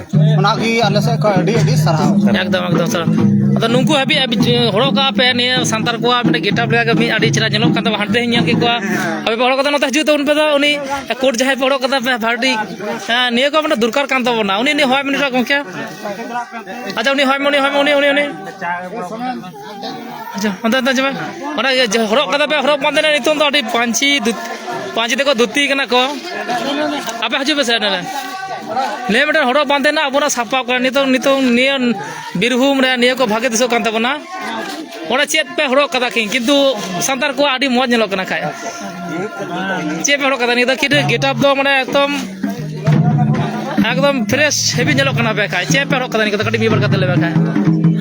ᱚᱱᱟᱜᱮ ᱟᱞᱮ ᱥᱮᱫ ᱠᱷᱚᱱ ᱟᱹᱰᱤ ᱟᱹᱰᱤ ᱥᱟᱨᱦᱟᱣ᱾ ᱮᱠᱫᱚᱢ, ᱮᱠᱫᱚᱢ, ᱥᱟᱨᱦᱟᱣ᱾ ᱟᱫᱚ ᱱᱩᱠᱩ ᱦᱟᱹᱵᱤᱡ ᱦᱟᱹᱵᱤᱡ ᱦᱚᱲᱚᱜ ᱠᱟᱜᱼᱟ ᱯᱮ, ᱱᱤᱭᱟᱹ ᱥᱟᱱᱛᱟᱲ ᱠᱚᱣᱟᱜ ᱢᱤᱫᱴᱮᱱ getup ᱞᱮᱠᱟ ᱜᱮ ᱢᱤᱫ ᱟᱹᱰᱤ ᱪᱮᱦᱨᱟ ᱧᱮᱞᱚᱜ ᱠᱟᱱ ᱛᱟᱵᱚᱱᱟ᱾ ᱦᱟᱱᱛᱮ ᱦᱚᱧ ᱧᱮᱞ ᱠᱮᱫ ᱠᱚᱣᱟ, ᱟᱯᱮ ᱯᱮ ᱦᱚᱲᱚᱜ ᱠᱟᱫᱟ, ᱱᱚᱛᱮ ᱦᱤᱡᱩᱜ ᱛᱟᱵᱚᱱ ᱯᱮ ᱫᱚ, ᱩᱱᱤ ᱠᱳᱪ ᱡᱟᱦᱟᱸᱭ ᱯᱮ ᱦᱚᱲᱚᱜ ᱠᱟᱫᱟ ᱯᱮ, ᱵᱷᱟᱨᱰᱤ, ᱦᱮᱸ, ᱱᱤᱭᱟᱹ ᱠᱚ ᱢᱤᱫᱴᱮᱱ ᱫᱚᱨᱠᱟᱨ ᱠᱟᱱ ᱛᱟᱵᱚᱱᱟ᱾ ᱩᱱᱤ, ᱩᱱᱤ ᱦᱚᱦᱚᱭ ᱢᱮ ᱱᱤᱛᱚᱜ ᱜᱚᱢᱠᱮ᱾ ᱟᱪᱪᱷᱟ, ᱩᱱᱤ ᱦᱚᱦᱚᱭ ᱢᱮ, ᱩᱱᱤ ᱦᱚᱦᱚᱭ ᱢᱮ, ᱩᱱᱤ, ᱩᱱᱤ, ᱩᱱᱤ᱾ ᱟᱪᱪᱷᱟ, ᱚᱱᱛᱮ, ᱚᱱᱛᱮ ᱡᱮ ᱚᱱᱟ ᱤᱭᱟᱹ ᱡᱮ ᱦᱚᱨᱚᱜ ᱠᱟᱫᱟ ᱯᱮ, ᱦᱚᱨᱚᱜ ᱵᱟᱸᱫᱮ ᱨᱮ ᱱᱤᱛᱚᱝ ᱫᱚ ᱟᱹᱰᱤ ᱯᱟᱹᱧᱪᱤ ᱫᱷᱩ-, ᱯᱟᱹᱧᱪᱤ ᱛᱮᱠᱚ ᱫᱷᱩᱛᱤ ᱠᱟᱱᱟ ᱠᱚ᱾ ᱟᱯᱮ ᱦᱤᱡᱩᱜ ᱯᱮ ᱥᱮ ᱱᱚᱰᱮ᱾ ᱱᱤᱭᱟᱹ ᱢᱤᱫᱴᱮᱱ ᱦᱚᱨᱚᱜ ᱵᱟᱸᱫᱮ ᱨᱮᱱᱟᱜ ᱟᱵᱚᱱᱟᱜ ᱥᱟᱯᱟᱵ ᱠᱟᱱᱟ᱾ ᱱᱤᱛᱚᱝ, ᱱᱤᱛᱚᱝ ᱱᱤᱭᱟᱹ ᱵᱤᱨᱵᱷᱩᱢ ᱨᱮ ᱱᱤᱭᱟᱹ ᱠᱚ ᱵᱷᱟᱜᱮ ᱫᱤᱥᱚᱜ ᱠᱟᱱ ᱛᱟᱵᱚᱱᱟ᱾ ᱚᱸᱰᱮ ᱪᱮᱫ ᱯᱮ ᱦᱚᱨᱚᱜ ᱠᱟᱫᱟ ᱠᱤᱱ, ᱠᱤᱱᱛᱩ ᱥᱟᱱᱛᱟᱲ ᱠᱚᱣᱟᱜ ᱟᱹᱰᱤ ᱢᱚᱡᱽ ᱧᱮᱞᱚᱜ ᱠᱟᱱᱟ ᱠᱷᱟᱡ᱾ ᱪᱮᱫ ᱯᱮ ᱦᱚᱨᱚᱜ ᱠᱟᱫᱟ? ᱱᱤᱭᱟᱹ ᱫᱚ ᱠᱤ getup ᱫᱚ ᱢᱟᱱᱮ ᱮᱠᱫᱚᱢ, ᱮᱠᱫᱚᱢ fresh heavy ᱧᱮᱞᱚᱜ ᱠᱟᱱᱟ ᱯᱮ ᱠᱷᱟᱡ᱾ ᱪᱮᱫ ᱯᱮ ᱦᱚᱨᱚᱜ ᱠᱟᱫᱟ ᱱᱤᱭᱟᱹ ᱠᱚᱫᱚ? ᱠᱟᱹᱴᱤᱡ ᱢᱤᱫ ᱵᱟᱨ ᱠᱟᱛᱷᱟ ᱞᱟᱹᱭ ᱢᱮ ᱠᱷᱟᱡ᱾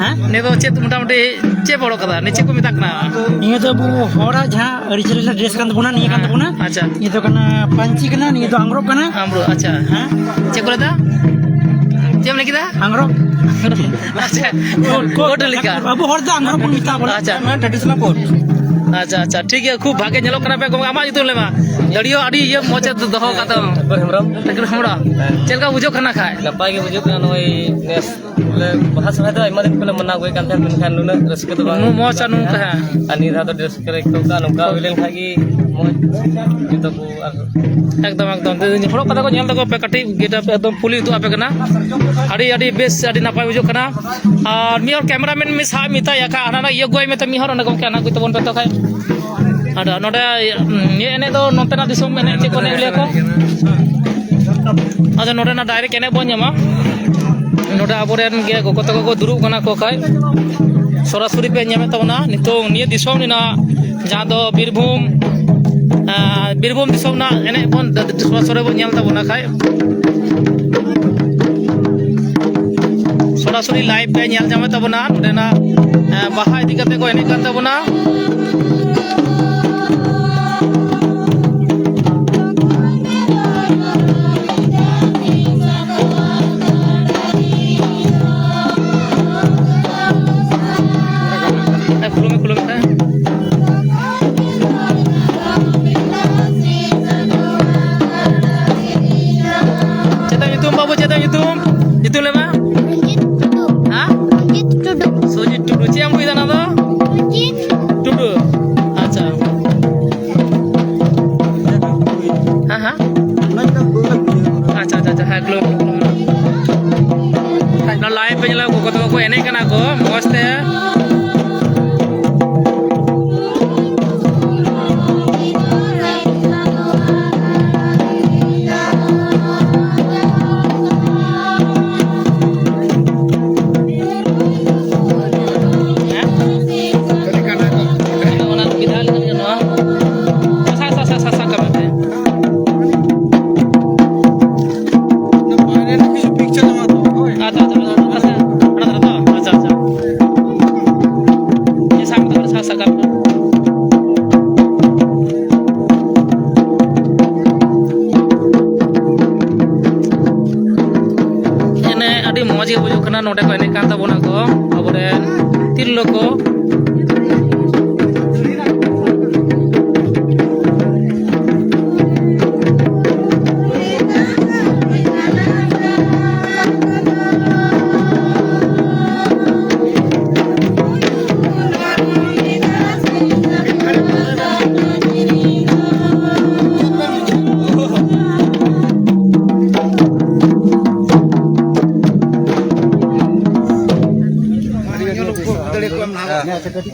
ᱦᱮᱸ? ᱱᱤᱭᱟᱹ ᱫᱚ ᱪᱮᱫ ᱢᱚᱴᱟᱢᱩᱴᱤ ᱪᱮᱫ ᱯᱮ ᱦᱚᱨᱚᱜ ᱠᱟᱫᱟ? ᱱᱤᱭᱟᱹ ᱪᱮᱫ ᱠᱚ ᱢᱮᱛᱟᱜ ᱠᱟᱱᱟ? ᱱᱤᱭᱟᱹ ᱫᱚ ᱟᱵᱚ ᱦᱚᱲᱟᱜ ᱡᱟᱦᱟᱸ ᱟᱹᱨᱤᱪᱟᱹᱞᱤ ᱨᱮᱱᱟᱜ dress ᱠᱟᱱ ᱛᱟᱵᱚᱱᱟ, ᱱᱤᱭᱟᱹ ᱠᱟᱱ ᱛᱟᱵᱚᱱᱟ᱾ ᱟᱪᱪᱷᱟ᱾ ᱱᱤᱭᱟᱹ ᱫᱚ ᱠᱟᱱᱟ ᱯᱟᱹᱧᱪᱤ ᱠᱟᱱᱟ, ᱱᱤᱭᱟᱹ ᱫᱚ ᱟᱝᱨᱚᱵ ᱠᱟᱱᱟ᱾ ᱟᱝᱨᱚᱵ, ᱟᱪᱪᱷᱟ᱾ ᱦᱮᱸ? ᱪᱮᱫ ᱠᱚ ᱞᱟᱹᱭ ᱫᱟ? ᱟᱝᱨᱚᱵ᱾ ᱟᱪᱪᱷᱟ, coat, coat ᱞᱮᱠᱟ᱾ ᱟᱵᱚ ᱦᱚᱲ ᱫᱚ ᱟᱝᱨᱚᱵ ᱵᱚᱱ ᱢᱮᱛᱟᱜᱼᱟ ᱵᱚᱞᱮ᱾ ᱟᱪᱪᱷᱟ᱾ ᱚᱱᱟ traditional coat᱾ ᱟᱪᱪᱷᱟ, ᱟᱪᱪᱷᱟ, ᱴᱷᱤᱠ ᱜᱮᱭᱟ, ᱠᱷᱩᱵ ᱵᱷᱟᱜᱮ ᱧᱮᱞᱚᱜ ᱠᱟᱱᱟ ᱯᱮ ᱜᱚᱢᱠᱮ᱾ ᱟᱢᱟᱜ ᱧᱩᱛᱩᱢ ᱞᱟᱹᱭ ᱢᱟ᱾ ᱫᱟᱲᱤᱭᱟᱹ ᱟᱹᱰᱤ ᱤᱭᱟᱹ ᱢᱚᱡᱽ ᱮ ᱫᱚᱦᱚ ᱟᱠᱟᱫ ᱛᱟᱢᱟ᱾ ᱴᱷᱟᱹᱠᱩᱨ ᱦᱮᱢᱵᱨᱚᱢ᱾ ᱴᱷᱟᱹᱠᱩᱨ ᱦᱮᱢᱵᱨᱚᱢ᱾ ᱦᱮᱸ᱾ ᱪᱮᱫ ᱞᱮᱠᱟ ᱵᱩᱡᱷᱟᱹᱜ ᱠᱟᱱᱟ ᱠᱷᱟᱡ? ᱱᱟᱯᱟᱭ ᱜᱮ ᱵᱩᱡᱷᱟᱹᱜ ᱠᱟᱱᱟ᱾ ᱱᱚᱜᱼᱚᱭ ᱱᱮᱥ ᱵᱚᱞᱮ ᱵᱟᱦᱟ ᱥᱚᱨᱦᱟᱭ ᱫᱚ ᱟᱭᱢᱟ ᱫᱤᱱ ᱠᱷᱚᱱ ᱞᱮ ᱢᱟᱱᱟᱣ ᱟᱹᱜᱩᱭᱮᱫ ᱠᱟᱱ ᱛᱟᱦᱮᱸᱫ, ᱢᱮᱱᱠᱷᱟᱱ ᱱᱩᱱᱟᱹᱜ ᱨᱟᱹᱥᱠᱟᱹ ᱫᱚ ᱵᱟᱝ ᱩᱱᱟᱹᱜ ᱢᱚᱡᱽ ᱟᱹᱭᱠᱟᱹᱜ ᱟᱨ ᱠᱟᱱᱟ᱾ ᱱᱩᱱᱟᱹᱜ ᱨᱟᱹᱥᱠᱟᱹ ᱞᱮ ᱟᱹᱭᱠᱟᱹᱣ ᱠᱟᱜᱼᱟ᱾ ᱱᱚᱝᱠᱟ ᱦᱩᱭ ᱞᱮᱱᱠᱷᱟᱱ ᱜᱮ ᱢᱚᱡᱽ ᱡᱚᱛᱚ ᱠᱚ ᱟᱨ ᱮᱠᱫᱚᱢ, ᱮᱠᱫᱚᱢ᱾ ᱦᱚᱲᱚᱜ ᱠᱟᱛᱷᱟ ᱠᱚ ᱧᱮᱞ ᱛᱟᱠᱚ ᱯᱮ, ᱠᱟᱹᱴᱤᱡ getup ᱮᱠᱫᱚᱢ fully ᱩᱫᱩᱜ ᱟᱯᱮ ᱠᱟᱱᱟ᱾ ᱟᱹᱰᱤ, ᱟᱹᱰᱤ ᱵᱮᱥ, ᱟᱹᱰᱤ ᱱᱟᱯᱟᱭ ᱵᱩᱡᱷᱟᱹᱜ ᱠᱟᱱᱟ᱾ ᱟᱨ ᱢᱤᱫ ᱦᱚᱲ cameraman ᱢᱤᱫ ᱥᱟᱵ ᱢᱮᱛᱟᱭᱟ ᱠᱷᱟᱡ, ᱦᱟᱱᱟ ᱱᱟᱜ ᱤᱭᱟᱹ ᱟᱹᱜᱩᱭ ᱢᱮ ᱛᱚ, ᱢᱤᱫ ᱦᱚᱲ ᱚᱸᱰᱮ ᱜᱚᱢᱠᱮ ᱦᱟᱱᱟ ᱟᱹᱜᱩᱭ ᱛᱟᱵᱚᱱ ᱯᱮ ᱛᱚ ᱠᱷᱟᱡ᱾ ᱟᱨ ᱱᱚᱰᱮ ᱱᱤᱭᱟᱹ ᱮᱱᱮᱡ ᱫᱚ ᱱᱚᱛᱮᱱᱟᱜ ᱫᱤᱥᱚᱢ ᱮᱱᱮᱡ ᱪᱮᱫ ᱠᱚ ᱮᱱᱮᱡ ᱞᱟᱹᱭᱟ ᱠᱚ? ᱟᱫᱚ ᱱᱚᱰᱮᱱᱟᱜ direct ᱮᱱᱮᱡ ᱵᱚᱱ ᱧᱟᱢᱟ᱾ ᱱᱚᱰᱮ ᱟᱵᱚᱨᱮᱱ ᱜᱮ ᱜᱚᱜᱚ ᱛᱟᱠᱚ ᱠᱚ ᱫᱩᱲᱩᱵ ᱠᱟᱱᱟ ᱠᱚ ᱠᱷᱟᱡ, ᱥᱚᱨᱟᱥᱚᱨᱤ ᱯᱮ ᱧᱟᱢᱮᱫ ᱛᱟᱵᱚᱱᱟ ᱱᱤᱛᱚᱝ ᱱᱤᱭᱟᱹ ᱫᱤᱥᱚᱢ ᱨᱮᱱᱟᱜ ᱡᱟᱦᱟᱸ ᱫᱚ ᱵᱤᱨᱵᱷᱩᱢ, ᱟᱸ, ᱵᱤᱨᱵᱷᱩᱢ ᱫᱤᱥᱚᱢ ᱨᱮᱱᱟᱜ ᱮᱱᱮᱡ ᱵᱚᱱ ᱥᱚᱨᱟᱥᱚᱨᱤ ᱵᱚᱱ ᱧᱮᱞ ᱛᱟᱵᱚᱱᱟ ᱠᱷᱟᱡ᱾ ᱥᱚᱨᱟᱥᱚᱨᱤ live ᱯᱮ ᱧᱮᱞ ᱧᱟᱢᱮᱫ ᱛᱟᱵᱚᱱᱟ ᱱᱚᱰᱮᱱᱟᱜ, ᱮᱸ, ᱵᱟᱦᱟ ᱤᱫᱤ ᱠᱟᱛᱮ ᱠᱚ ᱮᱱᱮᱡ ᱠᱟᱱ ᱛᱟᱵᱚᱱᱟ᱾ ᱠᱷᱩᱞᱟᱹᱣ ᱢᱮ, ᱠᱷᱩᱞᱟᱹᱣ ᱢᱮ᱾ ᱪᱮᱫ ᱛᱟᱢ ᱧᱩᱛᱩᱢ ᱵᱟᱹᱵᱩ, ᱪᱮᱫ ᱛᱟᱢ ᱧᱩᱛᱩᱢ? ᱧᱩᱛᱩᱢ ᱞᱟᱹᱭ ᱢᱮ᱾ ᱨᱚᱧᱡᱤᱛ ᱴᱩᱰᱩ᱾ ᱦᱮᱸ? ᱨᱚᱧᱡᱤᱛ ᱴᱩᱰᱩ᱾ ᱥᱩᱡᱤᱛ ᱴᱩᱰᱩ᱾ ᱪᱮᱫ ᱮᱢ ᱦᱩᱭ ᱫᱟ ᱚᱱᱟ ᱫᱚ? ᱨᱚᱧᱡᱤᱛ᱾ ᱴᱩᱰᱩ᱾ ᱟᱪᱪᱷᱟ᱾ ᱦᱮᱸ, ᱦᱮᱸ᱾ ᱟᱪᱪᱷᱟ, ᱟᱪᱪᱷᱟ, ᱟᱪᱪᱷᱟ᱾ ᱦᱮᱸ, ᱠᱷᱩᱞᱟᱹᱣ ᱢᱮ, ᱠᱷᱩᱞᱟᱹᱣ ᱢᱮ᱾ ᱱᱚᱣᱟ live ᱯᱮ ᱧᱮᱞᱟ, ᱜᱚᱜᱚ ᱛᱟᱠᱚ ᱠᱚ ᱮᱱᱮᱡ ᱠᱟᱱᱟ ᱠᱚ ᱢᱚᱡᱽ ᱛᱮ᱾ ᱦᱮᱸ? ᱚᱱᱟ ᱢᱤᱫ ᱫᱷᱟᱣ ᱞᱮᱠᱷᱟᱱ ᱜᱮ ᱱᱚᱣᱟ᱾ ᱥᱟ-, ᱥᱟ-, ᱥᱟ-, ᱥᱟ-, ᱥᱟᱵ ᱠᱟᱜ ᱢᱮ᱾ ᱟᱪᱪᱷᱟ, ᱟᱪᱪᱷᱟ, ᱟᱪᱪᱷᱟ, ᱟᱪᱪᱷᱟ᱾ ᱟᱪᱪᱷᱟ, ᱟᱪᱪᱷᱟ᱾ ᱥᱟᱵ ᱠᱟᱜ ᱢᱮ, ᱥᱟᱵ, ᱥᱟᱵ ᱠᱟᱜ ᱢᱮ᱾ ᱮᱱᱮᱡ ᱟᱹᱰᱤ ᱢᱚᱡᱽ ᱜᱮ ᱵᱩᱡᱩᱜ ᱠᱟᱱᱟ᱾ ᱱᱚᱰᱮ ᱠᱚ ᱮᱱᱮᱡ ᱠᱟᱱ ᱛᱟᱵᱚᱱᱟ ᱠᱚ ᱟᱵᱚᱨᱮᱱ ᱛᱤᱨᱞᱟᱹ ᱠᱚ᱾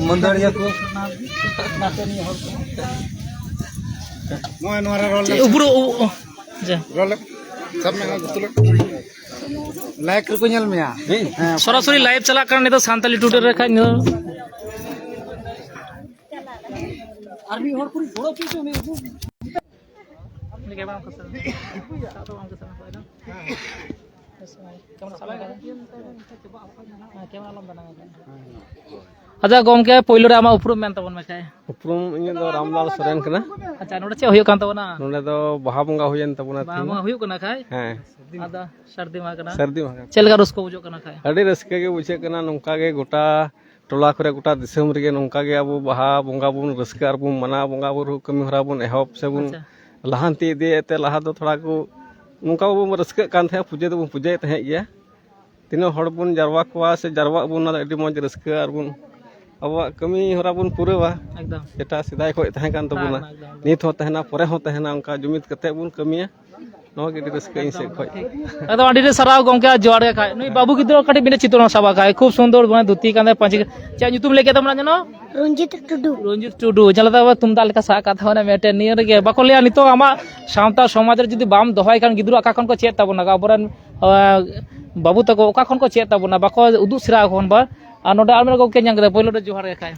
ᱢᱟᱹᱫᱟᱹᱲᱤᱭᱟᱹ ᱠᱚ᱾ ᱱᱚᱜᱼᱚᱭ ᱱᱚᱣᱟ ᱨᱮ ᱨᱚᱲ ᱞᱮ᱾ ᱩᱵᱲᱩ, ᱩ-, ᱩ-, ᱡᱟ᱾ ᱨᱚᱲ ᱞᱮ᱾ ᱥᱟᱵ ᱢᱮ, ᱦᱟᱸᱜ ᱜᱩᱛᱩᱞ᱾ Live ᱨᱮᱠᱚ ᱧᱮᱞ ᱢᱮᱭᱟ᱾ ᱦᱮᱸ᱾ ᱥᱚᱨᱟᱥᱚᱨᱤ live ᱪᱟᱞᱟᱜ ᱠᱟᱱᱟ ᱱᱤᱛᱚᱜ ᱥᱟᱱᱛᱟᱞᱤ ᱴᱩᱰᱮ ᱨᱮ ᱠᱷᱟᱡ ᱱᱤᱛᱚᱜ᱾ ᱟᱨ ᱢᱤᱫ ᱦᱚᱲ ᱠᱩᱲᱤ ᱜᱚᱲᱚ ᱦᱚᱪᱚ ᱢᱮ᱾ ᱩᱱᱤ ᱜᱮ ᱵᱟᱝ ᱠᱚ ᱥᱟᱵ᱾ ᱥᱟᱵ ᱫᱚ ᱵᱟᱝ ᱠᱚ ᱥᱟᱵ ᱠᱚᱣᱟ ᱮᱠᱫᱚᱢ᱾ ᱠᱮᱢᱮᱨᱟ ᱥᱟᱵ ᱞᱟᱜᱟᱣ ᱢᱮ᱾ ᱦᱮᱸ, ᱠᱮᱢᱮᱨᱟ ᱟᱞᱚᱢ ᱵᱮᱱᱟᱣᱟ᱾ ᱟᱪᱪᱷᱟ ᱜᱚᱢᱠᱮ, ᱯᱳᱭᱞᱳ ᱨᱮ ᱟᱢᱟᱜ ᱩᱯᱨᱩᱢ ᱢᱮᱱ ᱛᱟᱵᱚᱱ ᱢᱮ ᱠᱷᱟᱡ᱾ ᱩᱯᱨᱩᱢ ᱤᱧᱟᱹᱜ ᱫᱚ ᱨᱟᱢᱞᱟᱞ ᱥᱚᱨᱮᱱ ᱠᱟᱱᱟ᱾ ᱟᱪᱪᱷᱟ, ᱱᱚᱰᱮ ᱪᱮᱫ ᱦᱩᱭᱩᱜ ᱠᱟᱱ ᱛᱟᱵᱚᱱᱟ? ᱱᱚᱰᱮ ᱫᱚ ᱵᱟᱦᱟ ᱵᱚᱸᱜᱟ ᱦᱩᱭᱮᱱ ᱛᱟᱵᱚᱱᱟ ᱵᱟᱦᱟ ᱛᱮᱦᱮᱧ ᱵᱚᱸᱜᱟ ᱫᱚ᱾ ᱦᱩᱭᱩᱜ ᱠᱟᱱᱟ ᱠᱷᱟᱡ? ᱦᱮᱸ᱾ ᱟᱫᱚ ᱥᱟᱹᱨᱫᱤ ᱢᱟᱦᱟ ᱠᱟᱱᱟ᱾ ᱥᱟᱹᱨᱫᱤ ᱢᱟᱦᱟ ᱠᱟᱱᱟ᱾ ᱪᱮᱫ ᱞᱮᱠᱟ ᱨᱟᱹᱥᱠᱟᱹ ᱵᱩᱡᱷᱟᱹᱜ ᱠᱟᱱᱟ ᱠᱷᱟᱡ? ᱟᱹᱰᱤ ᱨᱟᱹᱥᱠᱟᱹ ᱜᱮ ᱵᱩᱡᱷᱟᱹᱜ ᱠᱟᱱᱟ᱾ ᱱᱚᱝᱠᱟ ᱜᱮ ᱜᱚᱴᱟ ᱴᱚᱞᱟ ᱠᱚᱨᱮ ᱜᱚᱴᱟ ᱫᱤᱥᱚᱢ ᱨᱮᱜᱮ ᱱᱚᱝᱠᱟ ᱜᱮ ᱟᱵᱚ ᱵᱟᱦᱟ ᱵᱚᱸᱜᱟ ᱵᱚᱱ ᱨᱟᱹᱥᱠᱟᱹ ᱟᱨ ᱵᱚᱱ ᱢᱟᱱᱟᱣ ᱵᱚᱸᱜᱟ ᱵᱩᱨᱩ ᱠᱟᱹᱢᱤ ᱦᱚᱨᱟ ᱵᱚᱱ ᱮᱦᱚᱵ ᱥᱮᱵᱚᱱ ᱟᱪᱪᱷᱟ᱾ ᱞᱟᱦᱟᱱᱛᱤ ᱤᱫᱤᱭᱮᱫ ᱛᱮ ᱞᱟᱦᱟ ᱫᱚ ᱛᱷᱚᱲᱟ ᱠᱚ ᱱᱚᱝᱠᱟ ᱵᱚᱱ ᱨᱟᱹᱥᱠᱟᱹᱜ ᱠᱟᱱ ᱛᱟᱦᱮᱸᱫ, ᱯᱩᱡᱟᱹ ᱫᱚᱵᱚᱱ ᱯᱩᱡᱟᱹᱭᱮᱫ ᱛᱟᱦᱮᱸᱫ ᱜᱮᱭᱟ᱾ ᱛᱤᱱᱟᱹᱜ ᱦᱚᱲ ᱵᱚᱱ ᱡᱟᱨᱣᱟ ᱠᱚᱣᱟ ᱥᱮ ᱡᱟᱨᱣᱟᱜ ᱵᱚᱱ, ᱚᱱᱟ ᱫᱚ ᱟᱹᱰᱤ ᱢᱚᱡᱽ ᱨᱟᱹᱥᱠᱟᱹ ᱟᱨ ᱵᱚᱱ ᱟᱵᱚᱣᱟᱜ ᱠᱟᱹᱢᱤ ᱦᱚᱨᱟ ᱵᱚᱱ ᱯᱩᱨᱟᱹᱣᱟ᱾ ᱮᱠᱫᱚᱢ᱾ ᱡᱮᱴᱟ ᱥᱮᱫᱟᱭ ᱠᱷᱚᱱ ᱛᱟᱦᱮᱸ ᱠᱟᱱ ᱛᱟᱵᱚᱱᱟ᱾ ᱵᱟᱝ, ᱮᱠᱫᱚᱢ, ᱮᱠᱫᱚᱢ᱾ ᱱᱤᱛ ᱦᱚᱸ ᱛᱟᱦᱮᱱᱟ, ᱯᱚᱨᱮ ᱦᱚᱸ ᱛᱟᱦᱮᱱᱟ, ᱚᱱᱠᱟ ᱡᱩᱢᱤᱫ ᱠᱟᱛᱮ ᱵᱚᱱ ᱠᱟᱹᱢᱤᱭᱟ᱾ ᱱᱚᱣᱟ ᱜᱮ ᱟᱹᱰᱤ ᱨᱟᱹᱥᱠᱟᱹ ᱤᱧ ᱥᱮᱫ ᱠᱷᱚᱱ᱾ ᱮᱠᱫᱚᱢ, ᱟᱹᱰᱤ ᱟᱹᱰᱤ ᱥᱟᱨᱦᱟᱣ ᱜᱚᱢᱠᱮ, ᱟᱨ ᱡᱚᱦᱟᱨ ᱜᱮ ᱠᱷᱟᱡ᱾ ᱱᱩᱭ ᱵᱟᱹᱵᱩ ᱜᱤᱫᱽᱨᱟᱹ ᱠᱟᱹᱴᱤᱡ ᱢᱤᱫᱴᱮᱱ ᱪᱤᱛᱨᱚ ᱥᱟᱵ ᱟᱠᱟᱫ, ᱠᱷᱩᱵ ᱥᱩᱱᱫᱚᱨ, ᱢᱟᱱᱮ ᱫᱷᱩᱛᱤ ᱠᱟᱱᱫᱟᱭ, ᱯᱟᱹᱧᱪᱤ᱾ ᱪᱮᱫ ᱧᱩᱛᱩᱢ ᱞᱟᱹᱭ ᱠᱮᱫ ᱛᱟᱢ ᱚᱱᱟ ᱡᱮᱱᱚ? ᱨᱚᱧᱡᱤᱛ ᱴᱩᱰᱩ᱾ ᱨᱚᱧᱡᱤᱛ ᱴᱩᱰᱩ, ᱡᱟᱦᱟᱸ ᱞᱮᱠᱟ ᱛᱩᱢᱫᱟᱜ ᱞᱮᱠᱟ ᱥᱟᱵ ᱟᱠᱟᱫ ᱛᱟᱵᱚᱱᱟ ᱢᱤᱫᱴᱮᱱ᱾ ᱱᱤᱭᱟᱹ ᱨᱮᱜᱮ ᱵᱟᱠᱚ ᱞᱟᱹᱭᱟ, ᱱᱤᱛᱚᱜ ᱟᱢᱟᱜ ᱥᱟᱶᱛᱟ ᱥᱚᱢᱟᱡᱽ ᱨᱮ ᱡᱩᱫᱤ ᱵᱟᱢ ᱫᱚᱦᱚᱭ ᱠᱷᱟᱱ ᱜᱤᱫᱽᱨᱟᱹ ᱚᱠᱟ ᱠᱷᱚᱱ ᱠᱚ ᱪᱮᱫ ᱛᱟᱵᱚᱱᱟ? ᱟᱵᱚᱨᱮᱱ, ᱟᱸ, ᱵᱟᱹᱵᱩ ᱛᱟᱠᱚ ᱚᱠᱟ ᱠᱷᱚᱱ ᱠᱚ ᱪᱮᱫ ᱛᱟᱵᱚᱱᱟ? ᱵᱟᱠᱚ ᱩᱫᱩᱜ ᱥᱮᱬᱟ ᱟᱠᱚ ᱠᱷᱟᱱ ᱵᱟ᱾ ᱟᱨ ᱱᱚᱰᱮ ᱟᱨ ᱢᱤᱫ ᱜᱚᱢᱠᱮ ᱧᱟᱢ ᱠᱮᱫᱟ, ᱯᱳᱭᱞᱳ ᱨᱮ ᱡᱚᱦᱟᱨ ᱜᱮ ᱠᱷᱟᱡ᱾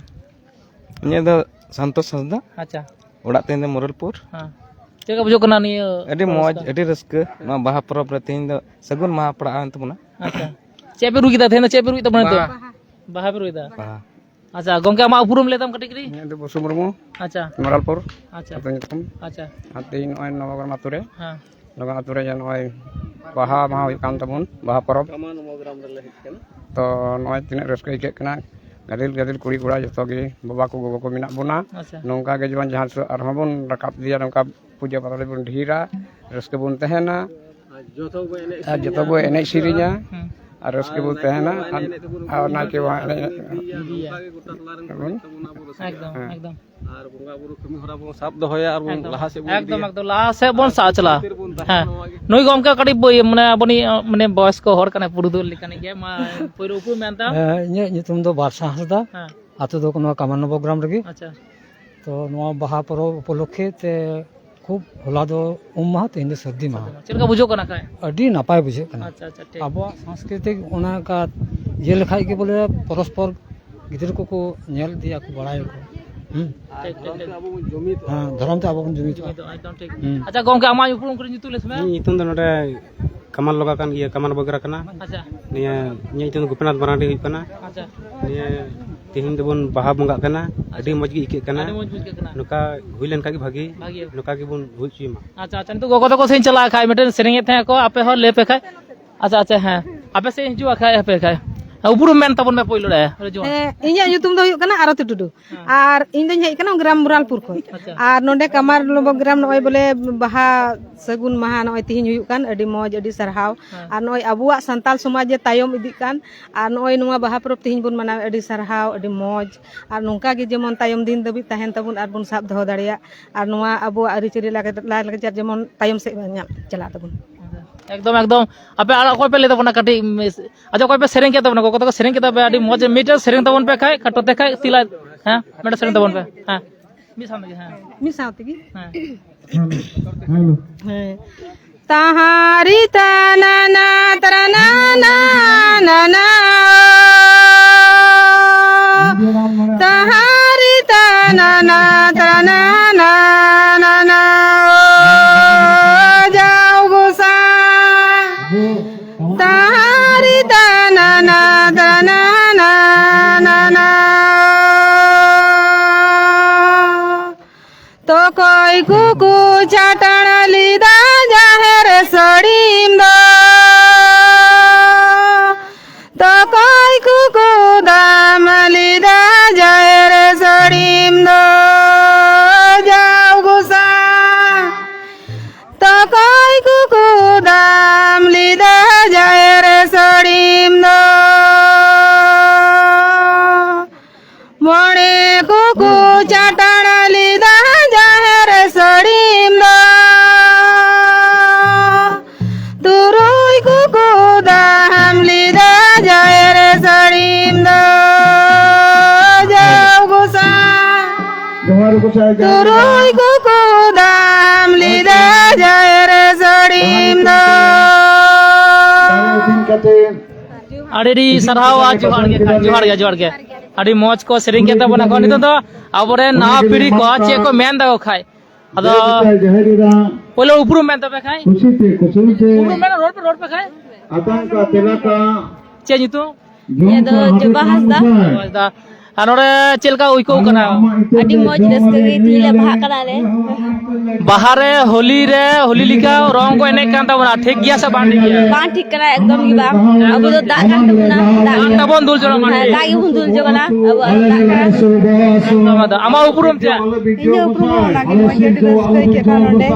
ᱤᱧᱟᱹᱜ ᱫᱚ ᱥᱟᱱᱛᱳᱥ ᱦᱟᱸᱥᱫᱟ᱾ ᱟᱪᱪᱷᱟ᱾ ᱚᱲᱟᱜ ᱛᱤᱧ ᱫᱚ ᱢᱩᱨᱟᱞᱯᱩᱨ᱾ ᱦᱮᱸ᱾ ᱪᱮᱫ ᱞᱮᱠᱟ ᱵᱩᱡᱷᱟᱹᱜ ᱠᱟᱱᱟ ᱱᱤᱭᱟᱹ ᱟᱹᱰᱤ ᱢᱚᱡᱽ, ᱨᱟᱹᱥᱠᱟᱹ? ᱟᱹᱰᱤ ᱨᱟᱹᱥᱠᱟᱹ᱾ ᱱᱚᱣᱟ ᱵᱟᱦᱟ ᱯᱚᱨᱚᱵᱽ ᱨᱮ ᱛᱮᱦᱮᱧ ᱫᱚ ᱥᱟᱹᱜᱩᱱ ᱢᱟᱦᱟ ᱯᱟᱲᱟᱜᱼᱟ ᱮᱱ ᱛᱟᱵᱚᱱᱟ᱾ ᱟᱪᱪᱷᱟ᱾ ᱪᱮᱫ ᱯᱮ ᱨᱩ ᱠᱮᱫᱟ ᱛᱮᱦᱮᱧ ᱫᱚ? ᱪᱮᱫ ᱯᱮ ᱨᱩᱭᱮᱫ ᱛᱟᱵᱚᱱᱟ ᱱᱤᱛᱚᱜ? ᱵᱟᱦᱟ᱾ ᱵᱟᱦᱟ ᱯᱮ ᱨᱩᱭᱮᱫᱟ? ᱵᱟᱦᱟ᱾ ᱟᱪᱪᱷᱟ, ᱜᱚᱝᱠᱮ, ᱟᱢᱟᱜ ᱩᱯᱨᱩᱢ ᱞᱟᱹᱭ ᱛᱟᱢ ᱠᱟᱹᱴᱤᱡ ᱠᱟᱹᱴᱤᱡ? ᱤᱧᱟᱹᱜ ᱫᱚ ᱵᱚᱥᱩ ᱢᱩᱨᱢᱩ, ᱟᱪᱪᱷᱟ᱾ ᱢᱚᱨᱟᱞᱯᱩᱨ, ᱟᱪᱪᱷᱟ᱾ ᱟᱹᱛᱩ ᱧᱩᱛᱩᱢ᱾ ᱟᱪᱪᱷᱟ᱾ ᱟᱨ ᱛᱮᱦᱮᱧ ᱱᱚᱜᱼᱚᱭ ᱱᱚᱵᱚᱜᱨᱟᱢ ᱟᱹᱛᱩ ᱨᱮ, ᱦᱮᱸ᱾ ᱱᱚᱵᱚᱜᱨᱟᱢ ᱟᱹᱛᱩ ᱨᱮ ᱡᱮ ᱱᱚᱜᱼᱚᱭ ᱵᱟᱦᱟ ᱢᱟᱦᱟ ᱦᱩᱭᱩᱜ ᱠᱟᱱ ᱛᱟᱵᱚᱱ, ᱵᱟᱦᱟ ᱯᱚᱨᱚᱵᱽ᱾ ᱛᱚ ᱱᱚᱜᱼᱚᱭ ᱛᱤᱱᱟᱹᱜ ᱨᱟᱹᱥᱠᱟᱹ ᱟᱹᱭᱠᱟᱹᱜ ᱠᱟᱱᱟ, ᱜᱟᱫᱮᱞ ᱜᱟᱫᱮᱞ ᱠᱩᱲᱤ ᱠᱚᱲᱟ ᱡᱚᱛᱚ ᱜᱮ, ᱵᱟᱵᱟ ᱠᱚ ᱜᱚᱜᱚ ᱠᱚ ᱢᱮᱱᱟᱜ ᱵᱚᱱᱟ᱾ ᱟᱪᱪᱷᱟ᱾ ᱱᱚᱝᱠᱟ ᱜᱮ ᱡᱮᱢᱚᱱ ᱡᱟᱦᱟᱸ ᱛᱤᱥ ᱟᱨᱦᱚᱸ ᱵᱚᱱ ᱨᱟᱠᱟᱵ ᱤᱫᱤᱭᱟ, ᱱᱚᱝᱠᱟ ᱯᱩᱡᱟᱹ ᱯᱟᱛᱟ ᱨᱮᱵᱚᱱ ᱰᱷᱮᱨᱟ, ᱨᱟᱹᱥᱠᱟᱹ ᱵᱚᱱ ᱛᱟᱦᱮᱱᱟ᱾ ᱟᱨ ᱡᱚᱛᱚ ᱵᱚ ᱮᱱᱮᱡ ᱟᱨ ᱡᱚᱛᱚ ᱥᱮᱨᱮᱧᱟ᱾ ᱵᱚ ᱮᱱᱮᱡ ᱥᱮᱨᱮᱧᱟ᱾ ᱦᱩᱸ᱾ ᱟᱨ ᱨᱟᱹᱥᱠᱟᱹ ᱵᱚ ᱛᱟᱦᱮᱱᱟ᱾ ᱟᱨ, ᱟᱨ ᱱᱟᱭᱠᱮ ᱵᱚ ᱮᱱᱮᱡ ᱤᱫᱤᱭᱟ᱾ ᱱᱚᱝᱠᱟ ᱜᱮ ᱜᱚᱴᱟ ᱴᱚᱞᱟ ᱨᱮᱱ ᱠᱚ ᱮᱱᱮᱡ ᱛᱟᱵᱚᱱᱟ, ᱟᱵᱚ ᱨᱟᱹᱥᱠᱟᱹ᱾ ᱮᱠᱫᱚᱢ, ᱦᱮᱸ᱾ ᱮᱠᱫᱚᱢ᱾ ᱟᱨ ᱵᱚᱸᱜᱟ ᱵᱩᱨᱩ ᱠᱟᱹᱢᱤ ᱦᱚᱨᱟ ᱵᱚᱱ ᱥᱟᱵ ᱫᱚᱦᱚᱭᱟ ᱟᱨ ᱵᱚᱱ ᱮᱠᱫᱚᱢ, ᱞᱟᱦᱟ ᱥᱮᱫ ᱵᱚᱱ ᱮᱠᱫᱚᱢ, ᱤᱫᱤᱭᱟ᱾ ᱮᱠᱫᱚᱢ, ᱞᱟᱦᱟ ᱥᱮᱫ ᱵᱚᱱ ᱥᱟᱵ ᱪᱟᱞᱟᱜᱼᱟ᱾ ᱱᱚᱣᱟ ᱜᱮ᱾ ᱦᱮᱸ᱾ ᱱᱩᱭ ᱜᱚᱢᱠᱮ ᱠᱟᱹᱴᱤᱡ ᱵᱟᱹᱭ-, ᱢᱟᱱᱮ ᱟᱵᱚᱱᱤᱡ, ᱢᱟᱱᱮ ᱵᱚᱭᱚᱥᱠᱚ ᱦᱚᱲ ᱠᱟᱱᱟᱭ, ᱯᱩᱨᱩᱫᱷᱩᱞ ᱞᱮᱠᱟᱱᱤᱡ ᱜᱮ᱾ ᱢᱟ, ᱯᱳᱭᱞᱳ ᱩᱯᱨᱩᱢ ᱢᱮᱱ ᱛᱟᱢ? ᱦᱮᱸ, ᱤᱧᱟᱹᱜ ᱧᱩᱛᱩᱢ ᱫᱚ ᱵᱟᱨᱥᱟ ᱦᱟᱸᱥᱫᱟ᱾ ᱦᱮᱸ᱾ ᱟᱹᱛᱩ ᱫᱚ ᱱᱚᱣᱟ ᱠᱟᱢᱟᱨ ᱱᱚᱵᱚᱜᱨᱟᱢ ᱨᱮᱜᱮ᱾ ᱟᱪᱪᱷᱟ᱾ ᱛᱚ ᱱᱚᱣᱟ ᱵᱟᱦᱟ ᱯᱚᱨᱚᱵᱽ ᱩᱯᱚᱞᱚᱠᱠᱷᱮ ᱛᱮ ᱠᱷᱩᱵ, ᱦᱚᱞᱟ ᱫᱚ ᱩᱢ ᱢᱟᱦᱟ, ᱛᱮᱦᱮᱧ ᱫᱚ ᱥᱟᱹᱨᱫᱤ ᱢᱟᱦᱟ᱾ ᱪᱮᱫ ᱞᱮᱠᱟ ᱵᱩᱡᱷᱟᱹᱜ ᱠᱟᱱᱟ ᱠᱷᱟᱡ? ᱟᱹᱰᱤ ᱱᱟᱯᱟᱭ ᱵᱩᱡᱷᱟᱹᱜ ᱠᱟᱱᱟ᱾ ᱟᱪᱪᱷᱟ, ᱟᱪᱪᱷᱟ, ᱴᱷᱤᱠ᱾ ᱟᱵᱚᱣᱟᱜ ᱥᱟᱝᱥᱠᱨᱤᱛᱤᱠ ᱚᱱᱟ ᱠᱟ ᱤᱭᱟᱹ ᱞᱮᱠᱷᱟᱡ ᱜᱮ ᱵᱚᱞᱮ ᱯᱚᱨᱚᱥᱯᱚᱨ ᱜᱤᱫᱽᱨᱟᱹ ᱠᱚᱠᱚ ᱧᱮᱞ ᱤᱫᱤᱭᱟ ᱠᱚ, ᱵᱟᱲᱟᱭᱟᱠᱚ᱾ ᱦᱩᱸ᱾ ᱴᱷᱤᱠ, ᱴᱷᱤᱠ, ᱴᱷᱤᱠ᱾ ᱦᱮᱸ, ᱫᱷᱚᱨᱚᱢ ᱛᱮ ᱟᱵᱚ ᱵᱚᱱ ᱡᱩᱢᱤᱫᱚᱜᱼᱟ᱾ ᱡᱩᱢᱤᱫᱚᱜᱼᱟ, ᱮᱠᱫᱚᱢ ᱴᱷᱤᱠ᱾ ᱦᱩᱸ᱾ ᱟᱪᱪᱷᱟ ᱜᱚᱝᱠᱮ, ᱟᱢᱟᱜ ᱩᱯᱨᱩᱢ ᱠᱟᱹᱴᱤᱡ ᱧᱩᱛᱩᱢ ᱞᱟᱹᱭ ᱢᱮ᱾ ᱤᱧᱟᱹᱜ ᱧᱩᱛᱩᱢ ᱫᱚ ᱱᱚᱰᱮ ᱠᱟᱢᱟᱞ ᱞᱚᱜᱟ ᱠᱟᱱ ᱜᱮᱭᱟ, ᱠᱟᱢᱟᱞ ᱵᱚᱜᱽᱨᱟ ᱠᱟᱱᱟ᱾ ᱟᱪᱪᱷᱟ᱾ ᱱᱤᱭᱟᱹ ᱤᱧᱟᱹᱜ ᱧᱩᱛᱩᱢ ᱫᱚ ᱜᱳᱯᱤᱱᱟᱛᱷ ᱢᱟᱨᱟᱱᱰᱤ ᱦᱩᱭᱩᱜ ᱠᱟᱱᱟ᱾ ᱟᱪᱪᱷᱟ᱾ ᱱᱤᱭᱟᱹ ᱛᱮᱦᱮᱧ ᱫᱚᱵᱚᱱ ᱵᱟᱦᱟ ᱵᱚᱸᱜᱟᱜ ᱠᱟᱱᱟ, ᱟᱹᱰᱤ ᱢᱚᱡᱽ ᱜᱮ ᱟᱹᱭᱠᱟᱹᱜ ᱠᱟᱱᱟ᱾ ᱟᱹᱰᱤ ᱢᱚᱡᱽ ᱵᱩᱡᱷᱟᱹᱜ ᱠᱟᱱᱟ᱾ ᱱᱚᱝᱠᱟ ᱦᱩᱭ ᱞᱮᱱᱠᱷᱟᱱ ᱜᱮ ᱵᱷᱟᱹᱜᱤ᱾ ᱵᱷᱟᱹᱜᱤ᱾ ᱱᱚᱝᱠᱟ ᱜᱮᱵᱚᱱ ᱦᱩᱭ ᱦᱚᱪᱚᱭ ᱢᱟ᱾ ᱟᱪᱪᱷᱟ, ᱟᱪᱪᱷᱟ, ᱱᱤᱛᱚᱜ ᱜᱚᱜᱚ ᱛᱟᱠᱚ ᱥᱮᱫ ᱤᱧ ᱪᱟᱞᱟᱜᱼᱟ ᱠᱷᱟᱡ, ᱢᱤᱫᱴᱮᱱ ᱥᱮᱨᱮᱧᱮᱫ ᱛᱟᱦᱮᱸ ᱠᱚ, ᱟᱯᱮ ᱦᱚᱸ ᱞᱟᱹᱭ ᱯᱮ ᱠᱷᱟᱡ᱾ ᱟᱪᱪᱷᱟ, ᱟᱪᱪᱷᱟ, ᱦᱮᱸ, ᱟᱯᱮ ᱥᱮᱫ ᱤᱧ ᱦᱤᱡᱩᱜᱼᱟ ᱠᱷᱟᱡ, ᱦᱟᱯᱮ ᱠᱷᱟᱡ᱾ ᱩᱯᱨᱩᱢ ᱢᱮᱱ ᱛᱟᱵᱚᱱ ᱢᱮ ᱯᱳᱭᱞᱳ ᱨᱮ᱾ ᱟᱨᱮ ᱡᱚᱦᱟᱨ᱾ ᱦᱮᱸ, ᱤᱧᱟᱹᱜ ᱧᱩᱛᱩᱢ ᱫᱚ ᱦᱩᱭᱩᱜ ᱠᱟᱱᱟ ᱟᱨᱚᱛᱤ ᱴᱩᱰᱩ᱾ ᱦᱮᱸ᱾ ᱟᱨ ᱤᱧ ᱫᱚᱧ ᱦᱮᱡ ᱠᱟᱱᱟ ᱜᱨᱟᱢ ᱵᱩᱨᱟᱞᱯᱩᱨ ᱠᱷᱚᱱ᱾ ᱟᱪᱪᱷᱟ᱾ ᱟᱨ ᱱᱚᱰᱮ ᱠᱟᱢᱟᱨ ᱞᱚᱵᱚ ᱜᱨᱟᱢ ᱱᱚᱜᱼᱚᱭ ᱵᱚᱞᱮ ᱵᱟᱦᱟ ᱥᱟᱹᱜᱩᱱ ᱢᱟᱦᱟ ᱱᱚᱜᱼᱚᱭ ᱛᱤᱦᱤᱧ ᱦᱩᱭᱩᱜ ᱠᱟᱱ, ᱟᱹᱰᱤ ᱢᱚᱡᱽ, ᱟᱹᱰᱤ ᱥᱟᱨᱦᱟᱣ᱾ ᱦᱮᱸ᱾ ᱟᱨ ᱱᱚᱜᱼᱚᱭ ᱟᱵᱚᱣᱟᱜ ᱥᱟᱱᱛᱟᱞ ᱥᱚᱢᱟᱡᱽ ᱡᱮ ᱛᱟᱭᱚᱢ ᱤᱫᱤᱜ ᱠᱟᱱ, ᱟᱨ ᱱᱚᱜᱼᱚᱭ ᱱᱚᱣᱟ ᱵᱟᱦᱟ ᱯᱚᱨᱚᱵᱽ ᱛᱤᱦᱤᱧ ᱵᱚᱱ ᱢᱟᱱᱟᱣ, ᱟᱹᱰᱤ ᱥᱟᱨᱦᱟᱣ, ᱟᱹᱰᱤ ᱢᱚᱡᱽ᱾ ᱟᱨ ᱱᱚᱝᱠᱟ ᱜᱮ ᱡᱮᱢᱚᱱ ᱛᱟᱭᱚᱢ ᱫᱤᱱ ᱫᱷᱟᱹᱵᱤᱡ ᱛᱟᱦᱮᱱ ᱛᱟᱵᱚᱱ ᱟᱨ ᱵᱚᱱ ᱥᱟᱵ ᱫᱚᱦᱚ ᱫᱟᱲᱮᱭᱟᱜ, ᱟᱨ ᱱᱚᱣᱟ ᱟᱵᱚᱣᱟᱜ ᱟᱹᱨᱤᱪᱟᱹᱞᱤ ᱞᱟᱠ-, ᱞᱟᱭᱼᱞᱟᱠᱪᱟᱨ ᱡᱮᱢᱚᱱ ᱛᱟᱭᱚᱢ ᱥᱮᱫ ᱧᱟᱢ ᱪᱟᱞᱟᱜ ᱛᱟᱵᱚᱱ᱾ ᱮᱠᱫᱚᱢ, ᱮᱠᱫᱚᱢ᱾ ᱟᱯᱮ ᱟᱨ ᱚᱠᱚᱭ ᱯᱮ ᱞᱟᱹᱭ ᱛᱟᱵᱚᱱᱟ ᱠᱟᱹᱴᱤᱡ, ᱢᱤᱥ-, ᱟᱪᱪᱷᱟ, ᱚᱠᱚᱭ ᱯᱮ ᱥᱮᱨᱮᱧ ᱠᱮᱫ ᱛᱟᱵᱚᱱᱟ? ᱜᱚᱜᱚ ᱛᱟᱠᱚ ᱥᱮᱨᱮᱧ ᱠᱮᱫᱟ ᱯᱮ, ᱟᱹᱰᱤ ᱢᱚᱡᱽ᱾ ᱢᱤᱫᱴᱮᱱ ᱥᱮᱨᱮᱧ ᱛᱟᱵᱚᱱ ᱯᱮ ᱠᱷᱟᱡ, ᱠᱷᱟᱴᱚ ᱛᱮ ᱠᱷᱟᱡ, ᱛᱤᱞᱟ-, ᱦᱮᱸ, ᱢᱤᱫᱴᱮᱱ ᱥᱮᱨᱮᱧ ᱛᱟᱵᱚᱱ ᱯᱮ᱾ ᱦᱮᱸ, ᱢᱤᱫ ᱥᱟᱶ ᱛᱮᱜᱮ, ᱦᱮᱸ᱾ ᱢᱤᱫ ᱥᱟᱶ ᱛᱮᱜᱮ? ᱦᱮᱸ᱾ ᱦᱮᱞᱳ᱾ ᱦᱮᱸ᱾ ᱛᱟᱦᱟᱨᱤ ᱛᱟᱱᱟᱱᱟ ᱛᱟᱨᱟᱱᱟᱱᱟ ᱱᱟᱱᱟ᱾ ᱛᱟᱦᱟᱨᱤ ᱛᱟᱱᱟᱱᱟ ᱛᱟᱨᱟᱱᱟᱱᱟ ᱱᱟᱱᱟ᱾ ᱡᱟᱣ ᱜᱚᱥᱟᱭ᱾ ᱛᱟᱦᱟᱨᱤ ᱛᱟᱱᱟᱱᱟ ᱛᱟᱨᱟᱱᱟᱱᱟ ᱱᱟᱱᱟ᱾ ᱛᱚᱠᱚᱭ ᱠᱚᱠᱚ ᱪᱟᱴᱟᱬ ᱞᱮᱫᱟ ᱡᱟᱦᱮᱨ ᱥᱟᱹᱲᱤᱢ ᱫᱚ᱾ ᱛᱚᱠᱚᱭ ᱠᱚᱠᱚ ᱫᱟᱢ ᱞᱮᱫᱟ ᱡᱟᱦᱮᱨ ᱥᱟᱹᱲᱤᱢ ᱫᱚ᱾ ᱡᱟᱣ ᱜᱚᱥᱟᱭ᱾ ᱛᱚᱠᱚᱭ ᱠᱚᱠᱚ ᱫᱟᱢ ᱞᱮᱫᱟ ᱡᱟᱦᱮᱨ ᱥᱟᱹᱲᱤᱢ ᱫᱚ᱾ ᱢᱚᱬᱮ ᱠᱚᱠᱚ ᱪᱟᱴᱟᱬ ᱞᱮᱫᱟ ᱡᱟᱦᱮᱨ ᱥᱟᱹᱲᱤᱢ ᱫᱚ᱾ ᱛᱩᱨᱩᱭ ᱠᱚᱠᱚ ᱫᱟᱢ ᱞᱮᱫᱟ ᱡᱟᱦᱮᱨ ᱥᱟᱹᱲᱤᱢ ᱫᱚ᱾ ᱡᱟᱣ ᱜᱚᱥᱟᱭ᱾ ᱡᱚᱦᱟᱨ ᱜᱚᱥᱟᱭ, ᱡᱚᱦᱟᱨ᱾ ᱛᱩᱨᱩᱭ ᱠᱚᱠᱚ ᱫᱟᱢ ᱞᱮᱫᱟ ᱡᱟᱦᱮᱨ ᱥᱟᱹᱲᱤᱢ ᱫᱚ᱾ ᱫᱟᱲᱮ ᱟᱹᱛᱤᱧ ᱠᱟᱛᱮ ᱟᱹᱰᱤ ᱟᱹᱰᱤ ᱥᱟᱨᱦᱟᱣ ᱟᱨ ᱡᱚᱦᱟᱨ ᱜᱮ, ᱡᱚᱦᱟᱨ ᱜᱮ, ᱡᱚᱦᱟᱨ ᱜᱮ᱾ ᱟᱹᱰᱤ ᱢᱚᱡᱽ ᱠᱚ ᱥᱮᱨᱮᱧ ᱠᱮᱫ ᱛᱟᱵᱚᱱᱟ ᱠᱚ᱾ ᱱᱤᱛᱚᱜ ᱫᱚ ᱟᱵᱚᱨᱮᱱ ᱱᱟᱣᱟ ᱯᱤᱲᱦᱤ ᱠᱚ ᱪᱮᱫ ᱠᱚ ᱢᱮᱱ ᱫᱟᱠᱚ ᱠᱷᱟᱡ, ᱟᱫᱚ ᱡᱟᱦᱮᱨ ᱮᱨᱟ ᱯᱳᱭᱞᱳ ᱩᱯᱨᱩᱢ ᱢᱮᱱ ᱛᱟᱯᱮ ᱠᱷᱟᱡ᱾ ᱠᱩᱥᱤᱛᱮ ᱠᱩᱥᱤᱛᱮ ᱩᱯᱨᱩᱢ ᱢᱮᱱ, ᱨᱚᱲ ᱯᱮ, ᱨᱚᱲ ᱯᱮ ᱠᱷᱟᱡ᱾ ᱟᱛᱟᱝ ᱠᱟ ᱛᱮᱞᱟ ᱠᱟ᱾ ᱪᱮᱫ ᱧᱩᱛᱩᱢ? ᱤᱧᱟᱹᱜ ᱫᱚ ᱡᱚᱵᱟ ᱦᱟᱸᱥᱫᱟ᱾ ᱦᱳᱭ, ᱫᱟ᱾ ᱟᱨ ᱱᱚᱰᱮ ᱪᱮᱫ ᱞᱮᱠᱟ ᱟᱹᱭᱠᱟᱹᱣ ᱠᱟᱱᱟ? ᱟᱹᱰᱤ ᱢᱚᱡᱽ ᱨᱟᱹᱥᱠᱟᱹ ᱜᱮ, ᱛᱮᱦᱤᱧ ᱞᱮ ᱵᱟᱦᱟᱜ ᱠᱟᱱᱟ ᱞᱮ᱾ ᱵᱟᱦᱟ ᱨᱮ, ᱦᱳᱞᱤ ᱨᱮ, ᱦᱳᱞᱤ ᱞᱮᱠᱟ ᱨᱚᱝ ᱠᱚ ᱮᱱᱮᱡ ᱠᱟᱱ ᱛᱟᱵᱚᱱᱟ, ᱴᱷᱤᱠ ᱜᱮᱭᱟ ᱥᱮ ᱵᱟᱝ ᱴᱷᱤᱠ ᱜᱮᱭᱟ? ᱵᱟᱝ ᱴᱷᱤᱠ ᱠᱟᱱᱟ, ᱮᱠᱫᱚᱢ ᱜᱮ ᱵᱟᱝ᱾ ᱟᱵᱚ ᱫᱚ ᱫᱟᱜ ᱠᱟᱱ ᱛᱟᱵᱚᱱᱟ, ᱫᱟᱜ ᱫᱟᱜ ᱜᱮ᱾ ᱛᱟᱵᱚᱱ ᱫᱩᱞ ᱡᱚᱝᱟ, ᱢᱟ ᱦᱮᱸ, ᱴᱷᱤᱠ᱾ ᱫᱟᱜ ᱜᱮᱵᱚᱱ ᱫᱩᱞ ᱡᱚᱝ ᱠᱟᱱᱟ, ᱟᱵᱚᱣᱟᱜ ᱫᱟᱜ ᱠᱟᱱᱟ᱾ ᱮᱠᱫᱚᱢ, ᱮᱠᱫᱚᱢ᱾ ᱟᱢᱟᱜ ᱩᱯᱨᱩᱢ ᱪᱮᱫ? ᱤᱧᱟᱹᱜ ᱩᱯᱨᱩᱢ ᱦᱚᱸ ᱚᱱᱟᱜᱮ, ᱢᱚᱡᱽ ᱜᱮ, ᱟᱹᱰᱤ ᱨᱟᱹᱥᱠᱟᱹ ᱟᱹᱭᱠᱟᱹᱜ ᱠᱟᱱᱟ ᱱᱚᱰᱮ᱾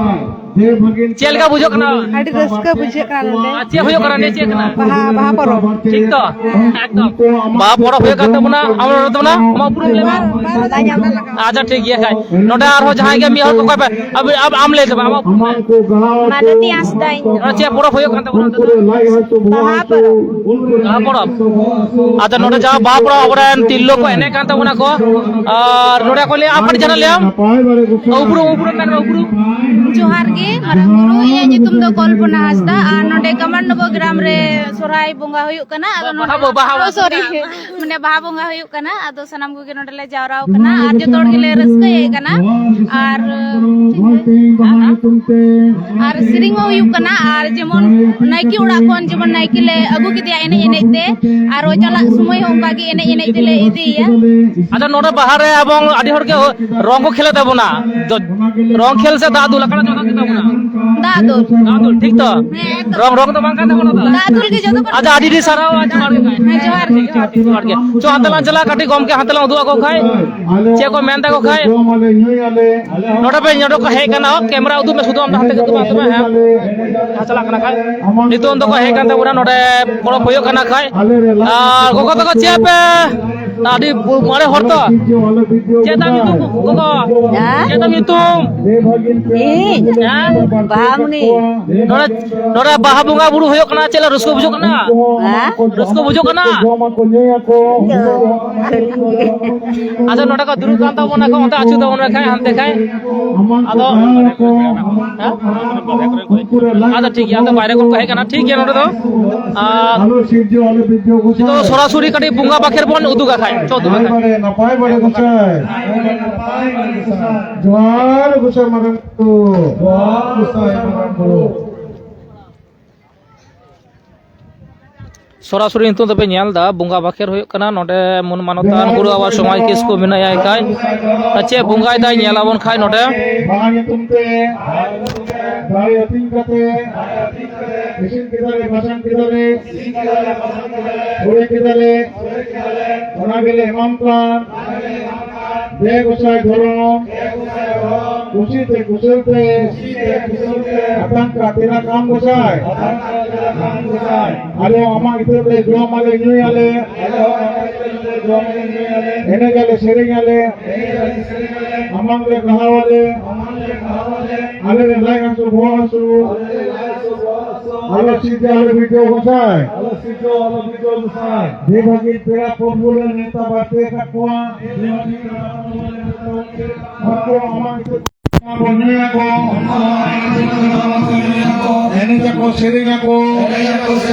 ᱪᱮᱫ ᱞᱮᱠᱟ ᱵᱩᱡᱷᱟᱹᱜ ᱠᱟᱱᱟ? ᱟᱹᱰᱤ ᱨᱟᱹᱥᱠᱟᱹ ᱵᱩᱡᱷᱟᱹᱜ ᱠᱟᱱᱟ ᱱᱚᱰᱮ᱾ ᱟᱨ ᱪᱮᱫ ᱦᱩᱭᱩᱜ ᱠᱟᱱᱟ? ᱱᱤᱭᱟᱹ ᱪᱮᱫ ᱠᱟᱱᱟ? ᱵᱟᱦᱟ, ᱵᱟᱦᱟ ᱯᱚᱨᱚᱵᱽ᱾ ᱴᱷᱤᱠ ᱛᱚ? ᱮᱠᱫᱚᱢ᱾ ᱵᱟᱦᱟ ᱯᱚᱨᱚᱵᱽ ᱦᱩᱭᱩᱜ ᱠᱟᱱ ᱛᱟᱵᱚᱱᱟ, ᱟᱵᱚ ᱱᱚᱰᱮ ᱛᱟᱵᱚᱱᱟ, ᱟᱢᱟᱜ ᱩᱯᱨᱩᱢ ᱞᱟᱹᱭ ᱢᱮ᱾ ᱵᱟᱨ, ᱵᱟᱨ ᱫᱷᱟᱣ ᱧᱟᱢ ᱞᱮᱱᱟ᱾ ᱟᱪᱪᱷᱟ, ᱴᱷᱤᱠ ᱜᱮᱭᱟ ᱠᱷᱟᱡ᱾ ᱱᱚᱰᱮ ᱟᱨᱦᱚᱸ ᱡᱟᱦᱟᱸᱭ ᱜᱮ ᱢᱤᱫ ᱦᱚᱲ ᱠᱚ ᱚᱠᱚᱭ ᱯᱮ? ᱟᱵ-, ᱟᱵ-, ᱟᱢ ᱞᱟᱹᱭ ᱛᱟᱵᱚᱱ, ᱟᱢᱟᱜ ᱩᱯᱨᱩᱢ ᱞᱟᱹᱭ ᱢᱮ᱾ ᱢᱟᱞᱚᱛᱤ ᱦᱟᱸᱥᱫᱟ ᱤᱧ ᱫᱚ᱾ ᱱᱚᱰᱮ ᱪᱮᱫ ᱯᱚᱨᱚᱵᱽ ᱦᱩᱭᱩᱜ ᱠᱟᱱ ᱛᱟᱵᱚᱱᱟ ᱚᱱᱛᱮ ᱫᱚ? ᱵᱟᱦᱟ ᱯᱚᱨᱚᱵᱽ᱾ ᱵᱟᱦᱟ ᱯᱚᱨᱚᱵᱽ᱾ ᱟᱫᱚ ᱱᱚᱰᱮ ᱡᱟᱦᱟᱸ ᱵᱟᱦᱟ ᱯᱚᱨᱚᱵᱽ ᱟᱵᱚᱨᱮᱱ ᱛᱤᱨᱞᱟᱹ ᱠᱚ ᱮᱱᱮᱡ ᱠᱟᱱ ᱛᱟᱵᱚᱱᱟ ᱠᱚ, ᱟᱨ ᱱᱚᱰᱮ ᱠᱚ ᱞᱟᱹᱭᱟ, ᱟᱢ ᱠᱟᱹᱴᱤᱡ ᱡᱟᱦᱟᱱᱟᱜ ᱞᱟᱹᱭᱟᱢ? ᱩᱯᱨᱩᱢ, ᱩᱯᱨᱩᱢ ᱢᱮᱱ ᱢᱮ, ᱩᱯᱨᱩᱢ᱾ ᱡᱚᱦᱟᱨ ᱜᱮ, ᱢᱟᱨᱟᱝ ᱵᱩᱨᱩ, ᱤᱧᱟᱹᱜ ᱧᱩᱛᱩᱢ ᱫᱚ ᱠᱚᱞᱯᱚᱱᱟ ᱦᱟᱸᱥᱫᱟ, ᱟᱨ ᱱᱚᱰᱮ ᱠᱟᱢᱟᱱᱰᱚᱵᱚ ᱜᱨᱟᱢ ᱨᱮ ᱥᱚᱨᱦᱟᱭ ᱵᱚᱸᱜᱟ ᱦᱩᱭᱩᱜ ᱠᱟᱱᱟ᱾ ᱟᱫᱚ ᱵᱟᱦᱟ ᱱᱚᱰᱮ ᱵᱚ-, ᱵᱟᱦᱟ ᱚ, ᱵᱚ-, sorry, ᱢᱟᱱᱮ ᱵᱟᱦᱟ ᱵᱚᱸᱜᱟ ᱦᱩᱭᱩᱜ ᱠᱟᱱᱟ᱾ ᱟᱫᱚ ᱥᱟᱱᱟᱢ ᱠᱚᱜᱮ ᱱᱚᱰᱮ ᱞᱮ ᱡᱟᱣᱨᱟ ᱟᱠᱟᱱᱟ ᱟᱨ ᱡᱚᱛᱚ ᱦᱚᱲ ᱜᱮᱞᱮ ᱨᱟᱹᱥᱠᱟᱹᱭᱮᱫ ᱠᱟᱱᱟ᱾ ᱟᱨ, ᱟᱨ ᱥᱮᱨᱮᱧ ᱦᱚᱸ ᱦᱩᱭᱩᱜ ᱠᱟᱱᱟ, ᱟᱨ ᱡᱮᱢᱚᱱ ᱱᱟᱭᱠᱮ ᱚᱲᱟᱜ ᱠᱷᱚᱱ ᱡᱮᱢᱚᱱ ᱱᱟᱭᱠᱮ ᱞᱮ ᱟᱹᱜᱩ ᱠᱮᱫᱮᱭᱟ ᱮᱱᱮᱡ ᱮᱱᱮᱡ ᱛᱮ, ᱟᱨ ᱪᱟᱞᱟᱜ ᱥᱚᱢᱚᱭ ᱦᱚᱸ ᱚᱱᱠᱟ ᱜᱮ ᱮᱱᱮᱡ ᱮᱱᱮᱡ ᱛᱮᱞᱮ ᱤᱫᱤᱭᱮᱭᱟ᱾ ᱟᱫᱚ ᱱᱚᱰᱮ ᱵᱟᱦᱟ ᱨᱮ ᱮᱵᱚᱝ ᱟᱹᱰᱤ ᱦᱚᱲ ᱜᱮ ᱨᱚᱝ ᱠᱚ ᱠᱷᱮᱞᱮᱫ ᱛᱟᱵᱚᱱᱟ᱾ ᱫᱚ-, ᱨᱚᱝ ᱠᱷᱮᱞ ᱥᱮ ᱫᱟᱜ ᱫᱩᱞ, ᱚᱠᱟᱴᱟᱜ ᱡᱚᱛᱷᱟᱛ ᱜᱮ ᱛᱟᱵᱚᱱᱟ? ᱫᱟᱜ ᱫᱩᱞ᱾ ᱫᱟᱜ ᱫᱩᱞ, ᱴᱷᱤᱠ ᱛᱚ? ᱦᱮᱸ, ᱮᱠᱫᱚᱢ᱾ ᱨᱚᱝ, ᱨᱚᱝ ᱫᱚ ᱵᱟᱝ ᱠᱟᱱ ᱛᱟᱵᱚᱱᱟ ᱛᱚ? ᱫᱟᱜ ᱫᱩᱞ ᱜᱮ ᱡᱚᱛᱚ ᱠᱷᱚᱱ᱾ ᱟᱪᱪᱷᱟ, ᱟᱹᱰᱤ ᱟᱹᱰᱤ ᱥᱟᱨᱦᱟᱣ, ᱟᱨ ᱡᱚᱦᱟᱨ ᱜᱮ᱾ ᱦᱮᱸ, ᱡᱚᱦᱟᱨ ᱜᱮ, ᱡᱚᱦᱟᱨ ᱜᱮ᱾ ᱡᱚᱦᱟᱨ ᱜᱮ᱾ ᱪᱚ, ᱦᱟᱱᱛᱮ ᱞᱟᱝ ᱪᱟᱞᱟᱜᱼᱟ, ᱠᱟᱹᱴᱤᱡ ᱜᱚᱢᱠᱮ ᱦᱟᱱᱛᱮ ᱞᱟᱝ ᱩᱫᱩᱜ ᱟᱠᱚ ᱠᱷᱟᱡ, ᱪᱮᱫ ᱠᱚ ᱢᱮᱱ ᱛᱟᱠᱚ ᱠᱷᱟᱡ᱾ ᱱᱚᱰᱮ ᱯᱮ, ᱱᱚᱰᱮ ᱠᱚ ᱦᱮᱡ ᱠᱟᱱᱟ, ᱠᱮᱢᱨᱟ ᱩᱫᱩᱜ ᱢᱮ ᱥᱩᱫᱷᱩ, ᱟᱢ ᱫᱚ ᱦᱟᱱᱛᱮ ᱜᱮ ᱩᱫᱩᱜ ᱢᱮ, ᱦᱟᱱᱛᱮ ᱢᱮ, ᱦᱮᱸ᱾ ᱦᱮᱸ, ᱪᱟᱞᱟᱜ ᱠᱟᱱᱟ ᱠᱷᱟᱡ᱾ ᱱᱤᱛᱚᱝ ᱫᱚᱠᱚ ᱦᱮᱡ ᱠᱟᱱ ᱛᱟᱵᱚᱱᱟ, ᱱᱚᱰᱮ ᱯᱚᱨᱚᱵᱽ ᱦᱩᱭᱩᱜ ᱠᱟᱱᱟ ᱠᱷᱟᱡ᱾ ᱟᱨ ᱜᱚᱜᱚ ᱛᱟᱠᱚ ᱪᱮᱫ ᱯᱮ, ᱟᱹᱰᱤ ᱢᱟᱨᱮ ᱦᱚᱲ ᱛᱚ᱾ ᱪᱮᱫ ᱛᱟᱢ ᱧᱩᱛᱩᱢ ᱜᱚᱜᱚ? ᱦᱮᱸ? ᱪᱮᱫ ᱛᱟᱢ ᱧᱩᱛᱩᱢ? ᱤᱧ? ᱦᱮᱸ? ᱵᱟᱦᱟᱢᱩᱱᱤ᱾ ᱱᱚᱰᱮ, ᱱᱚᱰᱮ ᱵᱟᱦᱟ ᱵᱚᱸᱜᱟ ᱵᱩᱨᱩ ᱦᱩᱭᱩᱜ ᱠᱟᱱᱟ, ᱪᱮᱫ ᱞᱮᱠᱟ ᱨᱟᱹᱥᱠᱟᱹ ᱵᱩᱡᱷᱟᱹᱜ ᱠᱟᱱᱟ? ᱦᱮᱸ? ᱨᱟᱹᱥᱠᱟᱹ ᱵᱩᱡᱷᱟᱹᱜ ᱠᱟᱱᱟ? ᱤᱧ ᱫᱚ ᱠᱷᱟᱹᱞᱤ ᱜᱮ᱾ ᱟᱫᱚ ᱱᱚᱰᱮ ᱠᱚ ᱫᱩᱲᱩᱵ ᱠᱟᱱ ᱛᱟᱵᱚᱱᱟ ᱠᱚ, ᱚᱱᱛᱮ ᱟᱹᱪᱩᱨ ᱛᱟᱵᱚᱱ ᱢᱮ ᱠᱷᱟᱡ, ᱦᱟᱱᱛᱮ ᱠᱷᱟᱡ᱾ ᱟᱫᱚ, ᱦᱮᱸ? ᱟᱫᱚ ᱴᱷᱤᱠ ᱜᱮᱭᱟ, ᱟᱫᱚ ᱵᱟᱭᱨᱮ ᱠᱷᱚᱱ ᱠᱚ ᱦᱮᱡ ᱠᱟᱱᱟ, ᱴᱷᱤᱠ ᱜᱮᱭᱟ, ᱱᱚᱰᱮ ᱫᱚ᱾ ᱟᱨ ᱱᱤᱛᱚᱜ ᱥᱚᱨᱟᱥᱚᱨᱤ ᱠᱟᱹᱴᱤᱡ ᱵᱚᱸᱜᱟ ᱵᱟᱠᱷᱮᱲ ᱵᱚᱱ ᱩᱫᱩᱜᱟ ᱠᱷᱟᱡ, ᱪᱚ ᱩᱫᱩᱜᱟ ᱠᱷᱟᱡ᱾ ᱱᱟᱯᱟᱭ ᱵᱟᱲᱮ, ᱱᱟᱯᱟᱭ ᱵᱟᱲᱮ ᱜᱚᱸᱥᱟᱭ᱾ ᱡᱚᱦᱟᱨ ᱜᱚᱸᱥᱟᱭ ᱢᱟᱨᱟᱝ ᱵᱩᱨᱩ᱾ ᱡᱚᱦᱟᱨ ᱜᱚᱸᱥᱟᱭ ᱢᱟᱨᱟᱝ ᱵᱩᱨᱩ᱾ ᱥᱚᱨᱟᱥᱚᱨᱤ ᱱᱤᱛᱚᱜ ᱫᱚᱯᱮ ᱧᱮᱞ ᱮᱫᱟ, ᱵᱚᱸᱜᱟ ᱵᱟᱠᱷᱮᱲ ᱦᱩᱭᱩᱜ ᱠᱟᱱᱟ᱾ ᱱᱚᱰᱮ ᱢᱩᱱ ᱢᱟᱱᱚᱛᱟᱱ ᱜᱩᱨᱩ ᱵᱟᱵᱟ ᱥᱚᱢᱟᱭ ᱠᱤᱥᱠᱩ ᱢᱮᱱᱟᱭᱟ ᱮᱠᱟᱭ᱾ ᱟᱨ ᱪᱮᱫ ᱵᱚᱸᱜᱟᱭ ᱫᱟᱭ ᱧᱮᱞ ᱟᱵᱚᱱ ᱠᱷᱟᱡ ᱱᱚᱰᱮ᱾ ᱵᱟᱦᱟ ᱧᱩᱛᱩᱢ ᱛᱮ ᱫᱟᱲᱮ ᱟᱹᱛᱤᱧ ᱠᱟᱛᱮ ᱤᱥᱤᱱ ᱠᱮᱫᱟᱞᱮ, ᱵᱟᱥᱟᱝ ᱠᱮᱫᱟᱞᱮ, ᱦᱩᱲᱩ ᱠᱮᱫᱟᱞᱮ, ᱚᱱᱟ ᱜᱮᱞᱮ ᱮᱢᱟᱢ ᱠᱟᱱ᱾ ᱫᱮ ᱜᱚᱸᱥᱟᱭ ᱫᱷᱚᱨᱚᱢ, ᱠᱩᱥᱤ ᱛᱮ ᱠᱩᱥᱟᱹᱞ ᱛᱮ, ᱟᱛᱟᱝ ᱠᱟᱜ ᱛᱮᱱᱟ ᱠᱟᱢ ᱜᱚᱸᱥᱟᱭ᱾ ᱟᱞᱮ ᱟᱢᱟᱜ ᱤᱛᱟᱹ ᱛᱮ ᱡᱚᱢ ᱟᱞᱮ ᱧᱩᱭᱟᱞᱮ, ᱮᱱᱮᱡ ᱟᱞᱮ ᱥᱮᱨᱮᱧ ᱟᱞᱮ, ᱟᱢᱟᱝ ᱞᱮ ᱜᱟᱦᱟᱣ ᱟᱞᱮ, ᱟᱞᱮ ᱨᱮ ᱞᱟᱡ ᱦᱟᱹᱥᱩ ᱵᱚᱦᱚᱜ ᱦᱟᱹᱥᱩ ᱟᱞᱚ ᱥᱤᱨᱡᱟᱹ ᱟᱞᱮ ᱵᱤᱡᱚᱭ ᱜᱚᱸᱥᱟᱭ᱾ ᱵᱮᱵᱷᱟᱜᱤ ᱯᱮᱲᱟ ᱯᱚᱨᱵᱷᱩ ᱞᱮ ᱱᱮᱣᱛᱟ ᱵᱟᱨᱛᱮ ᱟᱠᱟᱫ ᱠᱚᱣᱟ᱾ ᱩᱱᱠᱩ ᱟᱢᱟᱜ ᱧᱩᱛᱩᱢ ᱵᱚᱱ ᱧᱩᱭᱟᱠᱚ, ᱮᱱᱮᱡ ᱟᱠᱚ, ᱥᱮᱨᱮᱧ ᱟᱠᱚ,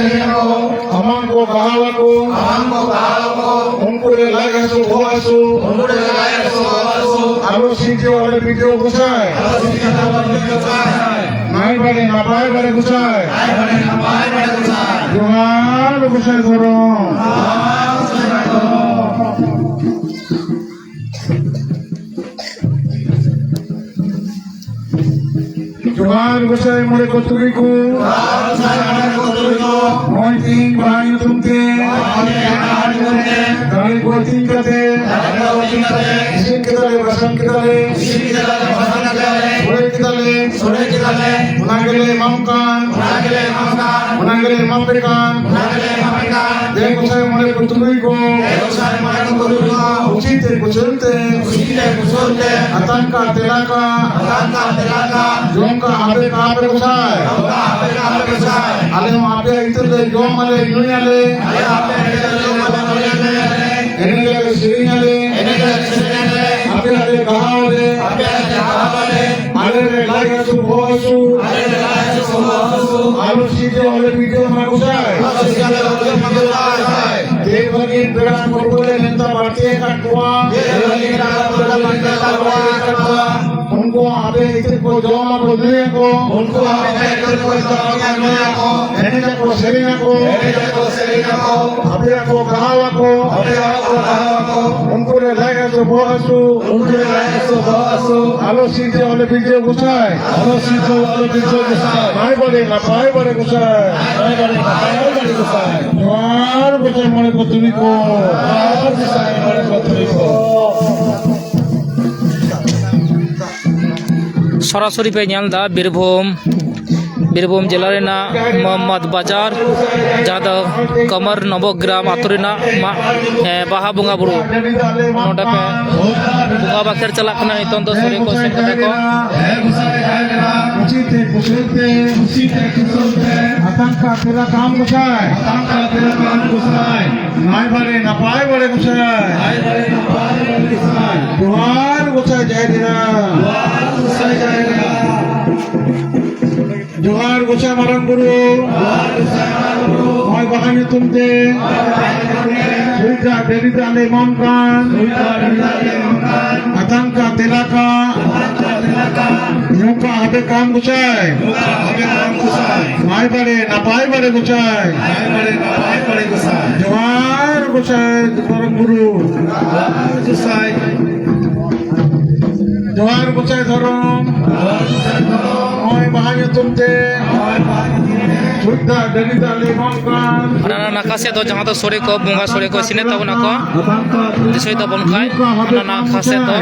ᱟᱢᱟᱝ ᱠᱚ ᱜᱟᱦᱟᱣ ᱟᱠᱚ, ᱩᱱᱠᱩ ᱨᱮ ᱞᱟᱡ ᱦᱟᱹᱥᱩ, ᱵᱚᱦᱚᱜ ᱦᱟᱹᱥᱩ, ᱟᱞᱚ ᱥᱤᱨᱡᱟᱹ ᱟᱞᱮ ᱵᱤᱡᱚᱭ ᱜᱚᱸᱥᱟᱭ᱾ ᱱᱟᱭ ᱵᱟᱲᱮ ᱱᱟᱯᱟᱭ ᱵᱟᱲᱮ ᱜᱚᱸᱥᱟᱭ᱾ ᱡᱚᱦᱟᱨ ᱜᱚᱸᱥᱟᱭ ᱫᱷᱚᱨᱚᱢ᱾ ᱡᱚᱦᱟᱨ ᱜᱚᱸᱥᱟᱭ ᱢᱚᱬᱮ ᱠᱚ ᱛᱩᱨᱩᱭ ᱠᱚ᱾ ᱱᱚᱜᱼᱚᱭ ᱛᱤᱦᱤᱧ ᱵᱟᱦᱟ ᱧᱩᱛᱩᱢ ᱛᱮ ᱫᱟᱲᱮ ᱠᱚ ᱟᱹᱛᱤᱧ ᱠᱟᱛᱮ ᱤᱥᱤᱱ ᱠᱮᱫᱟᱞᱮ, ᱵᱟᱥᱟᱝ ᱠᱮᱫᱟᱞᱮ, ᱥᱚᱲᱮ ᱠᱮᱫᱟᱞᱮ, ᱚᱱᱟ ᱜᱮᱞᱮ ᱮᱢᱟᱢ ᱠᱟᱱ, ᱚᱱᱟ ᱜᱮᱞᱮ ᱮᱢᱟᱯᱮ ᱠᱟᱱ᱾ ᱫᱮ ᱜᱚᱸᱥᱟᱭ ᱢᱚᱬᱮ ᱠᱚ ᱛᱩᱨᱩᱭ ᱠᱚ, ᱠᱩᱥᱤ ᱛᱮ ᱠᱩᱥᱟᱹᱞ ᱛᱮ, ᱟᱛᱟᱝ ᱠᱟᱜ ᱛᱮᱞᱟ ᱠᱟᱜ, ᱡᱚᱢ ᱠᱟᱜ ᱟᱯᱮ ᱠᱟᱜ ᱯᱮ ᱜᱚᱸᱥᱟᱭ᱾ ᱟᱞᱮ ᱦᱚᱸ ᱟᱯᱮᱭᱟᱜ ᱤᱛᱟᱹ ᱞᱮ ᱡᱚᱢ ᱟᱞᱮ, ᱧᱩᱭᱟᱞᱮ, ᱮᱱᱮᱡ ᱟᱞᱮ, ᱥᱮᱨᱮᱧ ᱟᱞᱮ, ᱟᱯᱮᱭᱟᱜ ᱞᱮ ᱜᱟᱦᱟᱣ ᱟᱞᱮ᱾ ᱟᱞᱮ ᱨᱮ ᱞᱟᱡ ᱦᱟᱹᱥᱩ, ᱵᱚᱦᱚᱜ ᱦᱟᱹᱥᱩ, ᱟᱞᱚ ᱥᱤᱨᱡᱟᱹ ᱟᱞᱮ ᱵᱤᱡᱚᱭ ᱢᱟ ᱜᱚᱸᱥᱟᱭ᱾ ᱫᱮᱵ ᱵᱷᱟᱹᱜᱤᱱ ᱯᱮᱲᱟ ᱯᱚᱨᱵᱷᱩ ᱞᱮ ᱱᱮᱣᱛᱟ ᱵᱟᱹᱲᱛᱤ ᱟᱠᱟᱫ ᱠᱚᱣᱟ᱾ ᱩᱱᱠᱩ ᱦᱚᱸ ᱟᱯᱮ ᱤᱛᱟᱹ ᱠᱚ ᱡᱚᱢ ᱟᱠᱚ, ᱧᱩᱭᱟᱠᱚ᱾ ᱩᱱᱠᱩ ᱦᱚᱸ ᱟᱯᱮ ᱤᱛᱟᱹ ᱠᱚ ᱡᱚᱢ ᱟᱠᱚ, ᱧᱩᱭᱟᱠᱚ᱾ ᱮᱱᱮᱡ ᱟᱠᱚ, ᱥᱮᱨᱮᱧ ᱟᱠᱚ᱾ ᱮᱱᱮᱡ ᱟᱠᱚ, ᱥᱮᱨᱮᱧ ᱟᱠᱚ᱾ ᱟᱯᱮᱭᱟᱜ ᱠᱚ ᱜᱟᱦᱟᱣ ᱟᱠᱚ᱾ ᱟᱯᱮᱭᱟᱜ ᱠᱚ ᱜᱟᱦᱟᱣ ᱟᱠᱚ᱾ ᱩᱱᱠᱩ ᱨᱮ ᱞᱟᱡ ᱦᱟᱹᱥᱩ, ᱵᱚᱦᱚᱜ ᱦᱟᱹᱥᱩ᱾ ᱩᱱᱠᱩ ᱨᱮ ᱞᱟᱡ ᱦᱟᱹᱥᱩ, ᱵᱚᱦᱚᱜ ᱦᱟᱹᱥᱩ᱾ ᱟᱞᱚ ᱥᱤᱨᱡᱟᱹ, ᱟᱞᱚ ᱵᱤᱨᱡᱟᱹ ᱜᱚᱸᱥᱟᱭ᱾ ᱟᱞᱚ ᱥᱤᱨᱡᱟᱹ, ᱟᱞᱚ ᱵᱤᱨᱡᱟᱹ ᱜᱚᱸᱥᱟᱭ᱾ ᱱᱟᱭ ᱵᱟᱲᱮ, ᱱᱟᱯᱟᱭ ᱵᱟᱲᱮ ᱜᱚᱸᱥᱟᱭ᱾ ᱱᱟᱭ ᱵᱟᱲᱮ, ᱱᱟᱯᱟᱭ ᱵᱟᱲᱮ ᱜᱚᱸᱥᱟᱭ᱾ ᱡᱚᱦᱟᱨ ᱜᱚᱸᱥᱟᱭ ᱢᱚᱬᱮ ᱠᱚ ᱛᱩᱨᱩᱭ ᱠᱚ᱾ ᱡᱚᱦᱟᱨ ᱜᱚᱸᱥᱟᱭ ᱢᱚᱬᱮ ᱠᱚ ᱛᱩᱨᱩᱭ ᱠᱚ᱾ ᱥᱚᱨᱟᱥᱚᱨᱤ ᱯᱮ ᱧᱮᱞ ᱮᱫᱟ ᱵᱤᱨᱵᱷᱩᱢ, ᱵᱤᱨᱵᱷᱩᱢ ᱡᱮᱞᱟ ᱨᱮᱱᱟᱜ ᱢᱚᱦᱚᱢᱢᱚᱫᱽ ᱵᱟᱡᱟᱨ, ᱡᱟᱦᱟᱸ ᱫᱚ ᱠᱚᱢᱚᱨ ᱱᱚᱵᱚᱜᱨᱟᱢ ᱟᱛᱳ ᱨᱮᱱᱟᱜ ᱢᱟ-, ᱮ, ᱵᱟᱦᱟ ᱵᱚᱸᱜᱟ ᱵᱩᱨᱩ᱾ ᱱᱚᱰᱮ ᱯᱮ ᱵᱚᱸᱜᱟ ᱵᱟᱠᱷᱮᱲ ᱪᱟᱞᱟᱜ ᱠᱟᱱᱟ᱾ ᱱᱤᱛᱚᱝ ᱫᱚ ᱥᱚᱨᱤ ᱠᱚ ᱤᱥᱤᱱ ᱠᱟᱫᱟ ᱠᱚ᱾ ᱠᱩᱥᱤᱛᱮ ᱠᱩᱥᱤᱛᱮ ᱟᱛᱟᱝ ᱠᱟ ᱛᱮᱞᱟ ᱠᱟᱢ ᱜᱚᱸᱥᱟᱭ᱾ ᱟᱛᱟᱝ ᱠᱟ ᱛᱮᱞᱟ ᱠᱟᱢ ᱜᱚᱸᱥᱟᱭ᱾ ᱱᱟᱭ ᱵᱟᱲᱮ ᱱᱟᱯᱟᱭ ᱵᱟᱲᱮ ᱜᱚᱸᱥᱟᱭ᱾ ᱱᱟᱭ ᱵᱟᱲᱮ ᱱᱟᱯᱟᱭ ᱵᱟᱲᱮ ᱜᱚᱸᱥᱟᱭ᱾ ᱡᱚᱦᱟᱨ ᱜᱚᱸᱥᱟᱭ ᱡᱟᱦᱮᱨ ᱮᱨᱟ᱾ ᱡᱚᱦᱟᱨ ᱜᱚᱸᱥᱟᱭ ᱡᱟᱦᱮᱨ ᱮᱨᱟ᱾ ᱡᱚᱦᱟᱨ ᱜᱚᱸᱥᱟᱭ ᱢᱟᱨᱟᱝ ᱵᱩᱨᱩ᱾ ᱡᱚᱦᱟᱨ ᱜᱚᱸᱥᱟᱭ ᱢᱟᱨᱟᱝ ᱵᱩᱨᱩ᱾ ᱱᱚᱜᱼᱚᱭ ᱵᱟᱦᱟ ᱧᱩᱛᱩᱢ ᱛᱮ᱾ ᱱᱚᱜᱼᱚᱭ ᱵᱟᱦᱟ ᱧᱩᱛᱩᱢ ᱛᱮ᱾ ᱥᱩᱭ ᱫᱟᱜ ᱰᱟᱹᱰᱤ ᱫᱟᱜ ᱞᱮ ᱮᱢᱟᱢ ᱠᱟᱱ᱾ ᱥᱩᱭ ᱫᱟᱜ ᱰᱟᱹᱰᱤ ᱫᱟᱜ ᱞᱮ ᱮᱢᱟᱢ ᱠᱟᱱ᱾ ᱟᱛᱟᱝ ᱠᱟ ᱛᱮᱞᱟ ᱠᱟ᱾ ᱟᱛᱟᱝ ᱠᱟ ᱛᱮᱞᱟ ᱠᱟ᱾ ᱧᱩ ᱠᱟ ᱦᱟᱵᱮ ᱠᱟᱢ ᱜᱚᱸᱥᱟᱭ᱾ ᱧᱩ ᱠᱟ ᱦᱟᱵᱮ ᱠᱟᱢ ᱜᱚᱸᱥᱟᱭ᱾ ᱱᱟᱭ ᱵᱟᱲᱮ ᱱᱟᱯᱟᱭ ᱵᱟᱲᱮ ᱜᱚᱸᱥᱟᱭ᱾ ᱱᱟᱭ ᱵᱟᱲᱮ ᱱᱟᱯᱟᱭ ᱵᱟᱲᱮ ᱜᱚᱸᱥᱟᱭ᱾ ᱡᱚᱦᱟᱨ ᱜᱚᱸᱥᱟᱭ ᱢᱟᱨᱟᱝ ᱵᱩᱨᱩ᱾ ᱡᱚᱦᱟᱨ ᱜᱚᱸᱥᱟᱭ᱾ ᱡᱚᱦᱟᱨ ᱜᱚᱸᱥᱟᱭ ᱫᱷᱚᱨᱚᱢ᱾ ᱡᱚᱦᱟᱨ ᱜᱚᱸᱥᱟᱭ ᱫᱷᱚᱨᱚᱢ᱾ ᱱᱚᱜᱼᱚᱭ ᱵᱟᱦᱟ ᱧᱩᱛᱩᱢ ᱛᱮ᱾ ᱱᱚᱜᱼᱚᱭ ᱵᱟᱦᱟ ᱧᱩᱛᱩᱢ ᱛᱮ᱾ ᱥᱩᱭ ᱫᱟᱜ ᱰᱟᱹᱰᱤ ᱫᱟᱜ ᱞᱮ ᱮᱢᱟᱢ ᱠᱟᱱ᱾ ᱦᱟᱱᱟ ᱱᱟᱠᱷᱟ ᱥᱮᱫ ᱫᱚ ᱡᱟᱦᱟᱸ ᱫᱚ ᱥᱚᱲᱮ ᱠᱚ, ᱵᱚᱸᱜᱟ ᱥᱚᱲᱮ ᱠᱚ ᱤᱥᱤᱱᱮᱫ ᱛᱟᱵᱚᱱᱟ ᱠᱚ᱾ ᱫᱤᱥᱟᱹᱭ ᱛᱟᱵᱚᱱ ᱠᱷᱟᱡ, ᱦᱟᱱᱟ ᱱᱟᱠᱷᱟ ᱥᱮᱫ ᱫᱚ᱾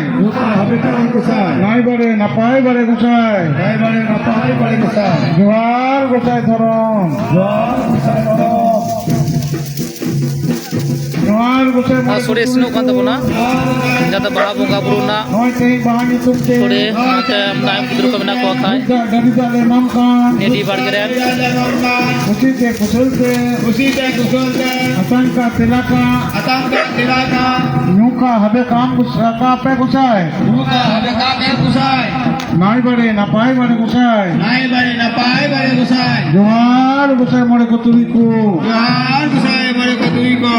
ᱱᱟᱭ ᱵᱟᱲᱮ, ᱱᱟᱯᱟᱭ ᱵᱟᱲᱮ ᱜᱚᱸᱥᱟᱭ᱾ ᱱᱟᱭ ᱵᱟᱲᱮ, ᱱᱟᱯᱟᱭ ᱵᱟᱲᱮ ᱜᱚᱸᱥᱟᱭ᱾ ᱡᱚᱦᱟᱨ ᱜᱚᱸᱥᱟᱭ ᱫᱷᱚᱨᱚᱢ᱾ ᱡᱚᱦᱟᱨ ᱜᱚᱸᱥᱟᱭ ᱫᱷᱚᱨᱚᱢ᱾ ᱡᱚᱦᱟᱨ ᱜᱚᱸᱥᱟᱭ ᱟᱨ ᱢᱚᱬᱮ ᱥᱚᱲᱮ ᱤᱥᱤᱱᱚᱜ ᱠᱟᱱ ᱛᱟᱵᱚᱱᱟ᱾ ᱡᱟᱦᱟᱸ ᱫᱚ ᱵᱟᱦᱟ ᱵᱚᱸᱜᱟ ᱵᱩᱨᱩ ᱨᱮᱱᱟᱜ ᱱᱚᱜᱼᱚᱭ ᱛᱮᱦᱮᱧ ᱵᱟᱦᱟ ᱧᱩᱛᱩᱢ ᱛᱮ ᱥᱚᱲᱮ, ᱚᱱᱟᱛᱮ ᱛᱟᱭᱚᱢ ᱜᱤᱫᱽᱨᱟᱹ ᱠᱚ ᱢᱮᱱᱟᱜ ᱠᱚᱣᱟ ᱠᱷᱟᱡ᱾ ᱫᱟᱜ ᱰᱟᱹᱰᱤ ᱫᱟᱜ ᱞᱮ ᱮᱢᱟᱢ ᱠᱟᱱ᱾ ᱱᱮᱰᱤ ᱵᱟᱲᱜᱮ ᱨᱮ᱾ ᱠᱩᱥᱤ ᱛᱮ ᱠᱩᱥᱟᱹᱞ ᱛᱮ᱾ ᱠᱩᱥᱤ ᱛᱮ ᱠᱩᱥᱟᱹᱞ ᱛᱮ᱾ ᱟᱛᱟᱝ ᱠᱟ ᱛᱮᱞᱟ ᱠᱟ᱾ ᱟᱛᱟᱝ ᱠᱟ ᱛᱮᱞᱟ ᱠᱟ᱾ ᱧᱩ ᱠᱟ ᱦᱟᱵᱮ ᱠᱟᱢ ᱜᱚᱸᱥᱟᱭ, ᱠᱟ ᱯᱮ ᱜᱚᱸᱥᱟᱭ᱾ ᱧᱩ ᱠᱟ ᱦᱟᱵᱮ ᱠᱟ ᱯᱮ ᱜᱚᱸᱥᱟᱭ᱾ ᱱᱟᱭ ᱵᱟᱲᱮ, ᱱᱟᱯᱟᱭ ᱵᱟᱲᱮ ᱜᱚᱸᱥᱟᱭ᱾ ᱱᱟᱭ ᱵᱟᱲᱮ, ᱱᱟᱯᱟᱭ ᱵᱟᱲᱮ ᱜᱚᱸᱥᱟᱭ᱾ ᱡᱚᱦᱟᱨ ᱜᱚᱸᱥᱟᱭ ᱢᱚᱬᱮ ᱠᱚ ᱛᱩᱨᱩᱭ ᱠᱚ᱾ ᱡᱚᱦᱟᱨ ᱜᱚᱸᱥᱟᱭ ᱢᱚᱬᱮ ᱠᱚ ᱛᱩᱨᱩᱭ ᱠᱚ᱾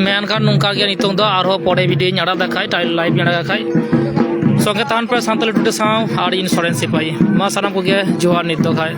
ᱢᱮᱱᱠᱷᱟᱱ ᱱᱚᱝᱠᱟ ᱜᱮ ᱱᱤᱛᱚᱝ ᱫᱚ ᱟᱨᱦᱚᱸ ᱯᱚᱨᱮ ᱵᱷᱤᱰᱤᱭᱳᱧ ᱟᱲᱟᱜ ᱫᱟ ᱠᱷᱟᱡ, ᱴᱟᱭ-, ᱞᱟᱭᱤᱵᱷ ᱤᱧ ᱟᱲᱟᱜᱟ ᱠᱷᱟᱡ᱾ ᱥᱚᱸᱜᱮ ᱛᱟᱦᱮᱱ ᱯᱮ ᱥᱟᱱᱛᱟᱲᱤ ᱴᱩᱰᱮ ᱥᱟᱶ ᱟᱨ ᱤᱧ ᱥᱚᱨᱮᱱ ᱥᱤᱯᱟᱹᱦᱤ᱾ ᱢᱟ ᱥᱟᱱᱟᱢ ᱠᱚᱜᱮ ᱡᱚᱦᱟᱨ ᱱᱤᱛ ᱫᱚ ᱠᱷᱟᱡ᱾